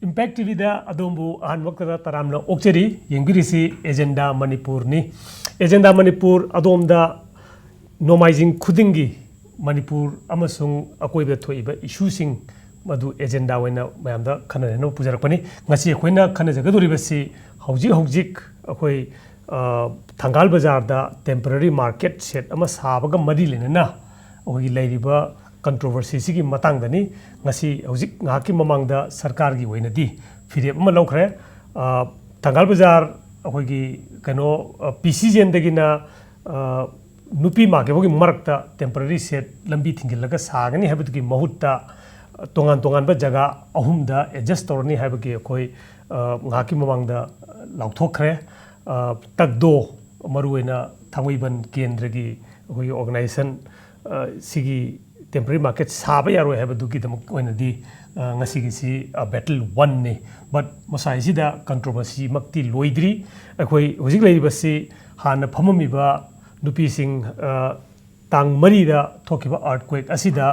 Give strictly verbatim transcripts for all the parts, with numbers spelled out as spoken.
Impact T ꯚꯤꯗ ꯑꯗꯣꯝꯕꯨ ꯑꯍꯥꯟꯕꯃꯛꯇꯗ ꯇꯔꯥꯝꯅ ꯑꯣꯛꯆꯔꯤ꯫ ꯌꯦꯡꯕꯤꯔꯤꯁꯤ agenda ꯃꯅꯤꯄꯨꯔꯅꯤ꯫ Agenda Manipur ꯑꯗꯣꯝꯗ ꯅꯣꯡꯃꯥꯏꯖꯤꯡ ꯈꯨꯗꯤꯡꯒꯤ ꯃꯅꯤꯄꯨꯔ ꯑꯃꯁꯨꯡ ꯑꯀꯣꯏꯕꯗ ꯊꯣꯛꯏꯕ ꯏꯁꯨꯁꯤꯡ ꯃꯗꯨ ꯑꯦꯖꯦꯟꯗꯥ ꯑꯣꯏꯅ ꯃꯌꯥꯝꯗ ꯈꯟꯅ ꯅꯩꯅꯅꯕ ꯄꯨꯖꯔꯛꯄꯅꯤ꯫ ꯉꯁꯤ ꯑꯩꯈꯣꯏꯅ ꯈꯟꯅꯖꯒꯗꯧꯔꯤꯕꯁꯤ ꯍꯧꯖꯤꯛ ꯍꯧꯖꯤꯛ ꯑꯩꯈꯣꯏ, ꯑ, ꯊꯪꯒꯥꯜ ꯕꯖꯥꯔꯗ temporary market shed ꯑꯃ ꯁꯥꯕꯒ ꯃꯔꯤ ꯂꯩꯅꯅ ꯑꯩꯈꯣꯏꯒꯤ ꯂꯩꯔꯤꯕ controversy ꯁꯤꯒꯤ ꯃꯇꯥꯡꯗꯅꯤ꯫ ꯉꯁꯤ ꯍꯧꯖꯤꯛ ꯉꯥꯏꯍꯥꯛꯀꯤ ꯃꯃꯥꯡꯗ ꯁꯔꯀꯥꯔꯒꯤ ꯑꯣꯏꯅꯗꯤ ꯐꯤꯔꯦꯞ ꯑꯃ ꯂꯧꯈ꯭ꯔꯦ꯫ ꯑ, ꯊꯪꯒꯥꯜ ꯕꯖꯥꯔ ꯑꯩꯈꯣꯏꯒꯤ ꯀꯩꯅꯣ, ꯑ, ꯄꯤ ꯁꯤ ꯖꯦꯟꯗꯒꯤꯅ, ꯑ, ꯅꯨꯄꯤ market ꯐꯥꯎꯒꯤ ꯃꯔꯛꯇ temporary shed ꯂꯝꯕꯤ ꯊꯤꯡꯖꯤꯜꯂꯒ ꯁꯥꯒꯅꯤ ꯍꯥꯏꯕꯗꯨꯒꯤ ꯃꯍꯨꯠꯇ, ꯑ, ꯇꯣꯉꯥꯟ ꯇꯣꯉꯥꯟꯕ ꯖꯒꯥ ꯑꯍꯨꯝꯗ adjust ꯇꯧꯔꯅꯤ ꯍꯥꯏꯕꯒꯤ ꯑꯩꯈꯣꯏ, ꯑ, ꯉꯥꯏꯍꯥꯛꯀꯤ ꯃꯃꯥꯡꯗ ꯂꯥꯎꯊꯣꯛꯈ꯭ꯔꯦ꯫ ꯑ, ꯇꯛꯗꯣ, ꯃꯔꯨꯑꯣꯏꯅ ꯊꯥꯡꯃꯩꯕꯟ ꯀꯦꯟꯗ꯭ꯔꯒꯤ ꯑꯩꯈꯣꯏꯒꯤ organization, ꯑ, ꯁꯤꯒꯤ temporary market ꯁꯥꯕ ꯌꯥꯔꯣꯏ ꯍꯥꯏꯕꯗꯨꯒꯤꯗꯃꯛ ꯑꯣꯏꯅꯗꯤ, ꯑ, ꯉꯁꯤꯒꯤꯁꯤ, ꯑ, battle one ꯅꯤ꯫ But ꯃꯁꯥꯏꯁꯤꯗ controversy ꯃꯛꯇꯤ ꯂꯣꯏꯗ꯭ꯔꯤ꯫ ꯑꯩꯈꯣꯏ ꯍꯧꯖꯤꯛ ꯂꯩꯔꯤꯕꯁꯤ ꯍꯥꯟꯅ ꯐꯝꯃꯝꯃꯤꯕ ꯅꯨꯄꯤꯁꯤꯡ, ꯑ, ꯇꯥꯡ ꯃꯔꯤꯗ ꯊꯣꯛꯈꯤꯕ earthquake ꯑꯁꯤꯗ,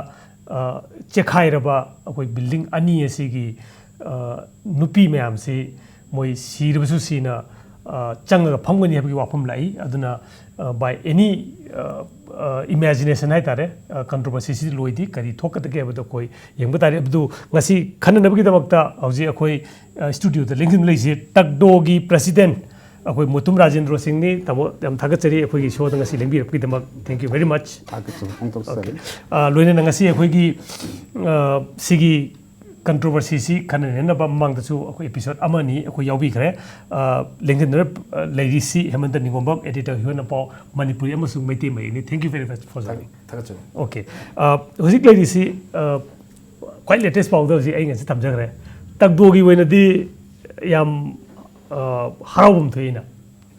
ꯑ, ꯆꯦꯛꯈꯥꯏꯔꯕ ꯑꯩꯈꯣꯏ building ꯑꯅꯤ ꯑꯁꯤꯒꯤ, ꯑ, ꯅꯨꯄꯤ ꯃꯌꯥꯝꯁꯤ ꯃꯣꯏ ꯁꯤꯔꯕꯁꯨ ꯁꯤꯅ, ꯑ, ꯆꯪꯉꯒ ꯐꯝꯒꯅꯤ ꯍꯥꯏꯕꯒꯤ ꯋꯥꯐꯝ ꯂꯥꯛꯏ꯫ ꯑꯗꯨꯅ, ꯑ, by any, ꯑ, ꯑ, imagination ꯍꯥꯏꯇꯥꯔꯦ, ꯑ, controversy ꯁꯤ ꯂꯣꯏꯗꯤ ꯀꯔꯤ ꯊꯣꯛꯀꯗꯒꯦ ꯍꯥꯏꯕꯗꯣ ꯑꯩꯈꯣꯏ ꯌꯦꯡꯕ ꯇꯥꯔꯦ꯫ ꯑꯗꯨ ꯉꯁꯤ ꯈꯟꯅꯅꯕꯒꯤꯗꯃꯛꯇ ꯍꯧꯖꯤꯛ ꯑꯩꯈꯣꯏ, ꯑ, studio ꯗ ꯂꯦꯡꯗꯨꯅ ꯂꯩꯔꯤꯁꯤ ꯇꯛꯗꯣꯒꯤ president ꯑꯩꯈꯣꯏ ꯃꯨꯇꯨꯝ ꯔꯥꯖꯦꯟꯗ꯭ꯔꯣ ꯁꯤꯡꯅꯤ꯫ ꯇꯥꯃꯣ, ꯌꯥꯝ ꯊꯥꯒꯠꯆꯔꯤ ꯑꯩꯈꯣꯏꯒꯤ show ꯗ ꯉꯁꯤ ꯂꯦꯡꯕꯤꯔꯛꯄꯒꯤꯗꯃꯛ꯫ Thank you very much꯫ ꯊꯥꯒꯠꯆꯕ ꯐꯣꯡꯗꯣꯛꯆꯔꯤ꯫ ꯑ, ꯂꯣꯏꯅꯅ ꯉꯁꯤ ꯑꯩꯈꯣꯏꯒꯤ, ꯑ, ꯁꯤꯒꯤ controversy ꯁꯤ ꯈꯟꯅ ꯅꯩꯅꯅꯕ ꯃꯃꯥꯡꯗꯁꯨ ꯑꯩꯈꯣꯏ episode ꯑꯃ ꯑꯅꯤ ꯑꯩꯈꯣꯏ ꯌꯥꯎꯕꯤꯈ꯭ꯔꯦ꯫ ꯑ, ꯂꯦꯡꯗꯅ, ꯑ, ꯂꯩꯔꯤꯁꯤ ꯍꯦꯃꯟꯇ ꯅꯤꯉꯣꯝꯕꯝ, editor ꯍꯤꯌꯣꯅ ꯄꯥꯎ, ꯃꯅꯤꯄꯨꯔꯤ ꯑꯃꯁꯨꯡ Meitei ꯃꯌꯦꯛꯅꯤ꯫ Thank you very much for joining꯫ ꯊꯥꯒꯠꯆꯔꯤ꯫ Okay꯫ ꯑ, ꯍꯧꯖꯤꯛ ꯂꯩꯔꯤꯁꯤ, ꯑ, ꯈ꯭ꯋꯥꯏ latest ꯄꯥꯎꯗ ꯍꯧꯖꯤꯛ ꯑꯩ ꯉꯁꯤ ꯊꯝꯖꯈ꯭ꯔꯦ꯫ ꯇꯛꯗꯣꯒꯤ ꯑꯣꯏꯅꯗꯤ ꯌꯥꯝ, ꯑ, ꯍꯔꯥꯎꯐꯝ ꯊꯣꯛꯏꯅ꯫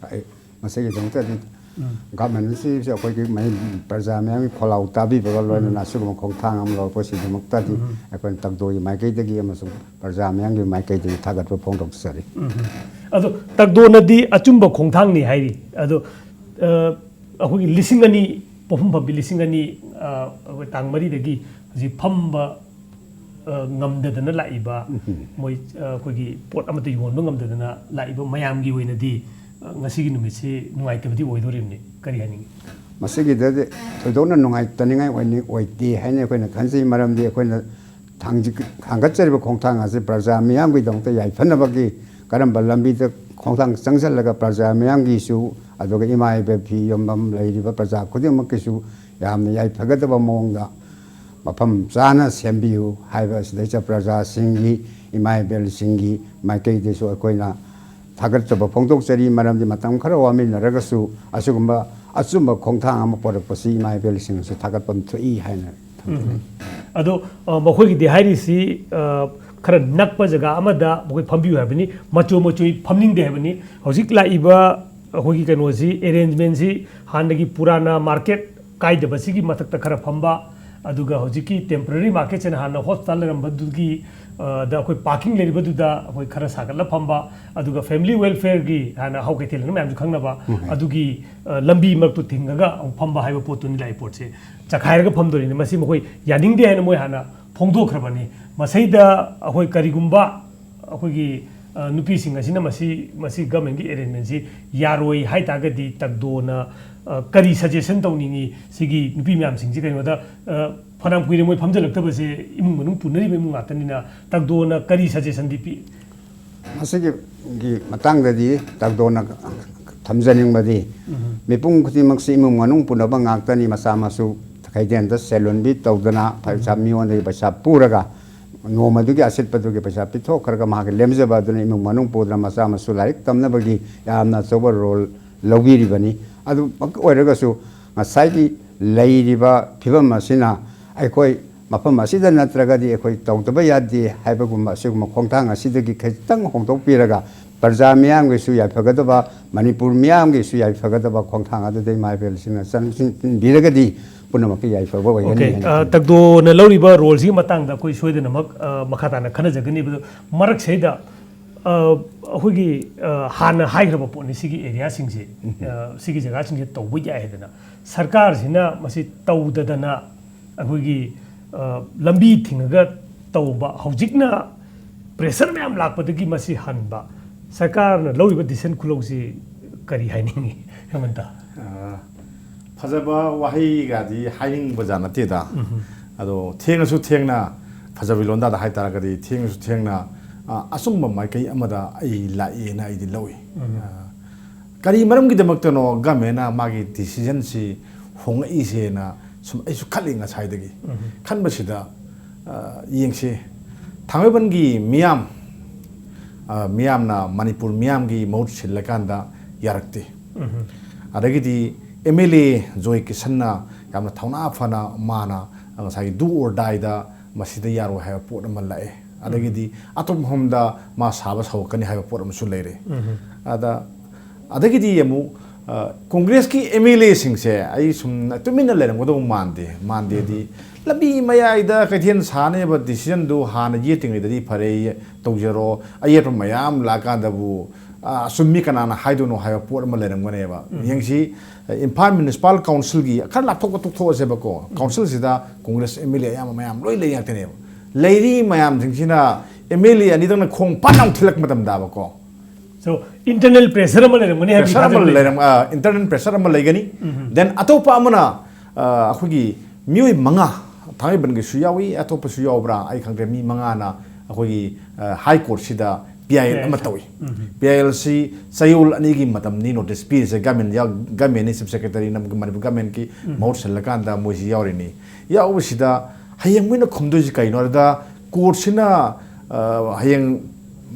ꯑꯩ ꯃꯁꯤꯒꯤꯗꯃꯛꯇꯗꯤ ꯎꯝ꯫ Government ꯑꯁꯤꯁꯨ ꯑꯩꯈꯣꯏꯒꯤ ꯃꯍꯩ ꯄ꯭ꯔꯖꯥ ꯃꯌꯥꯝꯒꯤ ꯈꯣꯜꯂꯥꯎ ꯇꯥꯕꯤꯕꯒ ꯂꯣꯏꯅꯅ ꯎꯝ꯫ ꯑꯁꯤꯒꯨꯝꯕ ꯈꯣꯡꯊꯥꯡ ꯑꯃ ꯂꯧꯔꯛꯄꯁꯤꯒꯤꯗꯃꯛꯇꯗꯤ ꯎꯝ꯫ ꯑꯩꯈꯣꯏꯅ ꯇꯛꯗꯣꯒꯤ ꯃꯥꯏꯀꯩꯗꯒꯤ ꯑꯃꯁꯨꯡ ꯄ꯭ꯔꯖꯥ ꯃꯌꯥꯝꯒꯤ ꯃꯥꯏꯀꯩꯗꯒꯤ ꯊꯥꯒꯠꯄ ꯐꯣꯡꯗꯣꯛꯆꯔꯤ꯫ ꯎꯝ꯫ ꯑꯗꯣ ꯇꯛꯗꯣꯅꯗꯤ ꯑꯆꯨꯝꯕ ꯈꯣꯡꯊꯥꯡꯅꯤ ꯍꯥꯏꯔꯤ꯫ ꯑꯗꯣ, ꯑ, ꯑꯩꯈꯣꯏꯒꯤ ꯂꯤꯁꯤꯡ ꯑꯅꯤ, ꯄꯣꯠꯐꯝ ꯐꯝꯕꯤ ꯂꯤꯁꯤꯡ ꯑꯅꯤ, ꯑ, ꯑꯩꯈꯣꯏ ꯇꯥꯡ ꯃꯔꯤꯗꯒꯤ ꯍꯧꯖꯤꯛ ꯐꯝꯕ, ꯑ, ꯉꯝꯗꯗꯅ ꯂꯥꯛꯏꯕ, ꯎꯝ꯫ ꯃꯣꯏ, ꯑ, ꯑꯩꯈꯣꯏꯒꯤ ꯄꯣꯠ ꯑꯃꯠꯇ ꯌꯣꯟꯕ ꯉꯝꯗꯗꯅ ꯂꯥꯛꯏꯕ ꯃꯌꯥꯝꯒꯤ ꯑꯣꯏꯅꯗꯤ, ꯑ, ꯉꯁꯤꯒꯤ ꯅꯨꯃꯤꯠꯁꯤ ꯅꯨꯡꯉꯥꯏꯇꯕꯗꯤ ꯑꯣꯏꯗꯣꯔꯤꯕꯅꯤ꯫ ꯀꯔꯤ ꯍꯥꯏꯅꯤꯡꯉꯤ? ꯃꯁꯤꯒꯤꯗꯗꯤ ꯊꯣꯏꯗꯣꯛꯅ ꯅꯨꯡꯉꯥꯏꯇꯅꯤꯡꯉꯥꯏ ꯑꯣꯏꯅꯤ-, ꯑꯣꯏꯗꯦ ꯍꯥꯏꯅ ꯑꯩꯈꯣꯏꯅ ꯈꯟꯖꯩ꯫ ꯃꯔꯝꯗꯤ ꯑꯩꯈꯣꯏꯅ ꯊꯥꯡꯖꯤ-, ꯊꯥꯡꯒꯠꯆꯔꯤꯕ ꯈꯣꯡꯊꯥꯡ ꯑꯁꯤ ꯄ꯭ꯔꯖꯥ ꯃꯤꯌꯥꯝꯒꯤꯗꯃꯛꯇ ꯌꯥꯏꯐꯅꯕꯒꯤ ꯀꯔꯝꯕ ꯂꯝꯕꯤꯗ ꯈꯣꯡꯊꯥꯡ ꯆꯪꯁꯤꯜꯂꯒ ꯄ꯭ꯔꯖꯥ ꯃꯤꯌꯥꯝꯒꯤꯁꯨ, ꯑꯗꯨꯒ ꯏꯃꯥ ꯏꯕꯦꯜ ꯐꯤ ꯌꯣꯟꯐꯝ ꯂꯩꯔꯤꯕ ꯄ꯭ꯔꯖꯥ ꯈꯨꯗꯤꯡꯃꯛꯀꯤꯁꯨ ꯌꯥꯝꯅ ꯌꯥꯏꯐꯒꯗꯕ ꯃꯑꯣꯡꯗ ꯃꯐꯝ ꯆꯥꯅ ꯁꯦꯝꯕꯤꯌꯨ ꯍꯥꯏꯕ ꯑꯁꯤꯗꯩꯁꯤꯗ ꯄ꯭ꯔꯖꯥꯁꯤꯡꯒꯤ, ꯏꯃꯥ ꯏꯕꯦꯜꯁꯤꯡꯒꯤ ꯃꯥꯏꯀꯩꯗꯁꯨ ꯑꯩꯈꯣꯏꯅ ꯊꯥꯒꯠꯆꯕ ꯐꯣꯡꯗꯣꯛꯆꯔꯤ꯫ ꯃꯔꯝꯗꯤ ꯃꯇꯝ ꯈꯔ ꯋꯥꯃꯤꯟꯅꯔꯒꯁꯨ ꯑꯁꯤꯒꯨꯝꯕ ꯑꯆꯨꯝꯕ ꯈꯣꯡꯊꯥꯡ ꯑꯃ ꯄꯨꯔꯛꯄꯁꯤ ꯏꯃꯥ ꯏꯕꯦꯜꯁꯤꯡꯅꯁꯨ ꯊꯥꯒꯠꯐꯝ ꯊꯣꯛꯏ ꯍꯥꯏꯅ ꯊꯝꯖꯅꯤꯡꯏ꯫ ꯎꯝ꯫ ꯑꯗꯣ, ꯑ, ꯃꯈꯣꯏꯒꯤꯗꯤ ꯍꯥꯏꯔꯤꯁꯤ, ꯑ, ꯈꯔ ꯅꯛꯄ ꯖꯒꯥ ꯑꯃꯗ ꯃꯈꯣꯏ ꯐꯝꯕꯤꯌꯨ ꯍꯥꯏꯕꯅꯤ, ꯃꯆꯣꯏ ꯃꯆꯣꯏ ꯐꯝꯅꯤꯡꯗꯦ ꯍꯥꯏꯕꯅꯤ꯫ ꯍꯧꯖꯤꯛ ꯂꯥꯛꯏꯕ ꯑꯩꯈꯣꯏꯒꯤ ꯀꯩꯅꯣꯁꯤ, arrangementꯁꯤ ꯍꯥꯟꯅꯒꯤ ꯄꯨꯔꯥꯅ market ꯀꯥꯏꯗꯕꯁꯤꯒꯤ ꯃꯊꯛꯇ ꯈꯔ ꯐꯝꯕ, ꯑꯗꯨꯒ ꯍꯧꯖꯤꯛꯀꯤ temporary marketꯁꯤꯅ ꯍꯥꯟꯅ hospital ꯂꯩꯔꯝꯕꯗꯨꯒꯤ, ꯑ, ꯗ ꯑꯩꯈꯣꯏ parking ꯂꯩꯔꯤꯕꯗꯨꯗ ꯑꯩꯈꯣꯏ ꯈꯔ ꯁꯥꯒꯠꯂ ꯐꯝꯕ, ꯑꯗꯨꯒ family welfareꯒꯤ ꯍꯥꯟꯅ ꯍꯥꯎ ꯀꯩꯊꯦꯜ ꯍꯥꯏꯅ ꯃꯌꯥꯝꯁꯨ ꯈꯪꯅꯕ, ꯎꯝ꯫ ꯑꯗꯨꯒꯤ, ꯑ, ꯂꯝꯕꯤ ꯃꯔꯛꯇꯨ ꯊꯤꯡꯉꯒ ꯑꯃꯨꯛ ꯐꯝꯕ ꯍꯥꯏꯕ ꯄꯣꯠꯇꯨꯅꯤ ꯂꯥꯛꯏ ꯄꯣꯠꯁꯦ꯫ ꯆꯈꯥꯏꯔꯒ ꯐꯝꯗꯣꯔꯤꯅꯤ꯫ ꯃꯁꯤ ꯃꯈꯣꯏ ꯌꯥꯅꯤꯡꯗꯦ ꯍꯥꯏꯅ ꯃꯣꯏ ꯍꯥꯟꯅ ꯐꯣꯡꯗꯣꯛꯈ꯭ꯔꯕꯅꯤ꯫ ꯃꯁꯤꯗ ꯑꯩꯈꯣꯏ ꯀꯔꯤꯒꯨꯝꯕ ꯑꯩꯈꯣꯏꯒꯤ, ꯑ, ꯅꯨꯄꯤꯁꯤꯡ ꯑꯁꯤꯅ ꯃꯁꯤ, ꯃꯁꯤ governmentꯀꯤ arrangementꯁꯤ ꯌꯥꯔꯣꯏ ꯍꯥꯏ ꯇꯥꯔꯒꯗꯤ ꯇꯒꯗꯣꯅ, ꯑ, ꯀꯔꯤ suggestion ꯇꯧꯅꯤꯡꯉꯤ? ꯁꯤꯒꯤ ꯅꯨꯄꯤ ꯃꯌꯥꯝꯁꯤꯡꯁꯤ ꯀꯩꯅꯣꯗ, ꯑ, ꯐꯅꯌꯥꯝ ꯀꯨꯏꯔꯦ ꯃꯣꯏ ꯐꯝꯖꯤꯜꯂꯛꯇꯕꯁꯦ, ꯏꯃꯨꯡ ꯃꯅꯨꯡ ꯄꯨꯅꯔꯤꯕ ꯏꯃꯨꯡ ꯉꯥꯛꯇꯅꯤꯅ ꯇꯒꯗꯣꯅ ꯀꯔꯤ suggestionꯗꯤ ꯄꯤ? ꯃꯁꯤꯒꯤ ꯃꯇꯥꯡꯗꯗꯤ ꯇꯒꯗꯣꯅ ꯊꯝꯖꯅꯤꯡꯕꯗꯤ, ꯎꯝ꯫ ꯃꯤꯄꯨꯝ ꯈꯨꯗꯤꯡꯃꯛꯁꯤ ꯏꯃꯨꯡ ꯃꯅꯨꯡ ꯄꯨꯅꯕ ꯉꯥꯛꯇꯅꯤ꯫ ꯃꯆꯥ ꯃꯁꯨ ꯀꯩꯊꯦꯜꯗ ꯁꯦꯜ ꯍꯨꯟꯕꯤ ꯇꯧꯗꯅ ꯄꯩꯁꯥ, ꯎꯝ꯫ ꯃꯤꯉꯣꯟꯗꯒꯤ ꯄꯩꯁꯥ ꯄꯨꯔꯒ ꯅꯣꯡꯃꯗꯨꯒꯤ ꯑꯁꯤꯠꯄꯗꯨꯒꯤ ꯄꯩꯁꯥ ꯄꯤꯊꯣꯛꯈ꯭ꯔꯒ ꯃꯍꯥꯛꯀꯤ ꯂꯦꯝꯖꯕ ꯑꯗꯨꯅ ꯏꯃꯨꯡ ꯃꯅꯨꯡ ꯄꯨꯗꯅ ꯃꯆꯥ ꯃꯁꯨ ꯂꯥꯏꯔꯤꯛ ꯇꯝꯅꯕꯒꯤ ꯌꯥꯝꯅ ꯑꯆꯧꯕ role ꯂꯧꯕꯤꯔꯤꯕꯅꯤ꯫ ꯑꯗꯨꯃꯛ ꯑꯣꯏꯔꯒꯁꯨ ꯉꯁꯥꯏꯒꯤ ꯂꯩꯔꯤꯕ ꯐꯤꯕꯝ ꯑꯁꯤꯅ ꯑꯩꯈꯣꯏ ꯃꯐꯝ ꯑꯁꯤꯗ ꯅꯠꯇ꯭ꯔꯒꯗꯤ ꯑꯩꯈꯣꯏ ꯇꯧꯗꯕ ꯌꯥꯗꯦ ꯍꯥꯏꯕꯒꯨꯝꯕ ꯑꯁꯤꯒꯨꯝꯕ ꯈꯣꯡꯊꯥꯡ ꯑꯁꯤꯗꯒꯤ ꯈꯤꯇꯪ ꯍꯣꯡꯗꯣꯛꯄꯤꯔꯒ ꯄ꯭ꯔꯖꯥ ꯃꯤꯌꯥꯝꯒꯤꯁꯨ ꯌꯥꯏꯐꯒꯗꯕ, ꯃꯅꯤꯄꯨꯔ ꯃꯤꯌꯥꯝꯒꯤꯁꯨ ꯌꯥꯏꯐꯒꯗꯕ ꯈꯣꯡꯊꯥꯡ ꯑꯗꯨꯗ ꯏꯃꯥ ꯏꯕꯦꯜꯁꯤꯡꯅ ꯆꯪꯁꯤꯟꯕꯤꯔꯒꯗꯤ ꯄꯨꯝꯅꯃꯛꯀꯤ ꯌꯥꯏꯐꯕ ꯑꯣꯏꯒꯅꯤ ꯑꯣꯀꯦ, ꯍꯥꯏꯅ ꯑ, ꯈꯜꯂꯤ꯫ ꯇꯒꯗꯣꯅ ꯂꯧꯔꯤꯕ roleꯁꯤꯒꯤ ꯃꯇꯥꯡꯗ ꯑꯩꯈꯣꯏ ꯁꯣꯏꯗꯅꯃꯛ, ꯑ, ꯃꯈꯥ ꯇꯥꯅ ꯈꯟꯅꯖꯒꯅꯤ꯫ ꯑꯗꯣ ꯃꯔꯛꯁꯤꯗ, ꯑ, ꯑꯩꯈꯣꯏꯒꯤ, ꯑ, ꯍꯥꯟꯅ ꯍꯥꯏꯈ꯭ꯔꯕ ꯄꯣꯠꯅꯤ ꯁꯤꯒꯤ areaꯁꯤꯡꯁꯦ, ꯎꯝ꯫ ꯑ, ꯁꯤꯒꯤ ꯖꯒꯥꯁꯤꯡꯁꯦ ꯇꯧꯕ ꯌꯥꯏ ꯍꯥꯏꯗꯅ꯫ ꯁꯔꯀꯥꯔꯁꯤꯅ ꯃꯁꯤ ꯇꯧꯗꯗꯅ ꯑꯩꯈꯣꯏꯒꯤ, ꯑ, ꯂꯝꯕꯤ ꯊꯤꯡꯉꯒ ꯇꯧꯕ, ꯍꯧꯖꯤꯛꯅ pressure ꯃꯌꯥꯝ ꯂꯥꯛꯄꯗꯒꯤ ꯃꯁꯤ ꯍꯟꯕ, ꯁꯔꯀꯥꯔꯅ ꯂꯧꯔꯤꯕ decision ꯈꯨꯂꯧꯁꯤ ꯀꯔꯤ ꯍꯥꯏꯅꯤꯡꯉꯤ? ꯍꯦꯃꯟꯇ? ꯑ, ꯐꯖꯕ ꯋꯥꯍꯩꯒꯗꯤ ꯍꯥꯏꯅꯤꯡꯕꯖꯥꯠ ꯅꯠꯇꯦꯗ꯫ ꯎꯝ꯫ ꯑꯗꯣ ꯊꯦꯡꯉꯁꯨ ꯊꯦꯡꯅ, ꯐꯖꯕꯤ ꯂꯣꯟꯗꯥꯗ ꯍꯥꯏꯇꯥꯔꯒꯗꯤ ꯊꯦꯡꯉꯁꯨ ꯊꯦꯡꯅ, ꯑ, ꯑꯆꯨꯝꯕ ꯃꯥꯏꯀꯩ ꯑꯃꯗ ꯑꯩ ꯂꯥꯛꯑꯦꯅ ꯑꯩꯗꯤ ꯂꯧꯏ꯫ ꯎꯝ꯫ ꯑ, ꯀꯔꯤ ꯃꯔꯝꯒꯤꯗꯃꯛꯇꯅꯣ governmentꯅ ꯃꯥꯒꯤ decisionꯁꯤ ꯍꯣꯡꯉꯛꯏꯁꯦꯅ ꯁꯨꯝ ꯑꯩꯁꯨ ꯈꯜꯂꯤ ꯉꯁꯥꯏꯗꯒꯤ꯫ ꯎꯝ꯫ ꯈꯟꯕꯁꯤꯗ, ꯑ, ꯌꯦꯡꯁꯤ, ꯊꯥꯡꯃꯩꯕꯟꯒꯤ ꯃꯤꯌꯥꯝ, ꯑ, ꯃꯤꯌꯥꯝꯅ ꯃꯅꯤꯄꯨꯔ ꯃꯤꯌꯥꯝꯒꯤ ꯃꯍꯨꯠ ꯁꯤꯜꯂꯀꯥꯟꯗ ꯌꯥꯔꯛꯇꯦ꯫ ꯎꯝ꯫ ꯑꯗꯒꯤꯗꯤ MLA ꯖꯣꯏ ꯀꯤꯁꯟꯅ ꯌꯥꯝꯅ ꯊꯧꯅꯥ ꯐꯅ ꯃꯥꯅ ꯉꯁꯥꯏꯒꯤ do or dieꯗ ꯃꯁꯤꯗ ꯌꯥꯔꯣꯏ ꯍꯥꯏꯕ ꯄꯣꯠ ꯑꯃ ꯂꯥꯛꯑꯦ꯫ ꯑꯗꯒꯤꯗꯤ ꯑꯇꯣꯞꯄ ꯃꯐꯝꯗ ꯃꯥ ꯁꯥꯕ ꯁꯧꯔꯛꯀꯅꯤ ꯍꯥꯏꯕ ꯄꯣꯠ ꯑꯃꯁꯨ ꯂꯩꯔꯦ꯫ ꯎꯝ꯫ ꯑꯗ, ꯑꯗꯒꯤꯗꯤ ꯑꯃꯨꯛ, ꯑ, ꯀꯣꯡꯒ꯭ꯔꯦꯁꯀꯤ MLAꯁꯤꯡꯁꯦ ꯑꯩ ꯁꯨꯝ ꯇꯨꯃꯤꯟꯅ ꯂꯩꯔꯝꯒꯗꯧꯕ ꯃꯥꯟꯗꯦ꯫ ꯃꯥꯟꯗꯦꯗꯤ, ꯎꯝ꯫ ꯂꯝꯕꯤ ꯃꯌꯥꯏꯗ ꯀꯩꯊꯦꯜ ꯁꯥꯅꯦꯕ decisionꯗꯨ ꯍꯥꯟꯅ ꯌꯦꯠꯇ꯭ꯔꯤꯉꯩꯗꯗꯤ ꯐꯔꯦ, ꯇꯧꯖꯔꯣ, ꯑꯌꯦꯠꯄ ꯃꯌꯥꯝ ꯂꯥꯛꯑꯀꯥꯟꯗꯕꯨ, ꯑ, ꯑꯆꯨꯝꯃꯤ ꯀꯅꯥꯅ ꯍꯥꯏꯗꯣꯏꯅꯣ ꯍꯥꯏꯕ ꯄꯣꯠ ꯑꯃ ꯂꯩꯔꯝꯒꯅꯦꯕ꯫ ꯎꯝ꯫ ꯌꯦꯡꯁꯤ, ꯏꯝꯐꯥꯜ Municipal Councilꯒꯤ ꯈꯔ ꯂꯥꯞꯊꯣꯛꯄ ꯇꯣꯛꯊꯣꯛꯑꯁꯦꯕꯀꯣ, ꯎꯝ꯫ Councilꯁꯤꯗ ꯀꯣꯡꯒ꯭ꯔꯦꯁ MLA ꯑꯌꯥꯝꯕ ꯃꯌꯥꯝ ꯂꯣꯏ ꯂꯩ ꯉꯥꯛꯇꯅꯦꯕ꯫ ꯂꯩꯔꯤ ꯃꯌꯥꯝꯁꯤꯡꯁꯤꯅ MLA ꯑꯅꯤꯗꯪꯅ ꯈꯣꯡ ꯄꯥꯟ ꯂꯥꯎ ꯊꯤꯜꯂꯛꯄ ꯃꯇꯝꯗꯕꯀꯣ, So, internal pressure ꯑꯃ ꯂꯩꯔꯝꯒꯅꯤ ꯍꯥꯏꯕꯒꯤ pressure ꯑꯃ ꯊꯥꯖꯕ ꯂꯩ꯫ ꯂꯩꯔꯝ-, ꯑ, internal pressure ꯑꯃ ꯂꯩꯒꯅꯤ꯫ ꯎꯝ꯫ Then ꯑꯇꯣꯞꯄ ꯑꯃꯅ, ꯑ, ꯑꯩꯈꯣꯏꯒꯤ ꯃꯤꯑꯣꯏ ꯃꯉꯥ, ꯊꯥꯡꯃꯩꯕꯟꯒꯤꯁꯨ ꯌꯥꯎꯏ, ꯑꯇꯣꯞꯄꯁꯨ ꯌꯥꯎꯕ꯭ꯔꯥ ꯑꯩ ꯈꯪꯗ꯭ꯔꯦ, ꯃꯤ ꯃꯉꯥꯅ ꯑꯩꯈꯣꯏꯒꯤ, ꯑ, High Courtꯁꯤꯗ PIL ꯑꯃ ꯇꯧꯏ꯫ ꯎꯝ꯫ PILꯁꯤ ꯆꯌꯣꯜ ꯑꯅꯤꯒꯤ ꯃꯇꯝꯅꯤ notice ꯄꯤꯔꯤꯁꯦ, government ꯌꯥꯎ-, governmentꯅꯤ, Chief Secretaryꯅ, ꯃꯅꯤꯄꯨꯔ governmentꯀꯤ ꯎꯝ꯫ ꯃꯍꯨꯠ ꯁꯤꯜꯂꯀꯥꯟꯗ ꯃꯣꯏꯁꯤ ꯌꯥꯎꯔꯤꯅꯤ꯫ ꯌꯥꯎꯕꯁꯤꯗ ꯍꯌꯦꯡ ꯃꯣꯏꯅ ꯈꯨꯝꯗꯣꯏꯁꯤ ꯀꯩꯅꯣ? ꯑꯗꯨꯗ courtꯁꯤꯅ, ꯑ, ꯍꯌꯦꯡ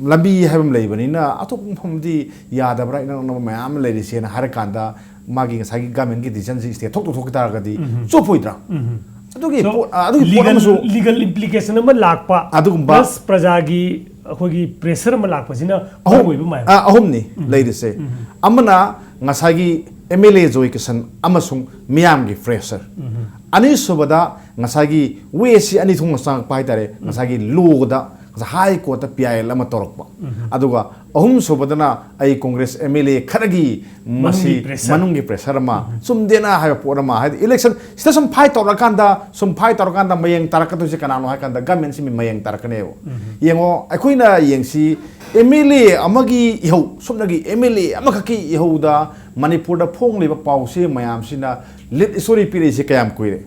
ꯂꯝꯕꯤ ꯍꯥꯏꯕ ꯑꯃ ꯂꯩꯕꯅꯤꯅ ꯑꯇꯣꯞꯄ ꯃꯐꯝꯗꯤ ꯌꯥꯗꯕ꯭ꯔꯥ, ꯏꯅꯛ ꯅꯛꯅꯕ ꯃꯌꯥꯝ ꯑꯃ ꯂꯩꯔꯤꯁꯦꯅ ꯍꯥꯏꯔꯀꯥꯟꯗ ꯃꯥꯒꯤ ꯉꯁꯥꯏꯒꯤ governmentꯀꯤ decisionꯁꯤ stay ꯊꯣꯛ ꯇꯧꯊꯣꯛꯈꯤ ꯇꯥꯔꯒꯗꯤ ꯎꯝ꯫ ꯆꯨꯞꯄꯣꯏꯗ꯭ꯔꯥ? ꯎꯝ꯫ ꯑꯗꯨꯒꯤ So, ꯄꯣꯠ, ꯑ, ꯑꯗꯨꯒꯤ ꯄꯣꯠ legal, ꯑꯃꯁꯨ legal implication ꯑꯃ ꯂꯥꯛꯄ, ꯑꯗꯨꯒꯨꯝꯕ plus ꯄ꯭ꯔꯖꯥꯒꯤ ꯑꯩꯈꯣꯏꯒꯤ pressure ꯑꯃ ꯂꯥꯛꯄꯁꯤꯅ ꯑꯍꯨꯝ, ꯃꯔꯨ ꯑꯣꯏꯕ ꯃꯌꯥꯝ꯫ ꯑ, ꯑꯍꯨꯝꯅꯤ ꯎꯝ꯫ ꯂꯩꯔꯤꯁꯦ꯫ ꯎꯝ꯫ ꯑꯃꯅ ꯉꯁꯥꯏꯒꯤ MLA ꯖꯣꯏ ꯀꯤꯁꯟ ꯑꯃꯁꯨꯡ ꯃꯤꯌꯥꯝꯒꯤ pressure꯫ ꯎꯝ꯫ ꯑꯅꯤꯁꯨꯕꯗ ꯉꯁꯥꯏꯒꯤ way ꯁꯤ ꯑꯅꯤ ꯊꯣꯛꯅ ꯆꯪꯉꯛꯄ ꯍꯥꯏꯇꯥꯔꯦ, ꯎꯝ꯫ ꯉꯁꯥꯏꯒꯤ lawꯗ ꯍꯥꯏ ꯀꯣꯔꯠꯇ ꯄꯤ ꯑꯥꯏ ꯑꯦꯜ ꯑꯃ ꯇꯧꯔꯛꯄ꯫ ꯑꯗꯨꯒ ꯑꯍꯨꯝꯁꯨꯕꯗꯅ ꯑꯩ ꯀꯣꯡꯒ꯭ꯔꯦꯁ ꯑꯦꯝ ꯑꯦꯜ ꯑꯦ ꯈꯔꯒꯤ ꯃꯁꯤ ꯃꯅꯨꯡꯒꯤ pressure꯫ ꯃꯅꯨꯡꯒꯤ pressure ꯑꯃ, ꯆꯨꯝꯗꯦꯅ ꯍꯥꯏꯕ ꯄꯣꯠ ꯑꯃ, ꯍꯥꯏꯗꯤ election ꯁꯤꯗ ꯁꯨꯝ fight ꯇꯧꯔꯀꯥꯟꯗ, ꯁꯨꯝ fight ꯇꯧꯔꯀꯥꯟꯗ ꯃꯌꯦꯡ ꯇꯥꯔꯛꯀꯗꯣꯏꯁꯦ ꯀꯅꯥꯅꯣ ꯍꯥꯏ ꯀꯥꯟꯗ government ꯁꯤ ꯃꯌꯦꯡ ꯇꯥꯔꯛꯀꯅꯦꯕ꯫ ꯌꯦꯡꯉꯣ, ꯑꯩꯈꯣꯏꯅ ꯌꯦꯡꯁꯤ, ꯑꯦꯝ ꯑꯦꯜ ꯑꯦ ꯑꯃꯒꯤ ꯏꯍꯧ, ꯁꯨꯞꯅꯒꯤ ꯑꯦꯝ ꯑꯦꯜ ꯑꯦ ꯑꯃꯈꯛꯀꯤ ꯏꯍꯧꯗ ꯃꯅꯤꯄꯨꯔꯗ ꯐꯣꯡꯂꯤꯕ ꯄꯥꯎꯁꯦ ꯃꯌꯥꯝꯁꯤꯅ lead story ꯄꯤꯔꯛꯏꯁꯦ ꯀꯌꯥꯝ ꯀꯨꯏꯔꯦ?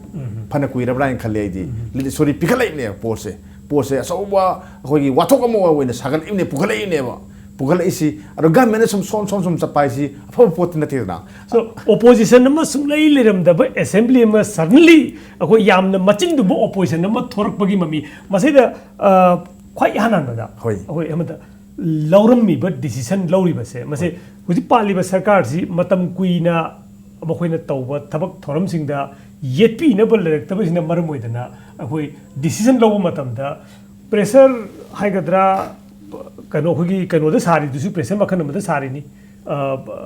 ꯐꯅ ꯀꯨꯏꯔꯕ꯭ꯔꯥ ꯍꯥꯏꯅ ꯈꯜꯂꯦ ꯑꯩꯗꯤ꯫ Lead story ꯄꯤꯈꯠꯂꯛꯏꯅꯦꯕ ꯄꯣꯠꯁꯦ꯫ ꯄꯣꯠꯁꯦ ꯑꯆꯧꯕ ꯑꯩꯈꯣꯏꯒꯤ ꯋꯥꯊꯣꯛ ꯑꯃ ꯑꯣꯏꯅ ꯁꯥꯒꯠꯂꯛꯏꯕꯅꯦ, ꯄꯨꯈꯠꯂꯛꯏꯕꯅꯦꯕ, ꯄꯨꯈꯠꯂꯛꯏꯁꯤ꯫ ꯑꯗꯣ government ꯅ ꯁꯨꯝ ꯁꯣꯟ ꯁꯣꯟ ꯁꯨꯝ ꯆꯠꯄ ꯍꯥꯏꯁꯤ ꯑꯐꯕ ꯄꯣꯠꯇꯤ ꯅꯠꯇꯦꯗꯅ꯫ So, opposition ꯑꯃ ꯁꯨꯡꯂꯩ ꯂꯩꯔꯝꯗꯕ assembly ꯑꯃ suddenly ꯑꯩꯈꯣꯏ ꯌꯥꯝꯅ ꯃꯆꯤꯟ ꯇꯨꯝꯕ opposition ꯑꯃ ꯊꯣꯔꯛꯄꯒꯤ ꯃꯃꯤ꯫ ꯃꯁꯤꯗ, ꯑ, ꯈ꯭ꯋꯥꯏ ꯏꯍꯥꯟ ꯍꯥꯟꯕꯗ ꯍꯣꯏ꯫ ꯑꯩꯈꯣꯏ ꯑꯃꯗ ꯂꯧꯔꯝꯃꯤꯕ decision ꯂꯧꯔꯤꯕꯁꯦ, ꯃꯁꯤ ꯍꯧꯖꯤꯛ ꯄꯥꯜꯂꯤꯕ ꯁꯔꯀꯥꯔꯁꯤ ꯃꯇꯝ ꯀꯨꯏꯅ ꯃꯈꯣꯏꯅ ꯇꯧꯕ ꯊꯕꯛ ꯊꯧꯔꯝꯁꯤꯡꯗ ꯌꯦꯠꯄꯤꯅꯕ ꯂꯩꯔꯛꯇꯕꯁꯤꯅ ꯃꯔꯝ ꯑꯣꯏꯗꯅ ꯑꯩꯈꯣꯏ decision ꯂꯧꯕ ꯃꯇꯝꯗ pressure ꯍꯥꯏꯒꯗ꯭ꯔꯥ, ꯀꯩꯅꯣ, ꯑꯩꯈꯣꯏꯒꯤ ꯀꯩꯅꯣꯗ ꯁꯥꯔꯤꯗꯨꯁꯨ pressure ꯃꯈꯜ ꯑꯃꯗ ꯁꯥꯔꯤꯅꯤ꯫ ꯑ,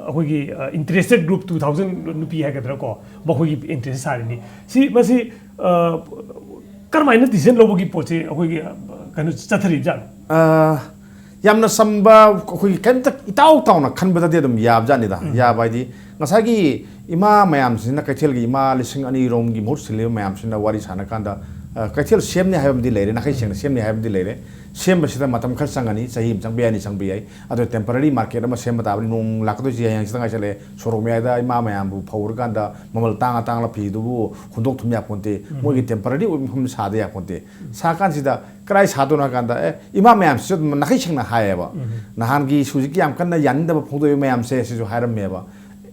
ꯑꯩꯈꯣꯏꯒꯤ, ꯑ, interested group two thousand ꯅꯨꯄꯤ ꯍꯥꯏꯒꯗ꯭ꯔꯥ ꯀꯣ, ꯃꯈꯣꯏꯒꯤ interest ꯁꯥꯔꯤꯅꯤ꯫ ꯁꯤ, ꯃꯁꯤ, ꯑ, ꯀꯔꯝꯍꯥꯏꯅ decision ꯂꯧꯕꯒꯤ ꯄꯣꯠꯁꯤ ꯑꯩꯈꯣꯏꯒꯤ, ꯑ, ꯀꯩꯅꯣ ꯆꯠꯊꯔꯤꯕꯖꯥꯠꯅꯣ? ꯑ, ꯌꯥꯝꯅ ꯆꯝꯕ, ꯑꯩꯈꯣꯏꯒꯤ ꯀꯩꯝꯇ ꯏꯇꯥꯎ ꯇꯥꯎꯅ ꯈꯟꯕꯗꯗꯤ ꯑꯗꯨꯝ ꯌꯥꯕꯖꯥꯠꯅꯤꯗ꯫ ꯎꯝ꯫ ꯌꯥꯕ ꯍꯥꯏꯗꯤ, ꯉꯁꯥꯏꯒꯤ ꯏꯃꯥ ꯃꯌꯥꯝꯁꯤꯅ, ꯀꯩꯊꯦꯜꯒꯤ ꯏꯃꯥ ꯂꯤꯁꯤꯡ ꯑꯅꯤ ꯔꯣꯝꯒꯤ ꯃꯍꯨꯠ ꯁꯤꯜꯂꯤꯕ ꯃꯌꯥꯝꯁꯤꯅ ꯋꯥꯔꯤ ꯁꯥꯟꯅꯀꯥꯟꯗ, ꯑ, ꯀꯩꯊꯦꯜ ꯁꯦꯝꯅꯤ ꯍꯥꯏꯕ ꯑꯃꯗꯤ ꯂꯩꯔꯦ, ꯅꯥꯈꯩ ꯁꯦꯡꯅ ꯁꯦꯝꯅꯤ ꯍꯥꯏꯕ ꯑꯃꯗꯤ ꯂꯩꯔꯦ꯫ ꯁꯦꯝꯕꯁꯤꯗ ꯃꯇꯝ ꯈꯔ ꯆꯪꯒꯅꯤ, ꯆꯍꯤ ꯑꯃ ꯆꯪꯕ ꯌꯥꯏ, ꯑꯅꯤ ꯆꯪꯕ ꯌꯥꯏ꯫ ꯑꯗꯣ temporary market ꯑꯃ ꯁꯦꯝꯕ ꯇꯥꯕꯅꯤ꯫ ꯅꯣꯡ ꯂꯥꯛꯀꯗꯣꯏꯁꯤ ꯍꯌꯦꯡ ꯍꯪꯆꯤꯠꯇ ꯉꯥꯏꯁꯜꯂꯛꯑꯦ꯫ ꯁꯣꯔꯣꯛ ꯃꯌꯥꯏꯗ ꯏꯃꯥ ꯃꯌꯥꯝꯕꯨ ꯐꯧꯔꯀꯥꯟꯗ ꯃꯃꯜ ꯇꯥꯡꯉ ꯇꯥꯡꯉ ꯐꯤꯗꯨꯕꯨ ꯍꯨꯟꯗꯣꯛ ꯊꯝ ꯌꯥꯄꯣꯟꯇꯦ꯫ ꯎꯝ꯫ ꯃꯣꯏꯒꯤ temporary ꯑꯣꯏꯕ ꯃꯐꯝꯗ ꯁꯥꯗ ꯌꯥꯄꯣꯟꯇꯦ꯫ ꯎꯝ꯫ ꯁꯥꯀꯥꯟꯁꯤꯗ ꯀꯗꯥꯏ ꯁꯥꯗꯣꯏꯅꯣ ꯍꯥꯏ ꯀꯥꯟꯗ, ꯑꯦ, ꯏꯃꯥ ꯃꯌꯥꯝꯁꯤꯁꯨ ꯑꯗꯨꯝ ꯅꯥꯈꯩ ꯁꯦꯡꯅ ꯍꯥꯏꯌꯦꯕ꯫ ꯎꯝ꯫ ꯅꯍꯥꯟꯒꯤ ꯍꯧꯖꯤꯛꯀꯤ ꯌꯥꯝ ꯀꯟꯅ ꯌꯥꯅꯤꯡꯗꯕ ꯐꯣꯡꯗꯣꯛꯏꯕ ꯃꯌꯥꯝꯁꯦ ꯁꯤꯁꯨ ꯍꯥꯏꯔꯝꯃꯦꯕ꯫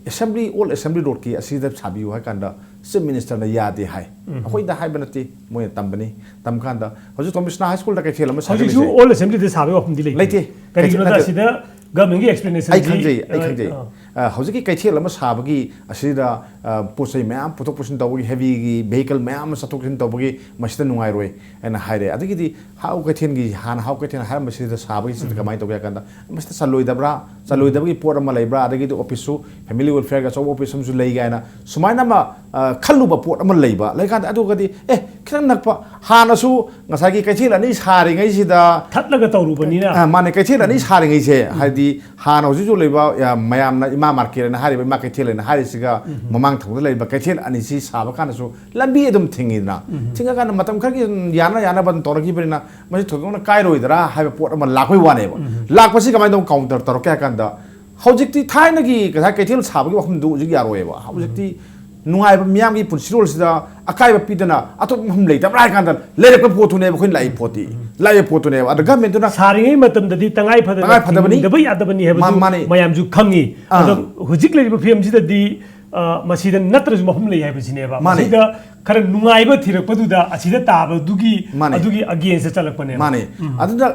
Assembly, Old Assembly Road ꯀꯤ ꯑꯁꯤꯗ ꯁꯥꯕꯤꯌꯨ ꯍꯥꯏ ꯀꯥꯟꯗ Chief Minister ꯅ ꯌꯥꯗꯦ ꯍꯥꯏ꯫ ꯎꯝ꯫ ꯑꯩꯈꯣꯏꯗ ꯍꯥꯏꯕ ꯅꯠꯇꯦ, ꯃꯣꯏꯅ ꯇꯝꯕꯅꯤ꯫ ꯇꯝ ꯀꯥꯟꯗ ꯍꯧꯖꯤꯛ ꯇꯣꯝꯕꯤꯁꯅꯥ High School ꯗ ꯀꯩꯊꯦꯜ ꯑꯃ ꯍꯧꯖꯤꯛꯁꯨ ꯁꯥꯒꯠꯂꯤꯁꯦ꯫ Old Assembly ꯗ ꯁꯥꯕꯒꯤ ꯋꯥꯐꯝꯗꯤ ꯂꯩꯇꯦ꯫ ꯂꯩꯇꯦ꯫ ꯀꯔꯤꯒꯤꯅꯣꯗ ꯅꯠꯇꯦ, ꯅꯠꯇꯦ꯫ ꯑꯁꯤꯗ government ꯒꯤ explanation ꯑꯩ ꯁꯤ, ꯈꯪꯖꯩ, ꯑꯩ ꯑ, ꯈꯪꯖꯩ꯫ ꯑ꯫ ꯑ, ꯍꯧꯖꯤꯛꯀꯤ ꯀꯩꯊꯦꯜ ꯑꯃ ꯁꯥꯕꯒꯤ ꯑꯁꯤꯗ, ꯑ, ꯄꯣꯠ ꯆꯩ ꯃꯌꯥꯝ ꯄꯨꯊꯣꯛ ꯄꯨꯁꯤꯟ ꯇꯧꯕꯒꯤ, heavy ꯒꯤ vehicle ꯃꯌꯥꯝ ꯑꯃ ꯆꯠꯊꯣꯛ ꯆꯠꯁꯤꯟ ꯇꯧꯕꯒꯤ ꯃꯁꯤꯗ ꯅꯨꯡꯉꯥꯏꯔꯣꯏ ꯍꯥꯏꯅ ꯍꯥꯏꯔꯦ꯫ ꯑꯗꯒꯤꯗꯤ ꯍꯥꯎ ꯀꯩꯊꯦꯜꯒꯤ, ꯍꯥꯟꯅ ꯍꯥꯎ ꯀꯩꯊꯦꯜ ꯍꯥꯏꯔꯝꯕꯁꯤꯗ ꯁꯥꯕꯒꯤꯁꯤꯗ ꯎꯝ꯫ ꯀꯃꯥꯏꯅ ꯇꯧꯒꯦ ꯍꯥꯏ ꯀꯥꯟꯗ, ꯃꯁꯤꯗ ꯆꯜꯂꯣꯏꯗꯕ꯭ꯔꯥ? ꯆꯜꯂꯣꯏꯗꯕꯒꯤ ꯄꯣꯠ ꯑꯃ ꯂꯩꯕ꯭ꯔꯥ? ꯑꯗꯒꯤꯗꯤ office ꯁꯨ family welfare ꯒꯤ ꯑꯆꯧꯕ office ꯑꯃꯁꯨ ꯂꯩ ꯀꯥꯏꯅ ꯁꯨꯃꯥꯏꯅ ꯑꯃ, ꯑ, ꯈꯜꯂꯨꯕ ꯄꯣꯠ ꯑꯃ ꯂꯩꯕ, ꯂꯩꯀꯥꯟꯗ ꯑꯗꯨꯒꯗꯤ, ꯑꯦ, ꯈꯤꯇꯪ ꯅꯛꯄ꯫ ꯍꯥꯟꯅꯁꯨ ꯉꯁꯥꯏꯒꯤ ꯀꯩꯊꯦꯜ ꯑꯅꯤ ꯁꯥꯔꯤꯉꯩꯁꯤꯗ, ꯊꯠꯂꯒ ꯇꯧꯔꯨꯕꯅꯤꯅ꯫ ꯑ, ꯃꯥꯅꯦ, ꯀꯩꯊꯦꯜ ꯑꯅꯤ ꯁꯥꯔꯤꯉꯩꯁꯦ, ꯍꯥꯏꯗꯤ ꯍꯥꯟꯅ ꯍꯧꯖꯤꯛ ꯍꯧꯖꯤꯛ ꯂꯩꯕ, ꯑ, ꯃꯌꯥꯝꯅ ꯏꯃꯥ ꯃꯥꯔꯀꯦꯠ ꯍꯥꯏꯅ ꯍꯥꯏꯔꯤꯕ, ꯏꯃꯥ ꯀꯩꯊꯦꯜ ꯍꯥꯏꯅ ꯍꯥꯏꯔꯤꯁꯤꯒ ꯃꯃꯥꯡ ꯊꯪꯕꯗ ꯂꯩꯕ ꯀꯩꯊꯦꯜ ꯑꯅꯤꯁꯤ ꯁꯥꯕ ꯀꯥꯟꯗꯁꯨ ꯂꯝꯕꯤ ꯑꯗꯨꯝ ꯊꯤꯡꯉꯤꯗꯅ꯫ ꯊꯤꯡꯉꯀꯥꯟꯗ ꯃꯇꯝ ꯈꯔꯒꯤ ꯑꯗꯨꯝ ꯌꯥꯅ ꯌꯥꯅꯕ ꯑꯗꯨꯝ ꯇꯧꯔꯛꯈꯤꯕꯅꯤꯅ ꯃꯁꯤ ꯊꯣꯏꯗꯣꯛꯅ ꯀꯥꯏꯔꯣꯏꯗ꯭ꯔꯥ ꯍꯥꯏꯕ ꯄꯣꯠ ꯑꯃ ꯂꯥꯛꯄꯩ ꯋꯥꯅꯦꯕ꯫ ꯂꯥꯛꯄꯁꯤ ꯀꯃꯥꯏꯅ ꯇꯧꯅ ꯀꯥꯎꯟꯇꯔ ꯇꯧꯔꯛꯀꯦ ꯍꯥꯏ ꯀꯥꯟꯗ, ꯍꯧꯖꯤꯛꯇꯤ ꯊꯥꯏꯅꯒꯤ ꯉꯁꯥꯏ ꯀꯩꯊꯦꯜ ꯁꯥꯕꯒꯤ ꯋꯥꯐꯝꯗꯨ ꯍꯧꯖꯤꯛ ꯌꯥꯔꯣꯏꯕ꯫ ꯍꯧꯖꯤꯛꯇꯤ ꯅꯨꯡꯉꯥꯏꯕ ꯃꯤꯌꯥꯝꯒꯤ ꯄꯨꯟꯁꯤꯔꯣꯜꯁꯤꯗ ꯑꯀꯥꯏꯕ ꯄꯤꯗꯅ ꯑꯇꯣꯞꯄ ꯃꯐꯝ ꯂꯩꯇꯕ꯭ꯔꯥ ꯍꯥꯏ ꯀꯥꯟꯗ ꯂꯩꯔꯛꯄ ꯄꯣꯠꯇꯨꯅꯦꯕ ꯑꯩꯈꯣꯏꯅ ꯂꯥꯛꯏ ꯄꯣꯠꯇꯤ꯫ ꯂꯥꯛꯏꯕ ꯄꯣꯠꯇꯨꯅꯦꯕ꯫ ꯑꯗ ꯒꯃꯦꯟꯇꯨꯅ ꯁꯥꯔꯤꯉꯩ ꯃꯇꯝꯗꯗꯤ ꯇꯉꯥꯏ ꯐꯗꯅ ꯇꯉꯥꯏ ꯐꯗꯕꯅꯤ꯫ ꯊꯤꯡꯗꯕ ꯌꯥꯗꯕꯅꯤ ꯍꯥꯏꯕꯗꯨ ꯃꯥ-, ꯃꯥꯅꯤ꯫ ꯃꯌꯥꯝꯁꯨ ꯈꯪꯉꯤ꯫ ꯑꯥ꯫ ꯑꯗꯣ ꯍꯧꯖꯤꯛ ꯂꯩꯔꯤꯕ ꯐꯤꯕꯝꯁꯤꯗꯗꯤ, ꯑ, ꯃꯁꯤꯗ ꯅꯠꯇ꯭ꯔꯁꯨ ꯃꯐꯝ ꯂꯩ ꯍꯥꯏꯕꯁꯤꯅꯦꯕ꯫ ꯃꯥꯅꯤ꯫ ꯃꯁꯤꯗ ꯈꯔ ꯅꯨꯡꯉꯥꯏꯕ ꯊꯤꯔꯛꯄꯗꯨꯗ ꯑꯁꯤꯗ ꯇꯥꯕꯗꯨꯒꯤ ꯃꯥꯅꯤ꯫ ꯑꯗꯨꯒꯤ against ꯆꯠꯂꯛꯄꯅꯦꯕ꯫ ꯃꯥꯅꯤ꯫ ꯎꯝ꯫ ꯑꯗꯨꯅ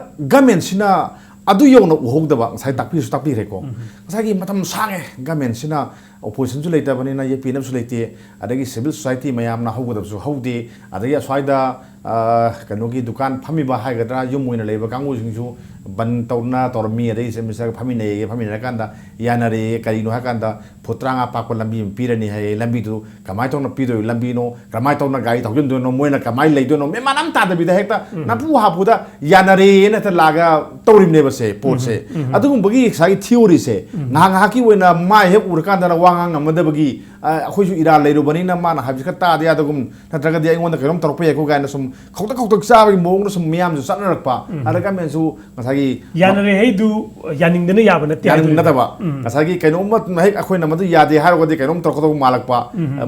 ꯒꯃꯦꯟꯁꯤꯅ ꯑꯗꯨ ꯌꯧꯅ ꯎꯍꯧꯗꯕ, ꯉꯁꯥꯏ ꯇꯥꯛꯄꯤꯁꯨ ꯇꯥꯛꯄꯤꯈ꯭ꯔꯦꯀꯣ꯫ ꯉꯁꯥꯏꯒꯤ ꯃꯇꯝ ꯁꯥꯡꯉꯦ ꯒꯃꯦꯟꯁꯤꯅ, ꯑꯣꯄꯣꯖꯤꯁꯟꯁꯨ ꯂꯩꯇꯕꯅꯤꯅ ꯌꯦꯠꯄꯤꯅꯕꯁꯨ ꯂꯩꯇꯦ, ꯑꯗꯒꯤ ꯁꯤꯚꯤꯜ ꯁꯣꯁꯥꯏꯇꯤ ꯃꯌꯥꯝꯅ ꯍꯧꯒꯗꯕꯁꯨ ꯍꯧꯗꯦ, ꯑꯗꯒꯤ ꯑꯁ꯭ꯋꯥꯏꯗ, ꯑ, ꯀꯩꯅꯣꯒꯤ ꯗꯨꯀꯥꯟ ꯐꯝꯃꯤꯕ ꯍꯥꯏꯒꯗ꯭ꯔꯥ, ꯌꯨꯝ ꯑꯣꯏꯅ ꯂꯩꯕ ꯀꯥꯡꯕꯨꯁꯤꯡꯁꯨ ꯕꯟ ꯇꯧꯅ ꯇꯧꯔꯝꯃꯤ, ꯑꯗꯒꯤ ꯆꯤꯐ ꯃꯤꯅꯤꯁꯇꯔꯒ ꯐꯝꯃꯤꯟꯅꯩꯌꯦ, ꯐꯝꯃꯤꯟꯅꯔꯀꯥꯟꯗ ꯌꯥꯅꯔꯦ꯫ ꯀꯔꯤꯅꯣ ꯍꯥꯏꯀꯥꯟꯗ ꯐꯨꯠ ꯇꯔꯥꯃꯉꯥ ꯄꯥꯛꯄ ꯂꯝꯕꯤ ꯑꯃ ꯄꯤꯔꯅꯤ ꯍꯥꯏꯌꯦ, ꯂꯝꯕꯤꯗꯨ ꯀꯃꯥꯏꯅ ꯇꯧꯅ ꯄꯤꯗꯣꯏꯅꯣ, ꯂꯝꯕꯤꯅꯣ, ꯀꯃꯥꯏꯅ ꯇꯧꯅ ꯒꯥꯔꯤ ꯊꯧꯖꯤꯟꯗꯣꯏꯅꯣ, ꯃꯣꯏꯅ ꯀꯃꯥꯏꯅ ꯂꯩꯗꯣꯏꯅꯣ, ꯃꯦꯟ ꯃꯥꯟ ꯑꯃ ꯇꯥꯗꯕꯤꯗ ꯍꯦꯛꯇ ꯅꯝꯐꯨ ꯍꯥꯐꯨꯗ ꯌꯥꯅꯔꯦꯅ ꯍꯦꯛꯇ ꯂꯥꯛꯑꯒ ꯇꯧꯔꯤꯕꯅꯦꯕ ꯁꯦ ꯄꯣꯠꯁꯦ꯫ ꯑꯗꯨꯒꯨꯝꯕꯒꯤ ꯉꯁꯥꯏꯒꯤ ꯊꯤꯑꯣꯔꯤꯁꯦ ꯉꯥꯏꯍꯥꯛ ꯉꯥꯏꯍꯥꯛꯀꯤ ꯑꯣꯏꯅ ꯃꯥꯏ ꯍꯦꯛ ꯎꯔꯀꯥꯟꯗꯅ ꯋꯥ ꯉꯥꯡ ꯉꯝꯃꯗꯕꯒꯤ, ꯑ, ꯑꯩꯈꯣꯏꯁꯨ ꯏꯔꯥꯜ ꯂꯩꯔꯨꯕꯅꯤꯅ ꯃꯥꯅ ꯍꯥꯏꯕꯁꯤ ꯈꯔ ꯇꯥꯗ ꯌꯥꯗꯒꯨꯝ, ꯅꯠꯇ꯭ꯔꯒꯗꯤ ꯑꯩꯉꯣꯟꯗ ꯀꯩꯅꯣꯝ ꯇꯧꯔꯛꯄ ꯌꯥꯏꯀꯣ ꯀꯥꯏꯅ ꯁꯨꯝ ꯈꯧꯇꯛ ꯈꯧꯇꯛ ꯆꯥꯕꯒꯤ ꯃꯑꯣꯡꯗ ꯁꯨꯝ ꯃꯤꯌꯥꯝꯁꯨ ꯆꯠꯅꯔꯛꯄ꯫ ꯑꯗ ꯒꯃꯦꯟꯁꯨ ꯉꯁꯥꯏꯒꯤ ꯌꯥꯅꯔꯦ ꯍꯥꯏꯗꯨ ꯌꯥꯅꯤꯡꯗꯅ ꯌꯥꯕ ꯅꯠꯇꯦ ꯌꯥꯅꯤꯡ ꯍꯥꯏꯗꯣꯏꯅꯦ꯫ ꯅꯠꯇꯕ꯫ ꯉꯁꯥꯏꯒꯤ ꯀꯩꯅꯣꯝꯃ ꯍꯦꯛ ꯑꯩꯈꯣꯏꯅ ꯃꯗꯨ ꯌꯥꯗꯦ ꯍꯥꯏꯔꯒꯗꯤ ꯀꯩꯅꯣꯝ ꯇꯧꯔꯛꯀꯗꯧꯕ ꯃꯥꯜꯂꯛꯄ,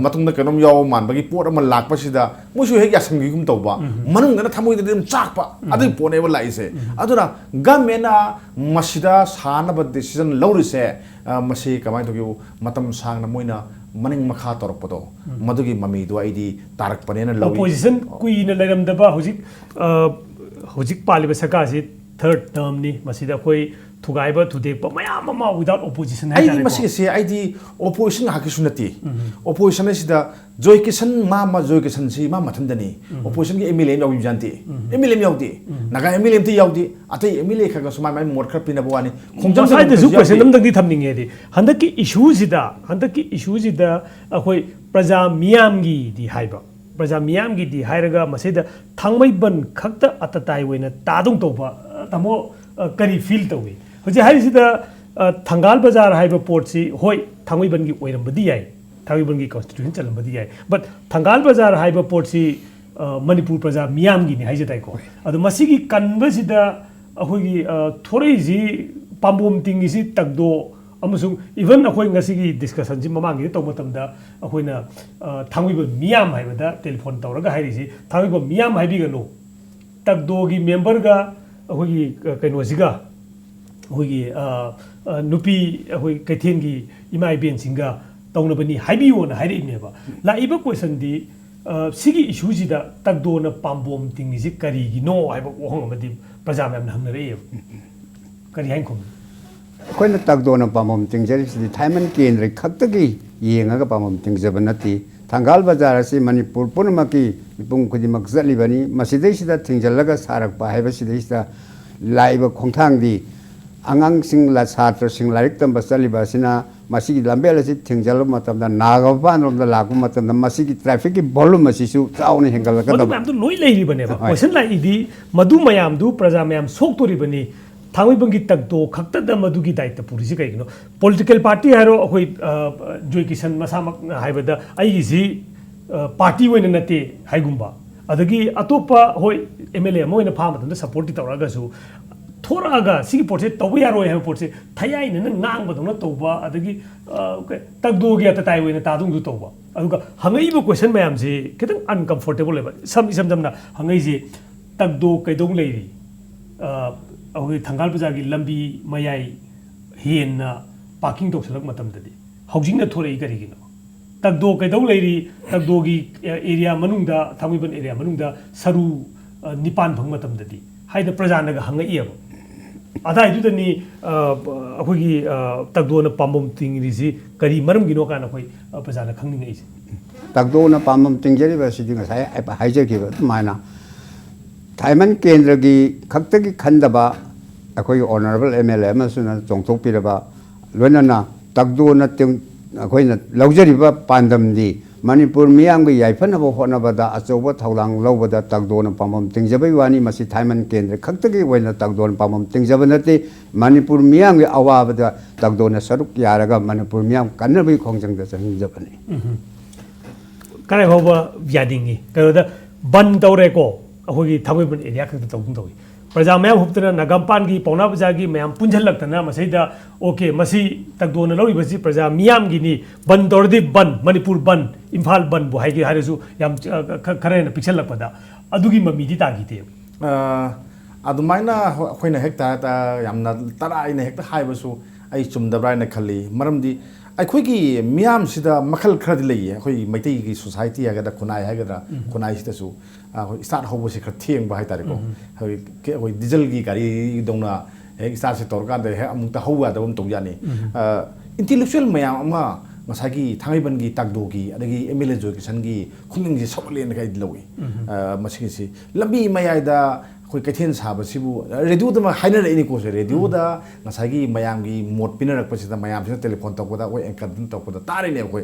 ꯃꯇꯨꯡꯗ ꯀꯩꯅꯣꯝ ꯌꯥꯎꯕ ꯃꯥꯟꯕꯒꯤ ꯄꯣꯠ ꯑꯃ ꯂꯥꯛꯄꯁꯤꯗ ꯃꯣꯏꯁꯨ ꯍꯦꯛ ꯌꯥꯁꯟꯈꯤꯒꯨꯝ ꯇꯧꯕ, ꯃꯅꯨꯡꯗꯅ ꯊꯃꯣꯏꯗꯗꯤ ꯑꯗꯨꯝ ꯆꯥꯛꯄ, ꯑꯗꯨꯒꯤ ꯄꯣꯠꯅꯦꯕ ꯂꯥꯛꯏꯁꯦ꯫ ꯑꯗꯨꯅ ꯒꯃꯦꯟꯅ ꯃꯁꯤꯗ ꯁꯥꯅꯕ ꯗꯤꯁꯤꯖꯟ ꯂꯧꯔꯤꯁꯦ, ꯑ, ꯃꯁꯤ ꯀꯃꯥꯏꯅ ꯇꯧꯒꯦꯕꯨ, ꯃꯇꯝ ꯁꯥꯡꯅ ꯃꯣꯏꯅ ꯃꯅꯤꯡ ꯃꯈꯥ ꯇꯧꯔꯛꯄꯗꯣ, ꯃꯗꯨꯒꯤ ꯃꯃꯤꯗꯣ ꯑꯩꯗꯤ ꯇꯥꯔꯛꯄꯅꯦꯅ ꯂꯧꯏ꯫ ꯑꯣꯄꯣꯖꯤꯁꯟ ꯀꯨꯏꯅ ꯂꯩꯔꯝꯗꯕ ꯍꯧꯖꯤꯛ, ꯑ, ꯍꯧꯖꯤꯛ ꯄꯥꯜꯂꯤꯕ ꯁꯔꯀꯥꯔꯁꯤ ꯊꯔꯠ ꯇꯔꯝꯅꯤ꯫ ꯃꯁꯤꯗ ꯑꯩꯈꯣꯏ ꯊꯨꯒꯥꯏꯕ ꯊꯨꯗꯦꯛꯄ ꯃꯌꯥꯝ ꯑꯃ without opposition ꯑꯩꯗꯤ ꯍꯥꯏꯇꯥꯔꯦꯀꯣ꯫ ꯃꯁꯤꯒꯤꯁꯦ ꯑꯩꯗꯤ ꯑꯣꯄꯣꯖꯤꯁꯟ ꯉꯥꯏꯍꯥꯛꯀꯤꯁꯨ ꯅꯠꯇꯦ꯫ ꯑꯣꯄꯣꯖꯤꯁꯟ ꯑꯁꯤꯗ ꯖꯣꯏ ꯀꯤꯁꯟ ꯃꯥ, ꯃꯥ ꯖꯣꯏ ꯀꯤꯁꯟꯁꯤ ꯃꯥ ꯃꯊꯟꯗꯅꯤ꯫ ꯑꯣꯄꯣꯖꯤꯁꯟꯒꯤ ꯑꯦꯝ ꯑꯦꯜ ꯑꯦ ꯑꯃ ꯌꯥꯎꯕꯤꯕ ꯅꯠꯇꯦ꯫ ꯑꯦꯝ ꯑꯦꯜ ꯑꯦ ꯑꯃ ꯌꯥꯎꯗꯦ꯫ ꯅꯥꯒꯥ ꯑꯦꯝ ꯑꯦꯜ ꯑꯦ ꯑꯝꯇ ꯌꯥꯎꯗꯦ꯫ ꯑꯇꯩ ꯑꯦꯝ ꯑꯦꯜ ꯑꯦ ꯈꯔ ꯈꯔꯁꯨ ꯃꯥꯏ ꯃꯥꯏ ꯃꯣꯠ ꯈꯔ ꯄꯤꯅꯕ ꯋꯥꯅꯤ꯫ ꯈꯣꯡꯖꯪ ꯃꯁꯥꯏꯗꯁꯨ ꯆꯪꯕꯁꯨ ꯀꯣꯏꯁꯟ ꯌꯥꯎꯗꯦ꯫ ꯑꯝꯇꯪꯗꯤ ꯊꯝꯅꯤꯡꯉꯦꯗꯤ, ꯍꯟꯗꯛꯀꯤ ꯏꯁꯨꯁꯤꯗ, ꯍꯟꯗꯛꯀꯤ ꯏꯁꯨꯁꯤꯗ ꯑꯩꯈꯣꯏ ꯄ꯭ꯔꯖꯥ ꯃꯤꯌꯥꯝꯒꯤꯗꯤ ꯍꯥꯏꯕ, ꯄ꯭ꯔꯖꯥ ꯃꯤꯌꯥꯝꯒꯤꯗꯤ ꯍꯥꯏꯔꯒ ꯃꯁꯤꯗ ꯊꯥꯡꯃꯩꯕꯟ ꯈꯛꯇ ꯑꯇꯇꯥꯏ ꯑꯣꯏꯅ ꯇꯥꯗꯧ ꯇꯧꯕ, ꯑ, ꯇꯥꯃꯣ, ꯑ, ꯀꯔꯤ ꯐꯤꯜ ꯇꯧꯏ? ꯍꯧꯖꯤꯛ ꯍꯥꯏꯔꯤꯁꯤꯗ, ꯑ, ꯊꯪꯒꯥꯜ ꯕꯖꯥꯔ ꯍꯥꯏꯕ ꯄꯣꯠꯁꯤ, ꯍꯣꯏ, ꯊꯥꯡꯃꯩꯕꯟꯒꯤ ꯑꯣꯏꯔꯝꯕꯗꯤ ꯌꯥꯏ, ꯊꯥꯡꯃꯩꯕꯟꯒꯤ ꯀꯟꯁꯇꯤꯇ꯭ꯌꯨꯁꯟ ꯆꯜꯂꯝꯕꯗꯤ ꯌꯥꯏ, ꯕꯠ ꯊꯪꯒꯥꯜ ꯕꯖꯥꯔ ꯍꯥꯏꯕ ꯄꯣꯠꯁꯤ, ꯑ, ꯃꯅꯤꯄꯨꯔ ꯄ꯭ꯔꯖꯥ ꯃꯤꯌꯥꯝꯒꯤꯅꯤ ꯍꯥꯏꯖ ꯇꯥꯏꯀꯣ꯫ ꯑꯗꯣ ꯃꯁꯤꯒꯤ ꯀꯟꯕꯁꯤꯗ ꯑꯩꯈꯣꯏꯒꯤ, ꯑ, ꯊꯣꯔꯛꯏꯁꯤ, ꯄꯥꯝꯕꯣꯝ ꯇꯤꯡꯉꯤꯁꯤ ꯇꯒꯗꯣ ꯑꯃꯁꯨꯡ even ꯑꯩꯈꯣꯏ ꯉꯁꯤꯒꯤ ꯗꯤꯁꯀꯁꯟꯁꯤ ꯃꯃꯥꯡꯒꯤꯗ ꯇꯧꯕ ꯃꯇꯝꯗ ꯑꯩꯈꯣꯏꯅ, ꯑ, ꯊꯥꯡꯃꯩꯕꯟ ꯃꯤꯌꯥꯝ ꯍꯥꯏꯕꯗ ꯇꯦꯂꯤꯐꯣꯟ ꯇꯧꯔꯒ ꯍꯥꯏꯔꯤꯁꯤ, ꯊꯥꯡꯃꯩꯕꯟ ꯃꯤꯌꯥꯝ ꯍꯥꯏꯕꯤꯒꯅꯨ, ꯇꯒꯗꯣꯒꯤ ꯃꯦꯝꯕꯔꯒ ꯑꯩꯈꯣꯏꯒꯤ, ꯑ, ꯀꯩꯅꯣꯁꯤꯒ, ꯑꯩꯈꯣꯏꯒꯤ, ꯑ, ꯑ, ꯅꯨꯄꯤ, ꯑꯩꯈꯣꯏ ꯀꯩꯊꯦꯜꯒꯤ ꯏꯃꯥ ꯏꯕꯦꯟꯁꯤꯡꯒ ꯇꯧꯅꯕꯅꯤ ꯍꯥꯏꯕꯤꯌꯣꯅ ꯍꯥꯏꯔꯛꯏꯅꯦꯕ꯫ ꯂꯥꯛꯏꯕ ꯀꯣꯏꯁꯟꯗꯤ, ꯑ, ꯁꯤꯒꯤ ꯏꯁꯨꯁꯤꯗ ꯇꯒꯗꯣꯅ ꯄꯥꯝꯕꯣꯝ ꯇꯤꯡꯉꯤꯁꯤ ꯀꯔꯤꯒꯤꯅꯣ ꯍꯥꯏꯕ ꯋꯥꯍꯪ ꯑꯃꯗꯤ ꯄ꯭ꯔꯖꯥ ꯃꯌꯥꯝꯅ ꯍꯪꯅꯔꯛꯑꯦꯕ꯫ ꯀꯔꯤ ꯍꯥꯏꯅ ꯈꯨꯝꯃꯤ? ꯑꯩꯈꯣꯏꯅ ꯇꯒꯗꯣꯅ ꯄꯥꯝꯕꯣꯝ ꯇꯤꯡꯖꯔꯤꯕꯁꯤꯗꯤ ꯊꯥꯏꯃꯟ ꯀꯦꯟꯗ꯭ꯔ ꯈꯛꯇꯒꯤ ꯌꯦꯡꯉꯒ ꯄꯥꯝꯕꯣꯝ ꯇꯤꯡꯖꯕ ꯅꯠꯇꯦ꯫ ꯊꯪꯒꯥꯜ ꯕꯖꯥꯔ ꯑꯁꯤ ꯃꯅꯤꯄꯨꯔ ꯄꯨꯝꯅꯃꯛꯀꯤ ꯃꯤꯄꯨꯝ ꯈꯨꯗꯤꯡꯃꯛ ꯆꯠꯂꯤꯕꯅꯤ꯫ ꯃꯁꯤꯗꯩꯁꯤꯗ ꯊꯤꯡꯖꯤꯜꯂꯒ ꯁꯥꯔꯛꯄ ꯍꯥꯏꯕꯁꯤꯗꯩꯁꯤꯗ ꯂꯥꯛꯏꯕ ꯈꯣꯡꯊꯥꯡꯗꯤ ꯑꯉꯥꯡꯁꯤꯡ, ꯁꯥꯇ꯭ꯔꯁꯤꯡ ꯂꯥꯏꯔꯤꯛ ꯇꯝꯕ ꯆꯠꯂꯤꯕ ꯑꯁꯤꯅ ꯃꯁꯤꯒꯤ ꯂꯝꯕꯦꯜ ꯑꯁꯤ ꯊꯤꯡꯖꯤꯜꯂꯕ ꯃꯇꯝꯗ, ꯅꯥꯒꯥꯃꯄꯥꯟ ꯔꯣꯝꯗ ꯂꯥꯛꯄ ꯃꯇꯝꯗ ꯃꯁꯤꯒꯤ ꯇ꯭ꯔꯥꯐꯤꯛꯀꯤ ꯚꯣꯂꯨꯝ ꯑꯁꯤꯁꯨ ꯆꯥꯎꯅ ꯃꯗꯨ ꯍꯦꯟꯒꯠꯂꯛꯀꯗꯕ꯫ ꯃꯌꯥꯝꯗꯨ ꯂꯣꯏ ꯂꯩꯔꯤꯕꯅꯦꯕ꯫ ꯍꯣꯏ꯫ ꯀꯣꯏꯁꯟ ꯂꯥꯛꯏꯗꯤ ꯃꯗꯨ ꯃꯌꯥꯝꯗꯨ ꯄ꯭ꯔꯖꯥ ꯃꯌꯥꯝ ꯁꯣꯛꯇꯣꯔꯤꯕꯅꯤ꯫ ꯊꯥꯡꯃꯩꯕꯟꯒꯤ ꯇꯒꯗꯣ ꯈꯛꯇꯗ ꯃꯗꯨꯒꯤ ꯗꯥꯏꯇ ꯄꯨꯔꯤꯁꯤ ꯀꯩꯒꯤꯅꯣ? ꯄꯣꯂꯤꯇꯤꯀꯦꯜ ꯄꯥꯔꯇꯤ ꯍꯥꯏꯔꯣ, ꯑꯩꯈꯣꯏ, ꯑ, ꯖꯣꯏ ꯀꯤꯁꯟ ꯃꯁꯥꯃꯛꯅ ꯍꯥꯏꯕꯗ ꯑꯩꯒꯤꯁꯤ, ꯑ, ꯄꯥꯔꯇꯤ ꯑꯣꯏꯅ ꯅꯠꯇꯦ ꯍꯥꯏꯒꯨꯝꯕ, ꯑꯗꯒꯤ ꯑꯇꯣꯞꯄ, ꯍꯣꯏ, ꯑꯦꯝ ꯑꯦꯜ ꯑꯦ ꯑꯃ ꯑꯣꯏꯅ ꯐꯥꯕ ꯃꯇꯝꯗ ꯁꯞꯄꯣꯔꯠꯇꯤ ꯇꯧꯔꯛꯑꯒꯁꯨ, ꯊꯣꯔꯛꯑꯒ ꯁꯤꯒꯤ ꯄꯣꯠꯁꯦ ꯇꯧꯕ ꯌꯥꯔꯣꯏ ꯍꯥꯏꯕ ꯄꯣꯠꯁꯦ ꯊꯌꯥꯏꯅꯅ ꯉꯥꯡꯕꯗꯧꯅ ꯇꯧꯕ, ꯑꯗꯒꯤ, ꯑ, ꯀ-, ꯇꯒꯗꯣꯒꯤ ꯑꯇꯇꯥꯏ ꯑꯣꯏꯅ ꯇꯥꯗꯧꯁꯨ ꯇꯧꯕ꯫ ꯑꯗꯨꯒ ꯍꯪꯉꯛꯏꯕ ꯀꯣꯏꯁꯟ ꯃꯌꯥꯝꯁꯤ ꯈꯤꯇꯪ ꯑꯟꯀꯝꯐꯣꯔꯇꯦꯕꯜ ꯑꯣꯏꯕ꯫ ꯁꯝ-, ꯏꯁꯝ ꯁꯝꯅ ꯍꯪꯉꯛꯏꯁꯤ, "ꯇꯒꯗꯣ ꯀꯩꯗꯧ ꯂꯩꯔꯤ?" ꯑ, ꯑꯩꯈꯣꯏ ꯊꯪꯒꯥꯜ ꯕꯖꯥꯔꯒꯤ ꯂꯝꯕꯤ ꯃꯌꯥꯏ ꯍꯦꯟꯅ ꯄꯥꯔꯀꯤꯡ ꯇꯧꯁꯜꯂꯛꯄ ꯃꯇꯝꯗꯗꯤ ꯍꯧꯖꯤꯛꯅ ꯊꯣꯔꯛꯏ ꯀꯔꯤꯒꯤꯅꯣ? ꯇꯒꯗꯣ ꯀꯩꯗꯧ ꯂꯩꯔꯤ? ꯇꯒꯗꯣꯒꯤ, ꯑ, ꯑꯦꯔꯤꯌꯥ ꯃꯅꯨꯡꯗ, ꯊꯥꯡꯃꯩꯕꯟ ꯑꯦꯔꯤꯌꯥ ꯃꯅꯨꯡꯗ ꯁꯔꯨ, ꯑ, ꯅꯤꯄꯥꯟ ꯐꯪꯕ ꯃꯇꯝꯗꯗꯤ ꯍꯥꯏꯗꯅ ꯄ꯭ꯔꯖꯥꯅꯒ ꯍꯪꯉꯛꯏꯑꯕ꯫ ꯑꯗꯥꯏꯗꯨꯗꯅꯤ, ꯑ, ꯑꯩꯈꯣꯏꯒꯤ, ꯑ, ꯇꯒꯗꯣꯅ ꯄꯥꯝꯕꯣꯝ ꯇꯤꯡꯉꯤꯁꯤ ꯀꯔꯤ ꯃꯔꯝꯒꯤꯅꯣ ꯀꯥꯏꯅ ꯑꯩꯈꯣꯏ, ꯑ, ꯄ꯭ꯔꯖꯥꯅ ꯈꯪꯅꯤꯡꯉꯛꯏꯁꯦ꯫ ꯇꯒꯗꯣꯅ ꯄꯥꯝꯕꯣꯝ ꯇꯤꯡꯖꯔꯤꯕ ꯑꯁꯤꯗꯤ ꯉꯁꯥꯏ ꯍꯥꯏ-, ꯍꯥꯏꯖꯈꯤꯕ ꯑꯗꯨꯃꯥꯏꯅ ꯊꯥꯏꯃꯟ ꯀꯦꯟꯗ꯭ꯔꯒꯤ ꯈꯛꯇꯒꯤ ꯈꯟꯗꯕ ꯑꯩꯈꯣꯏꯒꯤ ꯑꯣꯅꯔꯦꯕꯜ ꯑꯦꯝ ꯑꯦꯜ ꯑꯦ ꯑꯃꯁꯨꯅ ꯆꯣꯡꯊꯣꯛꯄꯤꯔꯕ, ꯂꯣꯏꯅꯅ ꯇꯒꯗꯣꯅ ꯇꯤꯡ-, ꯑꯩꯈꯣꯏꯅ ꯂꯧꯖꯔꯤꯕ ꯄꯥꯟꯗꯝꯗꯤ ꯃꯅꯤꯄꯨꯔ ꯃꯤꯌꯥꯝꯒꯤ ꯌꯥꯏꯐꯅꯕ ꯍꯣꯠꯅꯕꯗ ꯑꯆꯧꯕ ꯊꯧꯗꯥꯡ ꯂꯧꯕꯗ ꯇꯥꯒꯗꯣꯅ ꯄꯥꯝꯕꯝ ꯇꯤꯡꯖꯕꯒꯤ ꯋꯥꯅꯤ꯫ ꯃꯁꯤ ꯊꯥꯏꯃꯟ ꯀꯦꯟꯗ꯭ꯔ ꯈꯛꯇꯒꯤ ꯑꯣꯏꯅ ꯇꯥꯒꯗꯣꯅ ꯄꯥꯝꯕꯝ ꯇꯤꯡꯖꯕ ꯅꯠꯇꯦ꯫ ꯃꯅꯤꯄꯨꯔ ꯃꯤꯌꯥꯝꯒꯤ ꯑꯋꯥꯕꯗ ꯇꯥꯒꯗꯣꯅ ꯁꯔꯨꯛ ꯌꯥꯔꯒ ꯃꯅꯤꯄꯨꯔ ꯃꯤꯌꯥꯝ ꯀꯟꯅꯕꯒꯤ ꯈꯣꯡꯖꯪꯗ ꯆꯪꯖꯕꯅꯤ꯫ ꯀꯔꯥꯏ ꯐꯥꯎꯕ ꯌꯥꯅꯤꯡꯉꯤ? ꯀꯩꯅꯣꯗ ꯕꯟ ꯇꯧꯔꯦꯀꯣ, ꯑꯩꯈꯣꯏꯒꯤ ꯊꯥꯡꯃꯩꯕꯟ ꯑꯦꯔꯤꯌꯥ ꯈꯛꯇ ꯇꯧꯒꯨꯝ ꯇꯧꯏ꯫ ꯄ꯭ꯔꯖꯥ ꯃꯌꯥꯝ ꯍꯨꯞꯇꯅ ꯅꯥꯒꯥꯃꯄꯥꯟꯒꯤ ꯄꯥꯎꯅꯥ ꯕꯖꯥꯔꯒꯤ ꯃꯌꯥꯝ ꯄꯨꯟꯁꯤꯜꯂꯛꯇꯅ ꯃꯁꯤꯗ, "ꯑꯣꯀꯦ, ꯃꯁꯤ ꯇꯥꯒꯗꯣꯅ ꯂꯧꯔꯤꯕꯁꯤ ꯄ꯭ꯔꯖꯥ ꯃꯤꯌꯥꯝꯒꯤꯅꯤ, ꯕꯟ ꯇꯧꯔꯗꯤ ꯕꯟ, ꯃꯅꯤꯄꯨꯔ ꯕꯟ, ꯏꯝꯐꯥꯜ ꯕꯟꯕꯨ ꯍꯥꯏꯒꯦ ꯍꯥꯏꯔꯁꯨ ꯌꯥꯝ, ꯑ, ꯈ-, ꯈꯔ ꯍꯦꯟꯅ ꯄꯤꯛꯁꯜꯂꯛꯄꯗ ꯑꯗꯨꯒꯤ ꯃꯃꯤꯗꯤ ꯇꯥꯈꯤꯗꯦ"꯫ ꯑ, ꯑꯗꯨꯃꯥꯏꯅ ꯍꯣ-, ꯑꯩꯈꯣꯏꯅ ꯍꯦꯛꯇ, ꯍꯦꯛꯇ ꯌꯥꯝꯅ ꯇꯔꯥ ꯑꯩꯅ ꯍꯦꯛꯇ ꯍꯥꯏꯕꯁꯨ ꯑꯩ ꯆꯨꯝꯗꯕ꯭ꯔꯥ ꯍꯥꯏꯅ ꯈꯜꯂꯤ꯫ ꯃꯔꯝꯗꯤ ꯑꯩꯈꯣꯏꯒꯤ ꯃꯤꯌꯥꯝꯁꯤꯗ ꯃꯈꯜ ꯈꯔꯗꯤ ꯂꯩꯌꯦ꯫ ꯑꯩꯈꯣꯏ ꯃꯩꯇꯩꯒꯤ ꯁꯣꯁꯥꯏꯇꯤ ꯍꯥꯏꯒꯗ꯭ꯔꯥ, ꯈꯨꯟꯅꯥꯏ ꯍꯥꯏꯒꯗ꯭ꯔꯥ, ꯈꯨꯟꯅꯥꯏꯁꯤꯗꯁꯨ, ꯑ, ꯑꯩꯈꯣꯏ ꯁ꯭ꯇꯥꯔꯠ ꯍꯧꯕꯁꯦ ꯈꯔ ꯊꯦꯡꯕ ꯍꯥꯏꯇꯥꯔꯦꯀꯣ꯫ ꯑꯩꯈꯣꯏ, ꯑꯩꯈꯣꯏ ꯗꯤꯖꯜꯒꯤ ꯒꯥꯔꯤꯗꯧꯅ ꯍꯦꯛ ꯁ꯭ꯇꯥꯔꯠꯁꯦ ꯇꯧꯔꯀꯥꯟꯗ ꯍꯦꯛ ꯑꯃꯨꯛꯇ ꯍꯧꯕ ꯌꯥꯗꯕ ꯑꯃ ꯇꯧ ꯌꯥꯅꯤ꯫ ꯑ, ꯏꯟꯇꯦꯂꯦꯛꯆꯨꯋꯦꯜ ꯃꯌꯥꯝ ꯑꯃ ꯉꯁꯥꯏꯒꯤ ꯊꯥꯡꯃꯩꯕꯟꯒꯤ ꯇꯥꯒꯗꯣꯒꯤ, ꯑꯗꯒꯤ ꯑꯦꯝ ꯑꯦꯜ ꯑꯦ ꯖꯣꯏꯀꯤꯁꯟꯒꯤ ꯈꯨꯅꯤꯡꯁꯦ ꯁꯧꯒꯠꯂꯦꯅ ꯑꯩꯗꯤ ꯂꯧꯏ꯫ ꯑ, ꯃꯁꯤꯒꯤꯁꯤ ꯂꯝꯕꯤ ꯃꯌꯥꯏꯗ ꯑꯩꯈꯣꯏ ꯀꯩꯊꯦꯜ ꯁꯥꯕꯁꯤꯕꯨ, ꯔꯦꯗꯤꯑꯣꯗ ꯑꯃ ꯍꯥꯏꯅꯔꯛꯏꯅꯤꯀꯣ ꯁꯦ, ꯔꯦꯗꯤꯑꯣꯗ ꯉꯁꯥꯏꯒꯤ ꯃꯌꯥꯝꯒꯤ ꯃꯣꯠ ꯄꯤꯅꯔꯛꯄꯁꯤꯗ, ꯃꯌꯥꯝꯁꯤꯅ ꯇꯦꯂꯤꯐꯣꯟ ꯇꯧꯕꯗ, ꯑꯩꯈꯣꯏ ꯑꯦꯡꯀꯔꯗꯨꯅ ꯇꯧꯔꯛꯄꯗ ꯇꯥꯔꯤꯅꯦ ꯑꯩꯈꯣꯏ꯫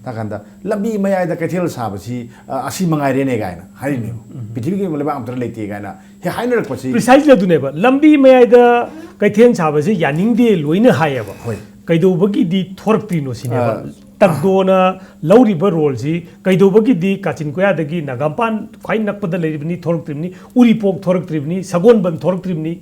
ꯇꯥꯀꯥꯟꯗ ꯂꯝꯕꯤ ꯃꯌꯥꯏꯗ ꯀꯩꯊꯦꯜ ꯁꯥꯕꯁꯤ, ꯑ, ꯑꯁꯤ ꯃꯉꯥꯏꯔꯦꯅꯦ ꯀꯥꯏꯅ ꯍꯥꯏꯔꯤꯅꯦꯕ꯫ ꯄ꯭ꯔꯤꯊꯤꯕꯤꯒꯤ ꯂꯩꯕꯥꯛ ꯑꯝꯇ ꯂꯩꯇꯦ ꯀꯥꯏꯅ ꯍꯦꯛ ꯍꯥꯏꯅꯔꯛꯄꯁꯤ꯫ ꯄ꯭ꯔꯤꯁꯥꯏꯁꯂꯤ ꯑꯗꯨꯅꯦꯕ, ꯂꯝꯕꯤ ꯃꯌꯥꯏꯗ ꯀꯩꯊꯦꯜ ꯁꯥꯕꯁꯦ ꯌꯥꯅꯤꯡꯗꯦ ꯂꯣꯏꯅ ꯍꯥꯏꯌꯦꯕ꯫ ꯍꯣꯏ꯫ ꯀꯩꯗꯧꯕꯒꯤꯗꯤ ꯊꯣꯔꯛꯇ꯭ꯔꯤꯅꯣ ꯁꯤꯅꯦꯕ꯫ ꯑ, ꯇꯥꯒꯗꯣꯅ ꯂꯧꯔꯤꯕ ꯔꯣꯜꯁꯤ ꯀꯩꯗꯧꯕꯒꯤꯗꯤ ꯀꯥꯆꯤꯟ ꯀꯣꯌꯥꯗꯒꯤ ꯅꯥꯒꯥꯃꯄꯥꯟ ꯈ꯭ꯋꯥꯏ ꯅꯛꯄꯗ ꯂꯩꯔꯤꯕꯅꯤ ꯊꯣꯔꯛꯇ꯭ꯔꯤꯕꯅꯤ, ꯎꯔꯤꯄꯣꯛ ꯊꯣꯔꯛꯇ꯭ꯔꯤꯕꯅꯤ, ꯁꯒꯣꯜꯕꯟ ꯊꯣꯔꯛꯇ꯭ꯔꯤꯕꯅꯤ,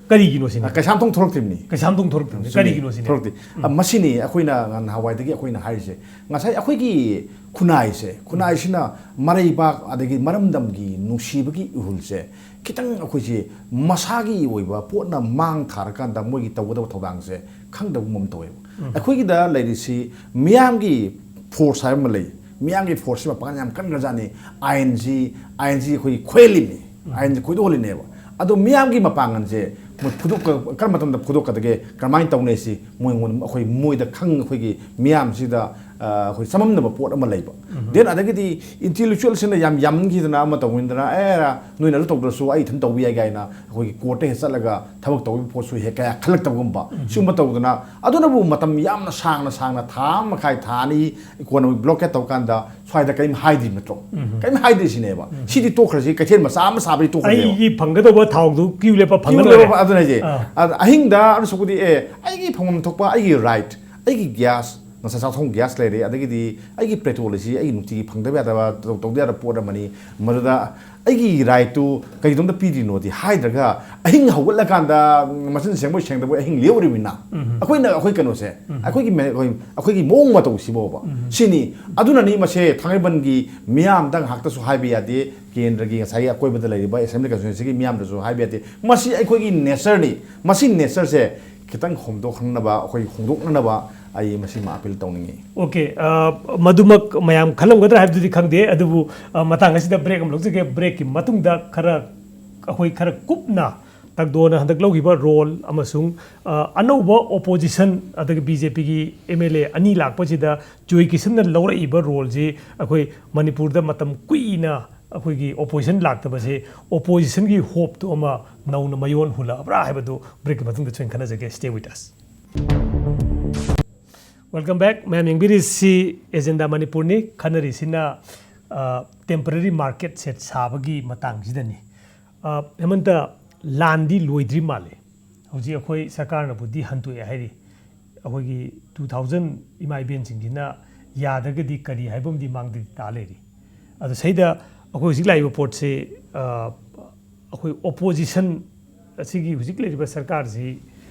ꯀꯔꯤꯒꯤꯅꯣ ꯁꯤꯅꯤ? ꯑ, ꯀꯩꯁꯥꯝꯊꯣꯡ ꯊꯣꯔꯛꯇ꯭ꯔꯤꯕꯅꯤ꯫ ꯀꯩꯁꯥꯝꯊꯣꯡ ꯊꯣꯔꯛꯇ꯭ꯔꯤꯕꯅꯤ, ꯆꯨꯝꯃꯤ꯫ ꯀꯔꯤꯒꯤꯅꯣ ꯁꯤꯅꯤ? ꯊꯣꯔꯛꯇꯦ꯫ ꯑ, ꯃꯁꯤꯅꯤ ꯑꯩꯈꯣꯏꯅ ꯅꯍꯥꯟꯋꯥꯏꯗꯒꯤ ꯑꯩꯈꯣꯏꯅ ꯍꯥꯏꯔꯤꯁꯦ꯫ ꯉꯁꯥꯏ ꯑꯩꯈꯣꯏꯒꯤ ꯈꯨꯟꯅꯥꯏꯁꯦ, ꯈꯨꯟꯅꯥꯏꯁꯤꯅ ꯃꯔꯩꯕꯥꯛ ꯑꯗꯒꯤ ꯃꯔꯝꯗꯝꯒꯤ ꯅꯨꯡꯁꯤꯕꯒꯤ ꯏꯍꯨꯜꯁꯦ ꯈꯤꯇꯪ ꯑꯩꯈꯣꯏꯁꯦ ꯃꯁꯥꯒꯤ ꯑꯣꯏꯕ ꯄꯣꯠꯅ ꯃꯥꯡ ꯊꯥꯔꯀꯥꯟꯗ ꯃꯣꯏꯒꯤ ꯇꯧꯒꯗꯕ ꯊꯧꯗꯥꯡꯁꯦ ꯈꯪꯗꯕꯒꯨꯝ ꯑꯃ ꯇꯧꯋꯦꯕ꯫ ꯑꯩꯈꯣꯏꯒꯤꯗ ꯂꯩꯔꯤꯁꯤ ꯃꯤꯌꯥꯝꯒꯤ ꯐꯣꯔꯁ ꯍꯥꯏꯕ ꯑꯃ ꯂꯩ, ꯃꯤꯌꯥꯝꯒꯤ ꯐꯣꯔꯁꯁꯤ ꯃꯄꯥꯡꯒꯜ ꯌꯥꯝ ꯀꯟꯈ꯭ꯔꯖꯥꯠꯅꯤ꯫ ꯑꯥꯏꯟꯁꯤ, ꯑꯥꯏꯟꯁꯤ ꯑꯩꯈꯣꯏꯒꯤ ꯈꯣꯏꯍꯜꯂꯤꯅꯤ, ꯑꯥꯏꯟꯁꯤ ꯈꯣꯏꯗꯣꯛꯍꯜꯂꯤꯅꯦꯕ꯫ ꯑꯗꯣ ꯃꯤꯌꯥꯝꯒꯤ ꯃꯄꯥꯡꯒꯜꯁꯦ ꯃꯣꯏ ꯐꯨꯗꯣꯛꯄ-, ꯀꯔꯝꯕ ꯃꯇꯝꯗ ꯐꯨꯗꯣꯛꯀꯗꯒꯦ, ꯀꯔꯝꯍꯥꯏꯅ ꯇꯧꯅꯤ ꯁꯤ ꯃꯣꯏꯉꯣꯟꯗ, ꯑꯩꯈꯣꯏ ꯃꯣꯏꯗ ꯈꯪ-, ꯑꯩꯈꯣꯏꯒꯤ ꯃꯤꯌꯥꯝꯁꯤꯗ, ꯑꯩꯈꯣꯏ ꯆꯃꯝꯅꯕ ꯄꯣꯠ ꯑꯃ ꯂꯩꯕ꯫ ꯗꯦꯟ ꯑꯗꯒꯤꯗꯤ ꯏꯟꯇꯦꯂꯦꯛꯆꯨꯋꯦꯜꯁꯤꯡꯅ ꯌꯥꯝ ꯌꯥꯝꯃꯟꯈꯤꯗꯅ ꯑꯃ ꯇꯧꯅꯤꯡꯗꯅ, ꯑꯦ, ꯅꯣꯏꯅ ꯑꯗꯨ ꯇꯧꯗ꯭ꯔꯁꯨ ꯑꯩ ꯏꯊꯟ ꯇꯧꯕ ꯌꯥꯏ ꯀꯥꯏꯅ ꯑꯩꯈꯣꯏꯒꯤ ꯀꯣꯔꯠꯇ ꯍꯦꯛ ꯆꯠꯂꯒ ꯊꯕꯛ ꯇꯧꯕꯒꯤ ꯄꯣꯠꯁꯨ ꯍꯦꯛ ꯀꯌꯥ ꯈꯜꯂꯛꯇꯕꯒꯨꯝꯕ, ꯁꯤꯒꯨꯝꯕ ꯇꯧꯗꯅ꯫ ꯑꯗꯨꯅꯕꯨ ꯃꯇꯝ ꯌꯥꯝꯅ ꯁꯥꯡꯅ ꯁꯥꯡꯅ, ꯊꯥ ꯑꯃ ꯃꯈꯥꯏ, ꯊꯥ ꯑꯅꯤ, ꯀꯣꯟꯅ ꯕ꯭ꯂꯣꯀꯦꯠ ꯇꯧꯀꯥꯟꯗ ꯁ꯭ꯋꯥꯏꯗ ꯀꯔꯤꯝ ꯍꯥꯏꯗ꯭ꯔꯤ ꯅꯠꯇ꯭ꯔꯣ? ꯀꯔꯤꯝ ꯍꯥꯏꯗ꯭ꯔꯤ ꯁꯤꯅꯦꯕ꯫ ꯁꯤꯗꯤ ꯇꯣꯛꯈ꯭ꯔꯁꯤ, ꯀꯩꯊꯦꯜ ꯃꯆꯥ ꯑꯃ ꯁꯥꯕꯗꯤ ꯇꯣꯛꯈ꯭ꯔꯁꯦꯕ꯫ ꯑꯩꯒꯤ ꯐꯪꯒꯗꯧꯕ ꯊꯥꯎꯗꯨ ꯀ꯭ꯌꯨ ꯂꯦꯞꯄ ꯐꯪꯒꯗꯧꯔꯦ꯫ ꯑꯗꯨꯅ ꯍꯥꯏꯁꯦ꯫ ꯑꯥ꯫ ꯑꯗ ꯑꯍꯤꯡꯗ ꯑꯗꯨ ꯁꯔꯨꯛꯄꯨꯗꯤ, ꯑꯦ, ꯑꯩꯒꯤ ꯐꯪꯐꯝ ꯊꯣꯛꯄ ꯑꯩꯒꯤ ꯔꯥꯏꯠ, ꯑꯩꯒꯤ ꯒ꯭ꯌꯥꯁ, ꯉꯁꯥꯏ ꯆꯥꯛꯊꯣꯡ ꯒ꯭ꯌꯥꯁ ꯂꯩꯔꯦ, ꯑꯗꯒꯤꯗꯤ ꯑꯩꯒꯤ ꯄꯦꯇ꯭ꯔꯣꯜ ꯑꯁꯤ ꯑꯩꯒꯤ ꯅꯨꯡꯇꯤꯒꯤ ꯐꯪꯗꯕ ꯌꯥꯗꯕ, ꯇꯧ-, ꯇꯧꯗ ꯌꯥꯗꯕ ꯄꯣꯠ ꯑꯃꯅꯤ꯫ ꯃꯗꯨꯗ ꯑꯩꯒꯤ ꯔꯥꯏꯠꯇꯨ ꯀꯩꯗꯧꯝꯇ ꯄꯤꯗ꯭ꯔꯤꯅꯣꯗꯤ ꯍꯥꯏꯗ꯭ꯔꯒ, ꯑꯍꯤꯡ ꯍꯧꯒꯠꯂꯀꯥꯟꯗ ꯃꯆꯤꯟ ꯁꯦꯡꯕꯣꯏ ꯁꯦꯡꯗꯕꯣꯏ ꯑꯍꯤꯡ ꯂꯦꯛꯎꯔꯤꯕꯅꯤꯅ꯫ ꯑꯩꯈꯣꯏꯅ, ꯑꯩꯈꯣꯏ ꯀꯩꯅꯣꯁꯦ, ꯑꯩꯈꯣꯏꯒꯤ ꯃꯦ-, ꯑꯩꯈꯣꯏ, ꯑꯩꯈꯣꯏꯒꯤ ꯃꯑꯣꯡ ꯃꯇꯧꯁꯤꯕꯣꯕ꯫ ꯁꯤꯅꯤ꯫ ꯑꯗꯨꯅꯅꯤ ꯃꯁꯦ ꯊꯥꯡꯃꯩꯕꯟꯒꯤ ꯃꯤꯌꯥꯝꯗ ꯉꯥꯏꯍꯥꯛꯇꯁꯨ ꯍꯥꯏꯕ ꯌꯥꯗꯦ, ꯀꯦꯟꯗ꯭ꯔꯒꯤ ꯉꯁꯥꯏꯒꯤ ꯑꯀꯣꯏꯕꯗ ꯂꯩꯔꯤꯕ ꯑꯦꯁꯦꯝꯕ꯭ꯂꯤ ꯀꯟꯁꯇꯤꯇ꯭ꯋꯦꯟꯁꯤꯒꯤ ꯃꯤꯌꯥꯝꯗꯁꯨ ꯍꯥꯏꯕ ꯌꯥꯗꯦ꯫ ꯃꯁꯤ ꯑꯩꯈꯣꯏꯒꯤ ꯅꯦꯆꯔꯅꯤ꯫ ꯃꯁꯤ ꯅꯦꯆꯔꯁꯦ ꯈꯤꯇꯪ ꯍꯣꯡꯗꯣꯛꯍꯟꯅꯕ, ꯑꯩꯈꯣꯏ ꯍꯣꯡꯗꯣꯛꯅꯅꯕ ꯑꯩ ꯃꯁꯤꯃ ꯑꯄꯤꯜ ꯇꯧꯅꯤꯡꯉꯤ꯫ ꯑꯣꯀꯦ, ꯑ, ꯃꯗꯨꯃꯛ ꯃꯌꯥꯝ ꯈꯜꯂꯝꯒꯗ꯭ꯔꯥ ꯍꯥꯏꯕꯗꯨꯗꯤ ꯈꯪꯗꯦ, ꯑꯗꯨꯕꯨ, ꯑ, ꯃꯇꯥꯡ ꯑꯁꯤꯗ ꯕ꯭ꯔꯦꯛ ꯑꯃ ꯂꯧꯖꯒꯦ꯫ ꯕ꯭ꯔꯦꯛꯀꯤ ꯃꯇꯨꯡꯗ ꯈꯔ, ꯑꯩꯈꯣꯏ ꯈꯔ ꯀꯨꯞꯅ ꯇꯥꯡꯗꯣꯟꯅ ꯍꯟꯗꯛ ꯂꯧꯈꯤꯕ ꯔꯣꯜ ꯑꯃꯁꯨꯡ, ꯑ, ꯑꯅꯧꯕ ꯑꯣꯄꯣꯖꯤꯁꯟ, ꯑꯗꯒꯤ ꯕꯤ ꯖꯦ ꯄꯤꯒꯤ ꯑꯦꯝ ꯑꯦꯜ ꯑꯦ ꯑꯅꯤ ꯂꯥꯛꯄꯁꯤꯗ ꯖꯣꯏ ꯀꯤꯁꯟꯅ ꯂꯧꯔꯛꯏꯕ ꯔꯣꯜꯁꯤ ꯑꯩꯈꯣꯏ ꯃꯅꯤꯄꯨꯔꯗ ꯃꯇꯝ ꯀꯨꯏꯅ ꯑꯩꯈꯣꯏꯒꯤ ꯑꯣꯄꯣꯖꯤꯁꯟ ꯂꯥꯛꯇꯕꯁꯦ, ꯑꯣꯄꯣꯖꯤꯁꯟꯒꯤ ꯍꯣꯞꯇꯨ ꯑꯃ ꯅꯧꯅ ꯃꯌꯣꯟ ꯍꯨꯜꯂꯛꯑꯕ꯭ꯔꯥ ꯍꯥꯏꯕꯗꯨ ꯕ꯭ꯔꯦꯛꯀꯤ ꯃꯇꯨꯡꯗ ꯊꯣꯏꯅ ꯈꯟꯅꯖꯒꯦ꯫ Stay with us. Welcome back. ꯃꯌꯥꯝ ꯌꯦꯡꯕꯤꯔꯤꯁꯤ ꯑꯦꯖꯦꯟꯗꯥ ꯃꯅꯤꯄꯨꯔꯅꯤ꯫ ꯈꯟꯅꯔꯤꯁꯤꯅ, ꯑ, ꯇꯦꯝꯄꯔꯔꯤ ꯃꯥꯔꯀꯦꯠ ꯁꯦꯠ ꯁꯥꯕꯒꯤ ꯃꯇꯥꯡꯁꯤꯗꯅꯤ꯫ ꯑ, ꯍꯦꯃꯟꯇ, ꯂꯥꯟꯗꯤ ꯂꯣꯏꯗ꯭ꯔꯤ ꯃꯥꯜꯂꯦ꯫ ꯍꯧꯖꯤꯛ ꯑꯩꯈꯣꯏ ꯁꯔꯀꯥꯔꯅꯕꯨꯗꯤ ꯍꯟꯇꯣꯛꯑꯦ ꯍꯥꯏꯔꯤ꯫ ꯑꯩꯈꯣꯏꯒꯤ two thousand ꯏꯃꯥ ꯏꯕꯦꯟꯁꯤꯡꯁꯤꯅ ꯌꯥꯗ꯭ꯔꯒꯗꯤ ꯀꯔꯤ ꯍꯥꯏꯕ ꯑꯃꯗꯤ ꯃꯥꯡꯗꯗꯤ ꯇꯥ ꯂꯩꯔꯤ꯫ ꯑꯗꯣ ꯁꯤꯗ ꯑꯩꯈꯣꯏ ꯍꯧꯖꯤꯛ ꯂꯥꯛꯏꯕ ꯄꯣꯠꯁꯤ, ꯑ, ꯑꯩꯈꯣꯏ ꯑꯣꯄꯣꯖꯤꯁꯟ ꯑꯁꯤꯒꯤ ꯍꯧꯖꯤꯛ ꯂꯩꯔꯤꯕ ꯁꯔꯀꯥꯔꯁꯤ,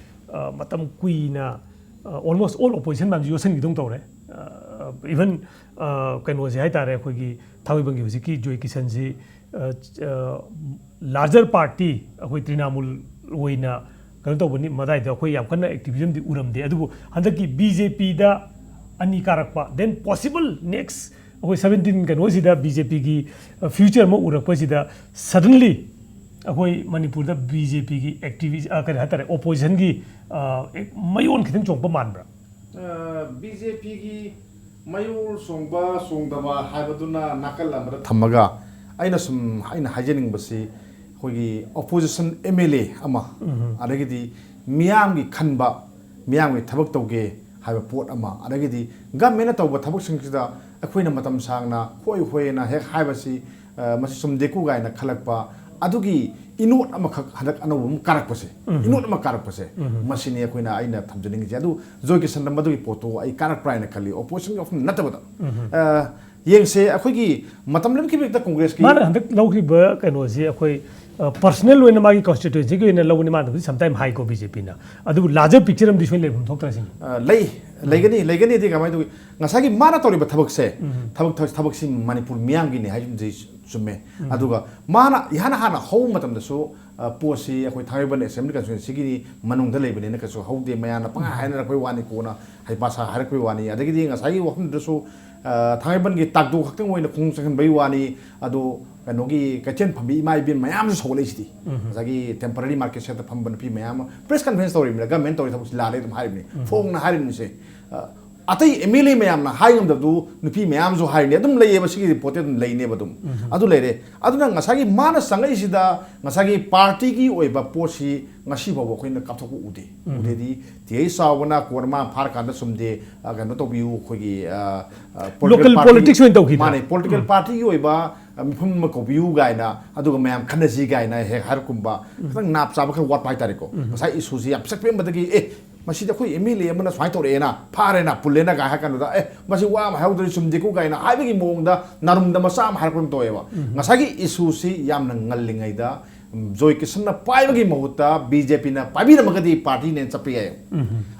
ꯑ, ꯃꯇꯝ ꯀꯨꯏꯅ, ꯑ, almost all opposition ꯃꯌꯥꯝꯁꯤ ꯌꯣꯠꯁꯤꯟꯈꯤꯗꯧ ꯇꯧꯔꯦ꯫ ꯑ, even, ꯑ, ꯀꯩꯅꯣꯁꯤ ꯍꯥꯏ ꯇꯥꯔꯦ, ꯑꯩꯈꯣꯏꯒꯤ ꯊꯥꯡꯃꯩꯕꯟꯒꯤ ꯍꯧꯖꯤꯛꯀꯤ ꯖꯣꯏ ꯀꯤꯁꯟꯁꯤ, ꯑ, ꯑ, larger party ꯑꯩꯈꯣꯏ ꯇ꯭ꯔꯤꯅꯥꯃꯨꯜ ꯑꯣꯏꯅ ꯀꯩꯅꯣ ꯇꯧꯕꯅꯤ, ꯃꯗꯥꯏꯗ ꯑꯩꯈꯣꯏ ꯌꯥꯝ ꯀꯟꯅ activism ꯗꯤ ꯎꯔꯝꯗꯦ꯫ ꯑꯗꯨꯕꯨ ꯍꯟꯗꯛꯀꯤ ꯕꯤ ꯖꯦ ꯄꯤꯗ ꯑꯅꯤ ꯀꯥꯔꯛꯄ, then possible next ꯑꯩꯈꯣꯏ seventeen ꯀꯩꯅꯣꯁꯤꯗ ꯕꯤ ꯖꯦ ꯄꯤꯒꯤ, ꯑ, future ꯑꯃ ꯎꯔꯛꯄꯁꯤꯗ suddenly ꯑꯩꯈꯣꯏ ꯃꯅꯤꯄꯨꯔꯗ ꯕꯤ ꯖꯦ ꯄꯤꯒꯤ activist, ꯑ, ꯀꯔꯤ ꯍꯥꯏ ꯇꯥꯔꯦ, ꯑꯣꯄꯣꯖꯤꯁꯟꯒꯤ, ꯑ, ꯃꯌꯣꯟ ꯈꯤꯇꯪ ꯆꯣꯡꯉꯛꯄ ꯃꯥꯟꯕ꯭ꯔꯥ? ꯕꯤ ꯖꯦ ꯄꯤꯒꯤ ꯃꯌꯣꯜ ꯆꯣꯡꯕ ꯆꯣꯡꯗꯕ ꯍꯥꯏꯕꯗꯨꯅ ꯅꯥꯀꯜ ꯑꯃꯗ ꯊꯝꯃꯒ, ꯑꯩꯅ ꯁꯨꯝ, ꯑꯩꯅ ꯍꯥꯏꯖꯅꯤꯡꯕꯁꯤ, ꯑꯩꯈꯣꯏꯒꯤ opposition M L A ꯑꯃ, ꯑꯗꯒꯤꯗꯤ ꯃꯤꯌꯥꯝꯒꯤ ꯈꯟꯕ, ꯃꯤꯌꯥꯝꯒꯤ ꯊꯕꯛ ꯇꯧꯒꯦ ꯍꯥꯏꯕ ꯄꯣꯠ ꯑꯃ, ꯑꯗꯒꯤꯗꯤ governmentꯅ ꯇꯧꯕ ꯊꯕꯛꯁꯤꯡꯁꯤꯗ ꯑꯩꯈꯣꯏꯅ ꯃꯇꯝ ꯁꯥꯡꯅ ꯍꯣꯏ ꯍꯣꯏꯅ ꯍꯦꯛ ꯍꯥꯏꯕꯁꯤ, ꯑ, ꯃꯁꯤ ꯆꯨꯝꯗꯦꯀꯣ ꯀꯥꯏꯅ ꯈꯜꯂꯛꯄ, ꯑꯗꯨꯒꯤ ꯏꯅꯣꯠ ꯑꯃꯈꯛ ꯍꯟꯗꯛ ꯑꯅꯧꯕ ꯑꯃ ꯀꯥꯔꯛꯄꯁꯦ, ꯏꯅꯣꯠ ꯑꯃ ꯀꯥꯔꯛꯄꯁꯦ, ꯃꯁꯤꯅꯤ ꯑꯩꯈꯣꯏꯅ, ꯑꯩꯅ ꯊꯝꯖꯅꯤꯡꯉꯤꯁꯦ꯫ ꯑꯗꯨ ꯖꯣꯏ ꯀꯤꯁꯟꯗ ꯃꯗꯨꯒꯤ ꯄꯣꯠꯇꯣ ꯑꯩ ꯀꯥꯔꯛꯄ꯭ꯔꯥ ꯍꯥꯏꯅ ꯈꯜꯂꯤ, oppositionꯒꯤ ꯋꯥꯐꯝ ꯅꯠꯇꯕꯗ꯫ ꯑ, ꯌꯦꯡꯁꯦ, ꯑꯩꯈꯣꯏꯒꯤ ꯃꯇꯝ ꯂꯦꯟꯈꯤꯕ ꯍꯦꯛꯇ Congressꯀꯤ ꯃꯥꯅ ꯍꯟꯗꯛ ꯂꯧꯈꯤꯕ ꯀꯩꯅꯣꯁꯤ ꯑꯩꯈꯣꯏ, ꯑ, personal ꯑꯣꯏꯅ ꯃꯥꯒꯤ constituencyꯒꯤ ꯑꯣꯏꯅ ꯂꯧꯕꯅꯤ ꯃꯥꯅꯕꯨꯗꯤ sometime ꯍꯥꯏꯀꯣ BJPꯅ꯫ ꯑꯗꯨꯕꯨ larger picture ꯑꯃꯗꯤ ꯁꯣꯏꯅ ꯂꯩꯐꯝ ꯊꯣꯛꯇ꯭ꯔꯥ ꯁꯤꯅꯤ꯫ ꯑ, ꯂꯩ, ꯂꯩꯒꯅꯤ, ꯂꯩꯒꯅꯤꯗꯤ ꯀꯃꯥꯏꯅ ꯇꯧꯏ? ꯉꯁꯥꯏꯒꯤ ꯃꯥꯅ ꯇꯧꯔꯤꯕ ꯊꯕꯛꯁꯦ, ꯊꯕꯛ, ꯊꯕꯛ, ꯊꯕꯛꯁꯤ ꯃꯅꯤꯄꯨꯔ ꯃꯤꯌꯥꯝꯒꯤꯅꯤ ꯍꯥꯏꯕꯁꯤ ꯆꯨꯝꯃꯦ꯫ ꯑꯗꯨꯒ ꯃꯥꯅ ꯏꯍꯥꯟ ꯍꯥꯟꯅ ꯍꯧꯕ ꯃꯇꯝꯗꯁꯨ, ꯑ, ꯄꯣꯠꯁꯤ ꯑꯩꯈꯣꯏ ꯊꯥꯡꯃꯩꯕꯟ Assembly Constituencyꯒꯤ ꯃꯅꯨꯡꯗ ꯂꯩꯕꯅꯤꯅ ꯀꯩꯁꯨ ꯍꯧꯗꯦ, ꯃꯌꯥꯝꯅ ꯄꯪꯍꯥꯏ ꯍꯥꯏꯅꯔꯛꯄꯩ ꯋꯥꯅꯤ, ꯀꯣꯟꯅ ꯍꯩꯄꯥ ꯁꯥ ꯍꯥꯏꯔꯛꯄꯩ ꯋꯥꯅꯤ꯫ ꯑꯗꯒꯤꯗꯤ ꯉꯁꯥꯏꯒꯤ ꯋꯥꯐꯝꯗꯨꯗꯁꯨ, ꯑ, ꯊꯥꯡꯃꯩꯕꯟꯒꯤ ꯇꯥꯛꯗꯣ ꯈꯛꯇꯪ ꯑꯣꯏꯅ ꯈꯣꯡ ꯆꯪꯍꯟꯕꯩ ꯋꯥꯅꯤ꯫ ꯑꯗꯣ ꯀꯩꯅꯣꯒꯤ ꯀꯩꯊꯦꯜ ꯐꯝꯕꯤ ꯏꯃꯥ ꯏꯕꯦꯟ ꯃꯌꯥꯝꯁꯨ ꯁꯧꯒꯠꯂꯛꯏꯁꯤꯗꯤ꯫ ꯉꯁꯥꯏꯒꯤ temporary market shedꯇ ꯐꯝꯕ ꯅꯨꯄꯤ ꯃꯌꯥꯝ ꯑꯃ press conference ꯇꯧꯔꯤꯕꯅꯤꯅ, government ꯇꯧꯔꯤ ꯊꯕꯛꯁꯤ ꯂꯥꯜꯂꯦ ꯑꯗꯨꯝ ꯍꯥꯏꯔꯤꯕꯅꯤ, ꯐꯣꯡꯅ ꯍꯥꯏꯔꯤꯕꯅꯤꯁꯦ꯫ ꯑ, ꯑꯇꯩ M L A ꯃꯌꯥꯝꯅ ꯍꯥꯏ ꯉꯝꯗꯕꯗꯨ ꯅꯨꯄꯤ ꯃꯌꯥꯝꯁꯨ ꯍꯥꯏꯔꯤꯅꯤ, ꯑꯗꯨꯝ ꯂꯩꯌꯦꯕ, ꯁꯤꯒꯤ ꯄꯣꯠꯇꯤ ꯑꯗꯨꯝ ꯂꯩꯅꯦꯕ ꯑꯗꯨꯝ꯫ ꯑꯗꯨ ꯂꯩꯔꯦ꯫ ꯑꯗꯨꯅ ꯉꯁꯥꯏꯒꯤ ꯃꯥꯅ ꯆꯪꯉꯛꯏꯁꯤꯗ ꯉꯁꯥꯏꯒꯤ partyꯒꯤ ꯑꯣꯏꯕ ꯄꯣꯠꯁꯤ ꯉꯁꯤ ꯐꯥꯎꯕ ꯑꯩꯈꯣꯏꯅ ꯀꯥꯞꯊꯣꯛꯄ ꯎꯗꯦ꯫ ꯎꯗꯦꯗꯤ ꯇꯤ ꯑꯩ ꯆꯥꯎꯕꯅ ꯀꯣꯟꯅ ꯃꯥ ꯐꯥꯔꯀꯥꯟꯗ ꯆꯨꯝꯗꯦ, ꯑ, ꯀꯩꯅꯣ ꯇꯧꯕꯤꯌꯨ, ꯑꯩꯈꯣꯏꯒꯤ, ꯑ, ꯑ, political local party, politics ꯑꯣꯏꯅ ꯇꯧꯈꯤꯗ꯭ꯔꯥ? ꯃꯥꯅꯦ, political partyꯒꯤ ꯑꯣꯏꯕ, ꯑ, ꯃꯤꯐꯝ ꯑꯃ ꯀꯧꯕꯤꯌꯨ ꯀꯥꯏꯅ, ꯑꯗꯨꯒ ꯃꯌꯥꯝ ꯈꯟꯅꯁꯤ ꯀꯥꯏꯅ ꯍꯦꯛ ꯍꯥꯏꯔꯛꯀꯨꯝꯕ, ꯈꯤꯇꯪ ꯅꯥꯞ ꯆꯥꯕ ꯈꯔ ꯋꯥꯠꯄ ꯍꯥꯏꯇꯥꯔꯦꯀꯣ꯫ ꯉꯁꯥꯏ issueꯁꯤ ꯌꯥꯝ ꯄꯤꯁꯛ ꯄꯤꯛꯑꯝꯕꯗꯒꯤ, ꯑꯦ, ꯃꯁꯤꯗꯤ ꯑꯩꯈꯣꯏ M L A ꯑꯃꯅ ꯁꯨꯃꯥꯏꯅ ꯇꯧꯔꯛꯑꯦꯅ, ꯐꯥꯔꯦꯅ, ꯄꯨꯜꯂꯦꯅ ꯀꯥꯏ ꯍꯥꯏꯔ ꯀꯥꯟꯗꯨꯗ, "ꯑꯦ, ꯃꯁꯤ ꯋꯥ ꯑꯃ ꯍꯥꯏꯍꯧꯗ꯭ꯔꯗꯤ ꯆꯨꯝꯗꯦꯀꯣ" ꯀꯥꯏꯅ ꯍꯥꯏꯕꯒꯤ ꯃꯑꯣꯡꯗ ꯅꯔꯨꯝꯗ ꯃꯆꯥ ꯑꯃ ꯍꯥꯏꯔꯛꯄ ꯑꯃ ꯇꯧꯋꯦꯕ꯫ ꯉꯁꯥꯏꯒꯤ issueꯁꯤ ꯌꯥꯝꯅ ꯉꯜꯂꯤꯉꯩꯗ, ꯎꯝ, ꯖꯣꯏ ꯀꯤꯁꯟꯅ ꯄꯥꯏꯕꯒꯤ ꯃꯍꯨꯠꯇ BJPꯅ ꯄꯥꯏꯕꯤꯔꯝꯃꯒꯗꯤ partyꯅꯦꯅ ꯆꯠꯄ ꯌꯥꯏ꯫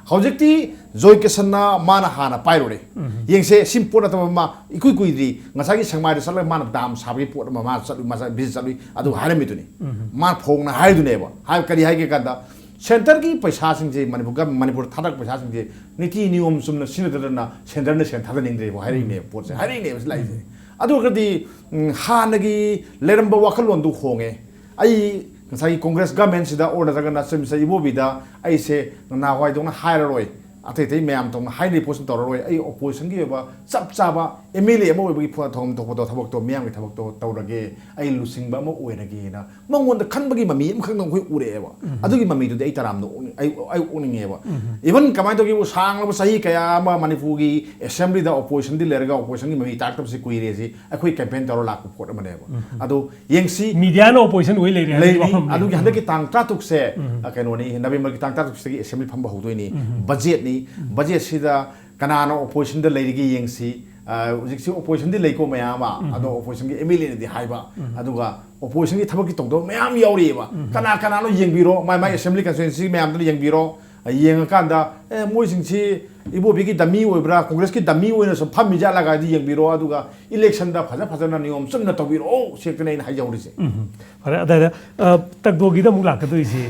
ꯍꯧꯖꯤꯛꯇꯤ ꯖꯣꯏ ꯀꯤꯁꯟꯅ ꯃꯥꯅ ꯍꯥꯟꯅ ꯄꯥꯏꯔꯨꯔꯦ꯫ ꯌꯦꯡꯁꯦ, ꯁꯤ ꯄꯣꯠ ꯅꯠꯇꯕ ꯑꯃ ꯏꯀꯨꯏ ꯀꯨꯏꯗ꯭ꯔꯤ, ꯉꯁꯥꯏꯒꯤ ꯁꯦꯛꯃꯥꯏꯗ ꯆꯠꯂꯒ ꯃꯥꯅ dam ꯁꯥꯕꯒꯤ ꯄꯣꯠ ꯑꯃ ꯃꯥ ꯆꯠꯂꯨ, ꯃꯥ visit ꯆꯠꯂꯨꯏ, ꯑꯗꯨ ꯍꯥꯏꯔꯝꯃꯤꯗꯨꯅꯤ꯫ ꯃꯥ ꯐꯣꯡꯅ ꯍꯥꯏꯗꯨꯅꯦꯕ꯫ ꯍꯥꯏ-, ꯀꯔꯤ ꯍꯥꯏꯒꯦ ꯀꯥꯟꯗ, centreꯒꯤ ꯄꯩꯁꯥꯁꯤꯡꯁꯦ ꯃꯅꯤꯄꯨꯔ ꯒ-, ꯃꯅꯤꯄꯨꯔꯗ ꯊꯥꯗꯔꯛꯄ ꯄꯩꯁꯥꯁꯤꯡꯁꯦ ꯅꯤꯇꯤ ꯅꯤꯌꯣꯝ ꯆꯨꯝꯅ ꯁꯤꯖꯤꯟꯅꯗꯗꯅ centreꯅ ꯁꯦꯟ ꯊꯥꯗꯅꯤꯡꯗ꯭ꯔꯦꯕ ꯍꯥꯏꯔꯛꯏꯅꯦꯕ ꯄꯣꯠꯁꯦ, ꯍꯥꯏꯔꯛꯏꯅꯦꯕ ꯁꯤ ꯂꯥꯛꯏꯁꯦ꯫ ꯑꯗꯨ ꯑꯣꯏꯔꯒꯗꯤ, ꯎꯝ, ꯍꯥꯟꯅꯒꯤ ꯂꯩꯔꯝꯕ ꯋꯥꯈꯜꯂꯣꯟꯗꯨ ꯍꯣꯡꯉꯦ꯫ ꯑꯩ ꯉꯁꯥꯏꯒꯤ Congress governmentꯁꯤꯗ or ꯅꯠꯇ꯭ꯔꯒꯅ Chief Minister ꯏꯕꯣꯕꯤꯗ ꯑꯩꯁꯦ ꯅꯍꯥꯟꯋꯥꯏꯗꯧꯅ ꯍꯥꯏꯔꯔꯣꯏ, ꯑꯇꯩ ꯑꯇꯩ ꯃꯌꯥꯝ ꯇꯧꯅ ꯍꯥꯏ ꯔꯤꯄꯣꯔꯠꯁꯨ ꯇꯧꯔꯔꯣꯏ, ꯑꯩ ꯑꯣꯄꯣꯖꯤꯁꯟꯒꯤ ꯑꯣꯏꯕ ꯆꯞ ꯆꯥꯕ ꯑꯦꯝ ꯑꯦꯜ ꯑꯦ ꯑꯃ ꯑꯣꯏꯕꯒꯤ ꯐ- ꯊꯧꯐꯝ ꯊꯣꯛꯄꯗꯣ, ꯊꯕꯛꯇꯣ, ꯃꯤꯌꯥꯝꯒꯤ ꯊꯕꯛꯇꯣ ꯇꯧꯔꯒꯦ, ꯑꯩ ꯂꯨꯆꯤꯡꯕ ꯑꯃ ꯑꯣꯏꯔꯒꯦꯅ ꯃꯉꯣꯟꯗ ꯈꯟꯕꯒꯤ ꯃꯃꯤ ꯑꯃꯈꯛ ꯑꯩꯈꯣꯏ ꯎꯔꯛꯑꯦꯕ꯫ ꯑꯗꯨꯒꯤ ꯃꯃꯤꯗꯨꯗꯤ ꯑꯩ ꯇꯔꯥꯝꯅ ꯑꯣꯛꯅꯤꯡ- ꯑꯩ ꯑꯩ ꯑꯣꯛꯅꯤꯡꯉꯦꯕ꯫ ꯏꯚꯟ ꯀꯃꯥꯏꯅ ꯇꯧꯒꯦꯕꯨ, ꯁꯥꯡꯂꯕ ꯆꯍꯤ ꯀꯌꯥ ꯑꯃ ꯃꯅꯤꯄꯨꯔꯒꯤ ꯑꯦꯁꯦꯝꯕ꯭ꯂꯤꯗ ꯑꯣꯄꯣꯖꯤꯁꯟꯗꯤ ꯂꯩꯔꯒ ꯑꯣꯄꯣꯖꯤꯁꯟꯒꯤ ꯃꯃꯤ ꯇꯥꯔꯛꯇꯕꯁꯤ ꯀꯨꯏꯔꯦ, ꯁꯤ ꯑꯩꯈꯣꯏ ꯀꯦꯝꯄꯦꯟ ꯇꯧꯔ ꯂꯥꯛꯄ ꯄꯣꯠ ꯑꯃꯅꯦꯕ꯫ ꯑꯗꯣ ꯌꯦꯡꯁꯤ꯫ ꯃꯤꯗꯤꯌꯥꯅ ꯑꯣꯄꯣꯖꯤꯁꯟ ꯑꯣꯏ ꯂꯩꯔꯦ ꯍꯥꯏꯕꯒꯤ ꯂꯩꯔꯤ꯫ ꯋꯥꯐꯝꯅꯤ꯫ ꯑꯗꯨꯒꯤ ꯍꯟꯗꯛꯀꯤ ꯇꯥꯡ ꯇꯔꯥꯇꯔꯨꯛꯁꯦ, ꯑ, ꯀꯩꯅꯣꯅꯤ, ꯅꯕꯦꯝꯕꯔꯒꯤ ꯇꯥꯡ ꯇꯔꯥꯇꯔꯨꯛꯁꯤꯗꯒꯤ ꯑꯦꯁꯦꯝꯕ꯭ꯂꯤ ꯐꯝꯕ ꯍꯧꯗꯣꯏꯅꯤ꯫ ꯕꯖꯦꯠꯅꯤ꯫ ꯕꯖꯦꯠꯁꯤꯗ ꯀꯅꯥꯅ ꯑꯣꯄꯣꯖꯤꯁꯟꯗ ꯂꯩꯔꯤꯒꯦ ꯌꯦꯡꯁꯤ꯫ ꯑ, ꯍꯧꯖꯤꯛꯁꯤ ꯑꯣꯄꯣꯖꯤꯁꯟꯗꯤ ꯂꯩꯀꯣ ꯃꯌꯥꯝ ꯑꯃ, ꯑꯗꯣ ꯑꯣꯄꯣꯖꯤꯁꯟꯒꯤ ꯑꯦꯝ ꯑꯦꯜ ꯑꯦꯅꯗꯤ ꯍꯥꯏꯕ, ꯑꯗꯨꯒ ꯑꯣꯄꯣꯖꯤꯁꯟꯒꯤ ꯊꯕꯛꯀꯤ ꯇꯧꯗꯕ ꯃꯌꯥꯝ ꯌꯥꯎꯔꯤꯑꯕ꯫ ꯀꯅꯥ ꯀꯅꯥꯅꯣ ꯌꯦꯡꯕꯤꯔꯣ, ꯃꯥꯏ ꯃꯥꯏ ꯑꯦꯁꯦꯝꯕ꯭ꯂꯤ ꯀꯟꯁꯇꯤꯇ꯭ꯋꯦꯟꯁꯤ ꯃꯌꯥꯝꯗꯨꯅ ꯌꯦꯡꯕꯤꯔꯣ꯫ ꯑ, ꯌꯦꯡꯉꯀꯥꯟꯗ, "ꯑꯦ, ꯃꯣꯏꯁꯤꯡꯁꯤ ꯏꯕꯣꯕꯤꯒꯤ ꯗꯃꯤ ꯑꯣꯏꯕ꯭ꯔꯥ, ꯀꯣꯡꯒ꯭ꯔꯦꯁꯀꯤ ꯗꯃꯤ ꯑꯣꯏꯅ ꯁꯨꯝ ꯐꯝꯃꯤ ꯖꯥꯠꯂꯥ?" ꯀꯥꯏꯗꯤ ꯌꯦꯡꯕꯤꯔꯣ꯫ ꯑꯗꯨꯒ ꯏꯂꯦꯛꯁꯟꯗ ꯐꯖ ꯐꯖꯅ ꯅꯤꯌꯣꯝ ꯆꯨꯝꯅ ꯇꯧꯕꯤꯔꯛꯑꯣ ꯁꯤ ꯈꯛꯇꯅꯦ ꯑꯩꯅ ꯍꯥꯏꯖꯍꯧꯔꯤꯁꯦ꯫ ꯎꯝ꯫ ꯐꯔꯦ, ꯑꯗꯨꯗ, ꯑ, ꯇꯛꯗꯣꯒꯤꯗ ꯑꯃꯨꯛ ꯂꯥꯛꯀꯗꯣꯏꯁꯤ,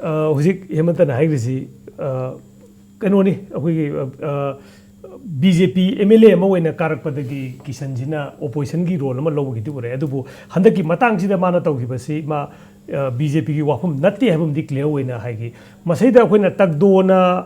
ꯑ, ꯍꯧꯖꯤꯛ ꯍꯦꯃꯟꯇꯅ ꯍꯥꯏꯈ꯭ꯔꯤꯁꯤ, ꯑ, ꯀꯩꯅꯣꯅꯤ, ꯑꯩꯈꯣꯏꯒꯤ, ꯑ, B J P M L ꯑꯦ ꯑꯃ ꯑꯣꯏꯅ ꯀꯥꯔꯛꯄꯗꯒꯤ ꯀꯤꯁꯟꯁꯤꯅ ꯑꯣꯄꯣꯖꯤꯁꯟꯒꯤ ꯔꯣꯜ ꯑꯃ ꯂꯧꯕꯒꯤꯗꯤ ꯎꯔꯦ꯫ ꯑꯗꯨꯕꯨ ꯍꯟꯗꯛꯀꯤ ꯃꯇꯥꯡꯁꯤꯗ ꯃꯥꯅ ꯇꯧꯈꯤꯕꯁꯤ, ꯃꯥ, ꯑ, ꯕꯤ ꯖꯦ ꯄꯤꯒꯤ ꯋꯥꯐꯝ ꯅꯠꯇꯦ ꯍꯥꯏꯕ ꯑꯃꯗꯤ ꯀ꯭ꯂꯤꯌꯥꯔ ꯑꯣꯏꯅ ꯍꯥꯏꯈꯤ꯫ ꯃꯁꯤꯗ ꯑꯩꯈꯣꯏꯅ ꯇꯛꯗꯣꯅ,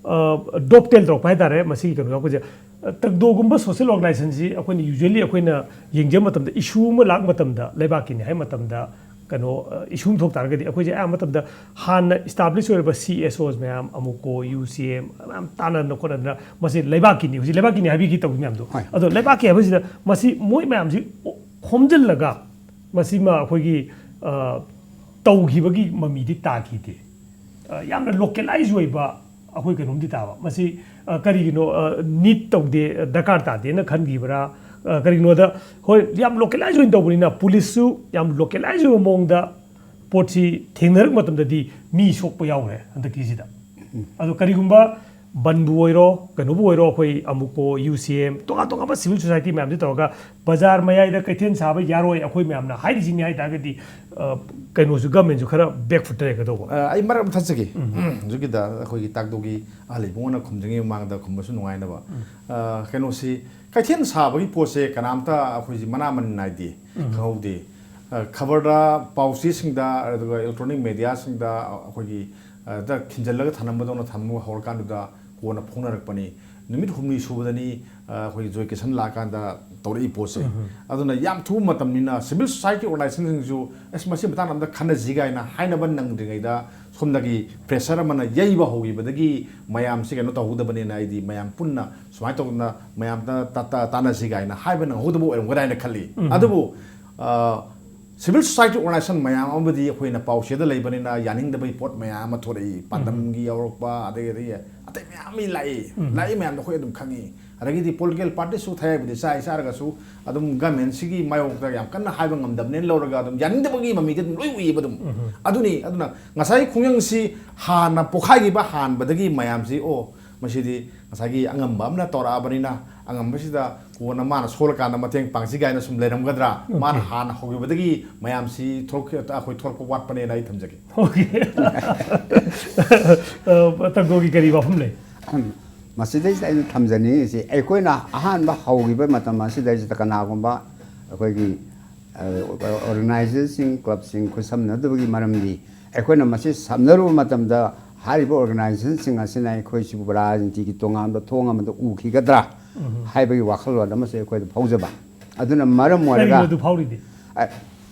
ꯑ, ꯗꯣꯞꯇꯦꯜ ꯇꯧꯔꯛꯄ ꯍꯥꯏ ꯇꯥꯔꯦ, ꯃꯁꯤꯒꯤ ꯀꯩꯅꯣ ꯌꯥꯎꯔꯛꯄꯁꯦ꯫ ꯑ, ꯇꯛꯗꯣꯒꯨꯝꯕ ꯁꯣꯁꯤꯌꯦꯜ ꯑꯣꯔꯒꯅꯥꯏꯖꯦꯁꯟꯁꯤ ꯑꯩꯈꯣꯏꯅ usually ꯑꯩꯈꯣꯏꯅ ꯌꯦꯡꯖꯕ ꯃꯇꯝꯗ, ꯏꯁꯨ ꯑꯃ ꯂꯥꯛꯄ ꯃꯇꯝꯗ, ꯂꯩꯕꯥꯛꯀꯤꯅꯤ ꯍꯥꯏꯕ ꯃꯇꯝꯗ, ꯀꯩꯅꯣ, ꯑ, ꯏꯁꯨ ꯑꯃ ꯊꯣꯛ ꯇꯥꯔꯒꯗꯤ, ꯑꯩꯈꯣꯏꯁꯦ ꯑꯌꯥꯝꯕ ꯃꯇꯝꯗ ꯍꯥꯟꯅ ꯏꯁꯇꯥꯕ꯭ꯂꯤꯁ ꯑꯣꯏꯔꯕ ꯁꯤ ꯑꯦꯁ ꯑꯣꯁ ꯃꯌꯥꯝ, ꯑꯃꯨꯀꯣ, ꯌꯨ ꯁꯤ ꯑꯦꯝ, ꯃꯌꯥꯝ ꯇꯥꯟꯅꯗꯅ ꯈꯣꯠꯅꯗꯅ, ꯃꯁꯤ ꯂꯩꯕꯥꯛꯀꯤꯅꯤ, ꯍꯧꯖꯤꯛ ꯂꯩꯕꯥꯛꯀꯤꯅꯤ ꯍꯥꯏꯕꯤꯒꯤ ꯇꯧꯕ ꯃꯌꯥꯝꯗꯣ꯫ ꯍꯣꯏ꯫ ꯑꯗꯣ ꯂꯩꯕꯥꯛꯀꯤ ꯍꯥꯏꯕꯁꯤꯗ ꯃꯁꯤ ꯃꯣꯏ ꯃꯌꯥꯝꯁꯤ ꯈꯣꯝꯖꯤꯜꯂꯒ ꯃꯁꯤꯃ ꯑꯩꯈꯣꯏꯒꯤ, ꯑ, ꯇꯧꯈꯤꯕꯒꯤ ꯃꯃꯤꯗꯤ ꯇꯥꯈꯤꯗꯦ꯫ ꯑ, ꯌꯥꯝꯅ ꯂꯣꯀꯦꯂꯥꯏꯖ ꯑꯣꯏꯕ ꯑꯩꯈꯣꯏ ꯀꯩꯅꯣꯝꯗꯤ ꯇꯥꯕ꯫ ꯃꯁꯤ, ꯑ, ꯀꯔꯤꯒꯤꯅꯣ, ꯑ, ꯅꯤꯗ ꯇꯧꯗꯦ, ꯑ, ꯗꯔꯀꯥꯔ ꯇꯥꯗꯦꯅ ꯈꯟꯈꯤꯕ꯭ꯔꯥ? ꯑ, ꯀꯔꯤꯒꯤꯅꯣꯗ, ꯍꯣꯏ, ꯌꯥꯝ ꯂꯣꯀꯦꯂꯥꯏꯖ ꯑꯣꯏꯅ ꯇꯧꯕꯅꯤꯅ, ꯄꯨꯂꯤꯁꯁꯨ ꯌꯥꯝ ꯂꯣꯀꯦꯂꯥꯏꯖ ꯑꯣꯏꯕ ꯃꯑꯣꯡꯗ ꯄꯣꯠꯁꯤ ꯊꯦꯡꯅꯔꯛꯄ ꯃꯇꯝꯗꯗꯤ ꯃꯤ ꯁꯣꯛꯄ ꯌꯥꯎꯈ꯭ꯔꯦ ꯍꯟꯗꯛꯀꯤꯁꯤꯗ꯫ ꯑꯗꯣ ꯀꯔꯤꯒꯨꯝꯕ ꯕꯟꯕꯨ ꯑꯣꯏꯔꯣ, ꯀꯩꯅꯣꯕꯨ ꯑꯣꯏꯔꯣ, ꯑꯩꯈꯣꯏ ꯑꯃꯨꯛꯀꯣ, ꯌꯨ ꯁꯤ ꯑꯦꯝ, ꯇꯣꯉꯥꯟ ꯇꯣꯉꯥꯟꯕ ꯁꯤꯚꯤꯜ ꯁꯣꯁꯥꯏꯇꯤ ꯃꯌꯥꯝꯁꯤ ꯇꯧꯔꯒ ꯕꯖꯥꯔ ꯃꯌꯥꯏꯗ ꯀꯩꯊꯦꯜ ꯁꯥꯕ ꯌꯥꯔꯣꯏ ꯑꯩꯈꯣꯏ ꯃꯌꯥꯝꯅ ꯍꯥꯏꯔꯤꯁꯤꯅꯤ ꯍꯥꯏ ꯇꯥꯔꯒꯗꯤ, ꯑ, ꯀꯩꯅꯣꯁꯨ, ꯒꯃꯦꯟꯁꯨ ꯈꯔ ꯕꯦꯛꯐꯨꯠꯇ ꯂꯩꯒꯗꯧꯕ꯫ ꯑ, ꯑꯩ ꯃꯔꯛ ꯑꯃ ꯊꯠꯆꯒꯦ꯫ ꯍꯧꯖꯤꯛꯀꯤꯗ ꯑꯩꯈꯣꯏꯒꯤ ꯇꯥꯛꯗꯣꯒꯤ ꯑꯍꯜ ꯏꯕꯨꯡꯉꯣꯅ ꯈꯨꯝꯖꯉꯤꯕ ꯃꯃꯥꯡꯗ ꯈꯨꯝꯕꯁꯨ ꯅꯨꯡꯉꯥꯏꯅꯕ꯫ ꯑ, ꯀꯩꯅꯣꯁꯤ, ꯀꯩꯊꯦꯜ ꯁꯥꯕꯒꯤ ꯄꯣꯠꯁꯦ ꯀꯅꯥꯝꯇ ꯑꯩꯈꯣꯏꯁꯤ ꯃꯅꯥ ꯃꯅꯤꯟ ꯅꯥꯏꯗꯦ, ꯈꯪꯍꯧꯗꯦ꯫ ꯑ, ꯈꯕꯔꯗ, ꯄꯥꯎꯆꯦꯁꯤꯡꯗ, ꯑꯗꯨꯒ ꯏꯂꯦꯛꯇ꯭ꯔꯣꯅꯤꯛ ꯃꯦꯗꯤꯌꯥꯁꯤꯡꯗ ꯑꯩꯈꯣꯏꯒꯤ, ꯑ, ꯗ ꯈꯤꯟꯖꯤꯜꯂꯒ ꯊꯝꯂꯝꯕꯗꯧꯅ ꯊꯝꯕ ꯍꯧꯔꯀꯥꯟꯗꯨꯗ ꯀꯣꯟꯅ ꯐꯣꯡꯅꯔꯛꯄꯅꯤ꯫ ꯅꯨꯃꯤꯠ ꯍꯨꯝꯅꯤ ꯁꯨꯕꯗꯅꯤ, ꯑ, ꯑꯩꯈꯣꯏ ꯖꯣꯏ ꯀꯤꯁꯟ ꯂꯥꯛꯑꯀꯥꯟꯗ ꯇꯧꯔꯛꯏ ꯄꯣꯠꯁꯦ꯫ ꯎꯝ꯫ ꯑꯗꯨꯅ ꯌꯥꯝ ꯊꯨꯕ ꯃꯇꯝꯅꯤꯅ civil society organizationꯁꯤꯡꯁꯨ, "ꯑꯁ, ꯃꯁꯤ ꯃꯇꯥꯡꯗ ꯑꯝꯇ ꯈꯟꯅꯁꯤ" ꯀꯥꯏꯅ ꯍꯥꯏꯅꯕ ꯅꯪꯗ꯭ꯔꯤꯉꯩꯗ ꯁꯣꯝꯗꯒꯤ pressure ꯑꯃꯅ ꯌꯩꯕ ꯍꯧꯈꯤꯕꯗꯒꯤ ꯃꯌꯥꯝꯁꯤ ꯀꯩꯅꯣ ꯇꯧꯍꯧꯗꯕꯅꯤꯅ ꯑꯩꯗꯤ ꯃꯌꯥꯝ ꯄꯨꯟꯅ ꯁꯨꯃꯥꯏꯅ ꯇꯧꯗꯅ ꯃꯌꯥꯝꯗ ꯇꯥ-, ꯇꯥ-, ꯇꯥꯟꯅꯁꯤ ꯀꯥꯏꯅ ꯍꯥꯏꯕ ꯅꯪꯍꯧꯗꯕ ꯑꯣꯏꯔꯝꯒꯗ꯭ꯔꯥ ꯍꯥꯏꯅ ꯈꯜꯂꯤ꯫ ꯎꯝ꯫ ꯑꯗꯨꯕꯨ, ꯑ, civil society organization ꯃꯌꯥꯝ ꯑꯃꯗꯤ ꯑꯩꯈꯣꯏꯅ ꯄꯥꯎꯆꯦꯗ ꯂꯩꯕꯅꯤꯅ ꯌꯥꯅꯤꯡꯗꯕꯒꯤ ꯄꯣꯠ ꯃꯌꯥꯝ ꯑꯃ ꯊꯣꯔꯛꯏ꯫ ꯎꯝ꯫ ꯄꯥꯟꯗꯝꯒꯤ ꯌꯧꯔꯛꯄ, ꯑꯗꯒꯤ, ꯑꯗꯒꯤ ꯑꯇꯩ ꯃꯌꯥꯝ ꯑꯃ ꯂꯥꯛꯏ꯫ ꯎꯝ꯫ ꯂꯥꯛꯏ ꯃꯌꯥꯝꯗꯣ ꯑꯩꯈꯣꯏ ꯑꯗꯨꯝ ꯈꯪꯉꯤ꯫ ꯑꯗꯒꯤꯗꯤ political partyꯁꯨ ꯊꯌꯥꯏꯕꯨꯗꯤ ꯆꯥꯏ, ꯆꯥꯔꯒꯁꯨ ꯑꯗꯨꯝ governmentꯁꯤꯒꯤ ꯃꯥꯌꯣꯛꯇ ꯌꯥꯝ ꯀꯟꯅ ꯍꯥꯏꯕ ꯉꯝꯗꯕꯅꯦꯅ ꯂꯧꯔꯒ ꯑꯗꯨꯝ ꯌꯥꯅꯤꯡꯗꯕꯒꯤ ꯃꯃꯤꯗꯤ ꯑꯗꯨꯝ ꯂꯣꯏ ꯎꯏꯌꯦꯕ ꯑꯗꯨꯝ꯫ ꯎꯝ꯫ ꯑꯗꯨꯅꯤ, ꯑꯗꯨꯅ ꯉꯁꯥꯏ ꯈꯣꯡꯖꯪꯁꯤ ꯍꯥꯟꯅ ꯄꯣꯈꯥꯏꯈꯤꯕ ꯍꯥꯟꯕꯗꯒꯤ ꯃꯌꯥꯝꯁꯤ, "ꯑꯣ, ꯃꯁꯤꯗꯤ ꯉꯁꯥꯏꯒꯤ ꯑꯉꯝꯕ ꯑꯃꯅ ꯇꯧꯔꯛꯑꯕꯅꯤꯅ, ꯑꯉꯝꯕꯁꯤꯗ ꯀꯣꯟꯅ ꯃꯥꯅ ꯁꯣꯜꯂꯀꯥꯟꯗ ꯃꯇꯦꯡ ꯄꯥꯡꯁꯤ" ꯀꯥꯏꯅ ꯁꯨꯝ ꯂꯩꯔꯝꯒꯗ꯭ꯔꯥ? ꯑꯣꯀꯦ꯫ ꯃꯥꯅ ꯍꯥꯟꯅ ꯍꯧꯈꯤꯕꯗꯒꯤ ꯃꯌꯥꯝꯁꯤ ꯊꯣꯔꯛ-, ꯑꯩꯈꯣꯏ ꯊꯣꯔꯛꯄ ꯋꯥꯠꯄꯅꯦꯅ ꯑꯩ ꯊꯝꯖꯒꯦ꯫ ꯑꯣꯀꯦ꯫ ꯑ, ꯇꯥꯡꯒꯣꯜꯒꯤ ꯀꯔꯤ ꯋꯥꯐꯝ ꯂꯩ? ꯎꯝ, ꯃꯁꯤꯗꯩꯁꯤꯗ ꯑꯩꯅ ꯊꯝꯖꯅꯤꯡꯉꯤꯁꯤ, ꯑꯩꯈꯣꯏꯅ ꯑꯍꯥꯟꯕ ꯍꯧꯈꯤꯕ ꯃꯇꯝ ꯑꯁꯤꯗꯩꯁꯤꯗ ꯀꯅꯥꯒꯨꯝꯕ ꯑꯩꯈꯣꯏꯒꯤ, ꯑ, organizationꯁꯤꯡ, clubꯁꯤꯡ ꯈꯨꯠꯁꯝꯅꯗꯕꯒꯤ ꯃꯔꯝꯗꯤ, ꯑꯩꯈꯣꯏꯅ ꯃꯁꯤ ꯁꯝꯅꯔꯨꯕ ꯃꯇꯝꯗ ꯍꯥꯏꯔꯤꯕ organizationꯁꯤꯡ ꯑꯁꯤꯅ ꯑꯩꯈꯣꯏꯁꯤꯕꯨ ꯔꯥꯖꯅꯤꯇꯤꯒꯤ ꯇꯣꯉꯥꯟꯕ ꯊꯣꯡ ꯑꯃꯗ ꯎꯈꯤꯒꯗ꯭ꯔꯥ ꯎꯝ꯫ ꯍꯥꯏꯕꯒꯤ ꯋꯥꯈꯜꯂꯣꯟ ꯑꯃꯁꯨ ꯑꯩꯈꯣꯏꯗ ꯐꯥꯎꯖꯕ꯫ ꯑꯗꯨꯅ ꯃꯔꯝ ꯑꯣꯏꯔꯒ ꯀꯔꯤꯒꯤꯅꯣ ꯑꯗꯨ ꯐꯥꯎꯔꯤꯗꯤ? ꯑ,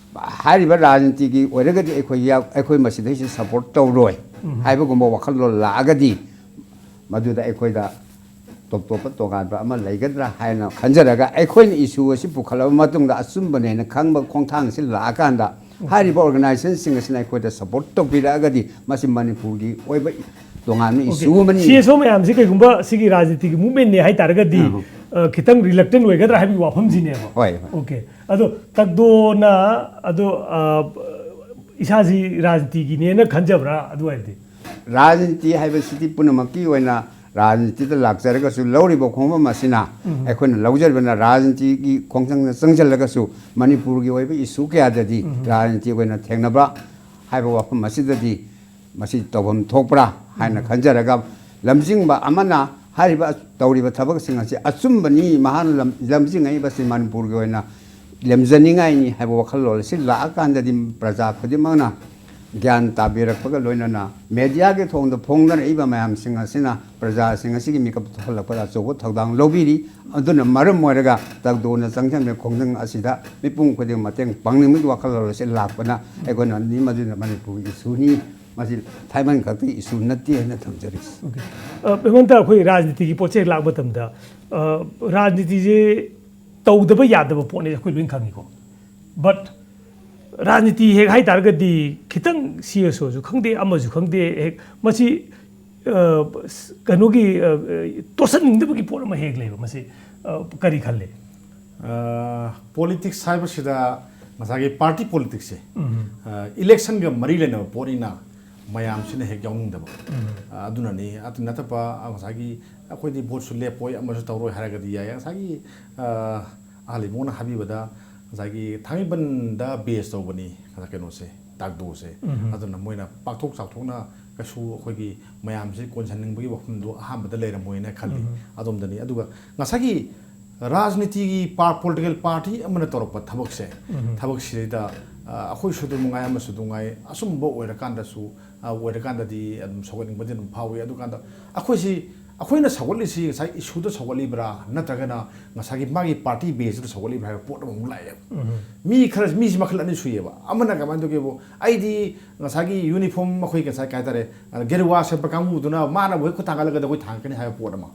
ꯍꯥꯏꯔꯤꯕ ꯔꯥꯖꯅꯤꯇꯤꯒꯤ ꯑꯣꯏꯔꯒꯗꯤ ꯑꯩꯈꯣꯏ ꯌꯥꯎ-, ꯑꯩꯈꯣꯏ ꯃꯁꯤꯗꯩꯁꯤ support ꯇꯧꯔꯣꯏ ꯎꯝ꯫ ꯍꯥꯏꯕꯒꯨꯝꯕ ꯋꯥꯈꯜꯂꯣꯟ ꯂꯥꯛꯑꯒꯗꯤ, ꯃꯗꯨꯗ ꯑꯩꯈꯣꯏꯗ ꯇꯣꯞ ꯇꯣꯞꯄ ꯇꯣꯉꯥꯟꯕ ꯑꯃ ꯂꯩꯒꯗ꯭ꯔꯥ ꯍꯥꯏꯅ ꯈꯟꯖꯔꯒ, ꯑꯩꯈꯣꯏꯅ issue ꯑꯁꯤ ꯄꯨꯈꯠꯂꯕ ꯃꯇꯨꯡꯗ ꯑꯆꯨꯝꯕꯅꯦꯅ ꯈꯪꯕ ꯈꯣꯡꯊꯥꯡꯁꯤ ꯂꯥꯛꯑꯀꯥꯟꯗ, ꯍꯥꯏꯔꯤꯕ organizationꯁꯤꯡ ꯑꯁꯤꯅ ꯑꯩꯈꯣꯏꯗ support ꯇꯧꯕꯤꯔꯛꯑꯒꯗꯤ, ꯃꯁꯤ ꯃꯅꯤꯄꯨꯔꯒꯤ ꯑꯣꯏꯕ ꯇꯣꯉꯥꯟꯕ ꯑꯣꯀꯦ꯫ Issue ꯑꯃꯅꯤ꯫ CSO ꯃꯌꯥꯝꯁꯤ ꯀꯩꯒꯨꯝꯕ ꯁꯤꯒꯤ ꯔꯥꯖꯅꯤꯇꯤꯒꯤ movementꯅꯦ ꯍꯥꯏꯇꯥꯔꯒꯗꯤ, ꯎꯝ꯫ ꯑ, ꯈꯤꯇꯪ reluctant ꯑꯣꯏꯒꯗ꯭ꯔꯥ ꯍꯥꯏꯕꯒꯤ ꯋꯥꯐꯝꯁꯤꯅꯦꯕ꯫ ꯍꯣꯏ, ꯍꯣꯏ꯫ ꯑꯣꯀꯦ꯫ ꯑꯗꯣ ꯇꯥꯡꯒꯣꯜꯅ ꯑꯗꯣ, ꯑ, ꯏꯁꯥꯁꯤ ꯔꯥꯖꯅꯤꯇꯤꯒꯤꯅꯦꯅ ꯈꯟꯖꯕ꯭ꯔꯥ? ꯑꯗꯨ ꯑꯣꯏꯔꯗꯤ ꯔꯥꯖꯅꯤꯇꯤ ꯍꯥꯏꯕꯁꯤꯗꯤ ꯄꯨꯝꯅꯃꯛꯀꯤ ꯑꯣꯏꯅ ꯔꯥꯖꯅꯤꯇꯤꯗ ꯂꯥꯛꯆꯔꯒꯁꯨ, ꯂꯧꯔꯤꯕ ꯈꯣꯡꯐꯝ ꯑꯁꯤꯅ ꯎꯝ꯫ ꯑꯩꯈꯣꯏꯅ ꯂꯧꯖꯔꯤꯕꯅ ꯔꯥꯖꯅꯤꯇꯤꯒꯤ ꯈꯣꯡꯖꯪꯗ ꯆꯪꯁꯤꯜꯂꯒꯁꯨ, ꯃꯅꯤꯄꯨꯔꯒꯤ ꯑꯣꯏꯕ issue ꯀꯌꯥꯗꯗꯤ ꯎꯝ꯫ ꯔꯥꯖꯅꯤꯇꯤ ꯑꯣꯏꯅ ꯊꯦꯡꯅꯕ ꯍꯥꯏꯕ ꯋꯥꯐꯝ ꯑꯁꯤꯗꯗꯤ ꯃꯁꯤ ꯇꯧꯐꯝ ꯊꯣꯛꯄ꯭ꯔꯥ ꯍꯥꯏꯅ ꯎꯝ꯫ ꯈꯟꯖꯔꯒ, ꯂꯝꯖꯤꯡꯕ ꯑꯃꯅ ꯍꯥꯏꯔꯤꯕ ꯇꯧꯔꯤꯕ ꯊꯕꯛꯁꯤꯡ ꯑꯁꯤ ꯑꯆꯨꯝꯕꯅꯤ, ꯃꯍꯥꯛꯅ ꯂꯝ-, ꯂꯝꯖꯤꯡꯉꯛꯏꯕꯁꯤ ꯃꯅꯤꯄꯨꯔꯒꯤ ꯑꯣꯏꯅ ꯂꯦꯝꯖꯅꯤꯡꯉꯥꯏꯅꯤ ꯍꯥꯏꯕ ꯋꯥꯈꯜꯂꯣꯟ ꯑꯁꯤ ꯂꯥꯛꯑꯀꯥꯟꯗꯗꯤ ꯄ꯭ꯔꯖꯥ ꯈꯨꯗꯤꯡꯃꯛꯅ ꯒ꯭ꯌꯥꯟ ꯇꯥꯕꯤꯔꯛꯄꯒ ꯂꯣꯏꯅꯅ ꯃꯦꯗꯤꯌꯥꯒꯤ ꯊꯣꯡꯗ ꯐꯣꯡꯅꯔꯛꯏꯕ ꯃꯌꯥꯝꯁꯤꯡ ꯑꯁꯤꯅ ꯄ꯭ꯔꯖꯥꯁꯤꯡ ꯑꯁꯤꯒꯤ ꯃꯤꯀꯞ ꯊꯣꯛꯍꯜꯂꯛꯄꯗ ꯑꯆꯧꯕ ꯊꯧꯗꯥꯡ ꯂꯧꯕꯤꯔꯤ꯫ ꯑꯗꯨꯅ ꯃꯔꯝ ꯑꯣꯏꯔꯒ ꯇꯥꯒꯗꯣꯅ ꯆꯪꯁꯤꯟꯕ ꯈꯣꯡꯖꯪ ꯑꯁꯤꯗ ꯃꯤꯄꯨꯝ ꯈꯨꯗꯤꯡꯃꯛ ꯃꯇꯦꯡ ꯄꯥꯡꯅꯤꯡꯕꯒꯤ ꯋꯥꯈꯜꯂꯣꯟ ꯑꯁꯤ ꯂꯥꯛꯄꯅ ꯑꯩꯈꯣꯏꯅ ꯅꯤ ꯃꯗꯨꯅ ꯃꯅꯤꯄꯨꯔꯒꯤ ꯏꯁꯨꯅꯤ꯫ ꯃꯁꯤ ꯊꯥꯏꯃꯟ ꯈꯛꯇꯒꯤ ꯏꯁꯨ ꯅꯠꯇꯦ ꯍꯥꯏꯅ ꯊꯝꯖꯔꯤ꯫ ꯑꯣꯀꯦ꯫ ꯑ, ꯑꯩꯉꯣꯟꯗ ꯑꯩꯈꯣꯏ ꯔꯥꯖꯅꯤꯇꯤꯒꯤ ꯄꯣꯠꯁꯦ ꯍꯦꯛ ꯂꯥꯛꯄ ꯃꯇꯝꯗ, ꯑ, ꯔꯥꯖꯅꯤꯇꯤꯁꯦ ꯇꯧꯗꯕ ꯌꯥꯗꯕ ꯄꯣꯠꯅꯤ, ꯑꯩꯈꯣꯏ ꯂꯣꯏꯅ ꯈꯪꯉꯤꯀꯣ꯫ ꯕꯠ ꯔꯥꯖꯅꯤꯇꯤ ꯍꯦꯛ ꯍꯥꯏ ꯇꯥꯔꯒꯗꯤ ꯈꯤꯇꯪ ꯁꯤ ꯑꯦꯁ ꯑꯣꯁꯨ ꯈꯪꯗꯦ, ꯑꯃꯁꯨ ꯈꯪꯗꯦ, ꯍꯦꯛ ꯃꯁꯤ, ꯑ, ꯀꯩꯅꯣꯒꯤ, ꯑ, ꯇꯣꯠꯁꯟꯅꯤꯡꯗꯕꯒꯤ ꯄꯣꯠ ꯑꯃ ꯍꯦꯛ ꯂꯩꯕ꯫ ꯃꯁꯤ, ꯑ, ꯀꯔꯤ ꯈꯜꯂꯤ? ꯄꯣꯂꯤꯇꯤꯛꯁ ꯍꯥꯏꯕꯁꯤꯗ ꯉꯁꯥꯏꯒꯤ ꯄꯥꯔꯇꯤ ꯄꯣꯂꯤꯇꯤꯛꯁꯁꯦ ꯏꯂꯦꯛꯁꯟꯒ ꯃꯔꯤ ꯂꯩꯅꯕ ꯄꯣꯠꯅꯤꯅ ꯃꯌꯥꯝꯁꯤꯅ ꯍꯦꯛ ꯌꯥꯎꯅꯤꯡꯗꯕ꯫ ꯑ, ꯑꯗꯨꯅꯅꯤ꯫ ꯑꯗꯨ ꯅꯠꯇꯕ, ꯑ, ꯉꯁꯥꯏꯒꯤ ꯑꯩꯈꯣꯏꯗꯤ ꯚꯣꯠꯁꯨ ꯂꯦꯞꯄꯣꯏ, ꯑꯃꯁꯨ ꯇꯧꯔꯣꯏ ꯍꯥꯏꯔꯒꯗꯤ ꯌꯥꯏ꯫ ꯉꯁꯥꯏꯒꯤ, ꯑ, ꯑꯍꯜ ꯏꯃꯨꯡꯅ ꯍꯥꯏꯕꯤꯕꯗ ꯉꯁꯥꯏꯒꯤ ꯊꯥꯡꯃꯩꯕꯟꯗ ꯕꯦꯁ ꯇꯧꯕꯅꯤ ꯀꯩꯅꯣꯁꯦ, ꯇꯥꯛꯗꯣꯁꯦ꯫ ꯑꯗꯨꯅ ꯃꯣꯏꯅ ꯄꯥꯛꯊꯣꯛ ꯆꯥꯎꯊꯣꯛꯅ ꯀꯩꯁꯨ ꯑꯩꯈꯣꯏꯒꯤ ꯃꯌꯥꯝꯁꯦ ꯀꯣꯟꯁꯤꯟꯅꯤꯡꯕꯒꯤ ꯋꯥꯐꯝꯗꯣ ꯑꯍꯥꯟꯕꯗ ꯂꯩꯔꯝꯃꯣꯏꯅ ꯈꯜꯂꯤ꯫ ꯑꯗꯣꯝꯗꯅꯤ꯫ ꯑꯗꯨꯒ ꯉꯁꯥꯏꯒꯤ ꯔꯥꯖꯅꯤꯇꯤꯒꯤ ꯄꯥ-, ꯄꯣꯂꯤꯇꯤꯀꯦꯜ ꯄꯥꯔꯇꯤ ꯑꯃꯅ ꯇꯧꯔꯛꯄ ꯊꯕꯛꯁꯦ, ꯊꯕꯛꯁꯤꯗꯩꯗ, ꯑ, ꯑꯩꯈꯣꯏꯁꯨ ꯑꯗꯨꯝ ꯅꯨꯡꯉꯥꯏ, ꯑꯃꯁꯨ ꯅꯨꯡꯉꯥꯏ, ꯑꯆꯨꯝꯕ ꯑꯣꯏꯔꯀꯥꯟꯗꯁꯨ, ꯑ, ꯑꯣꯏꯔꯀꯥꯟꯗꯗꯤ ꯑꯗꯨꯝ ꯁꯧꯒꯠꯅꯤꯡꯕꯗꯤ ꯑꯗꯨꯝ ꯐꯥꯎꯏ꯫ ꯑꯗꯨꯀꯥꯟꯗ ꯑꯩꯈꯣꯏꯁꯤ, ꯑꯩꯈꯣꯏꯅ ꯁꯧꯒꯠꯂꯤꯁꯤ ꯉꯁꯥꯏ ꯏꯁꯨꯗ ꯁꯧꯒꯠꯂꯤꯕ꯭ꯔꯥ, ꯅꯠꯇ꯭ꯔꯒꯅ ꯉꯁꯥꯏꯒꯤ ꯃꯥꯒꯤ ꯄꯥꯔꯇꯤ ꯕꯦꯁꯇ ꯁꯧꯒꯠꯂꯤꯕ꯭ꯔꯥ ꯍꯥꯏꯕ ꯄꯣꯠ ꯑꯃꯃꯨꯛ ꯂꯥꯛꯑꯦꯕ꯫ ꯃꯤ ꯈꯔ, ꯃꯤꯁꯤ ꯃꯈꯜ ꯑꯅꯤ ꯁꯨꯏꯌꯦꯕ꯫ ꯑꯃꯅ ꯀꯃꯥꯏꯅ ꯇꯧꯒꯦꯕꯨ, ꯑꯩꯗꯤ ꯉꯁꯥꯏꯒꯤ ꯌꯨꯅꯤꯐꯣꯔꯝ, ꯑꯩꯈꯣꯏ ꯉꯁꯥꯏ ꯀꯩ ꯍꯥꯏꯇꯥꯔꯦ, ꯒꯦꯔꯨꯋꯥ ꯁꯦꯠꯄ ꯀꯥꯡꯕꯨꯗꯨꯅ ꯃꯥꯅꯕꯨ ꯍꯦꯛ ꯈꯨꯠ ꯊꯥꯡꯒꯠꯂꯒꯗꯤ ꯑꯩꯈꯣꯏ ꯊꯥꯡꯒꯠꯀꯅꯤ ꯍꯥꯏꯕ ꯄꯣꯠ ꯑꯃ꯫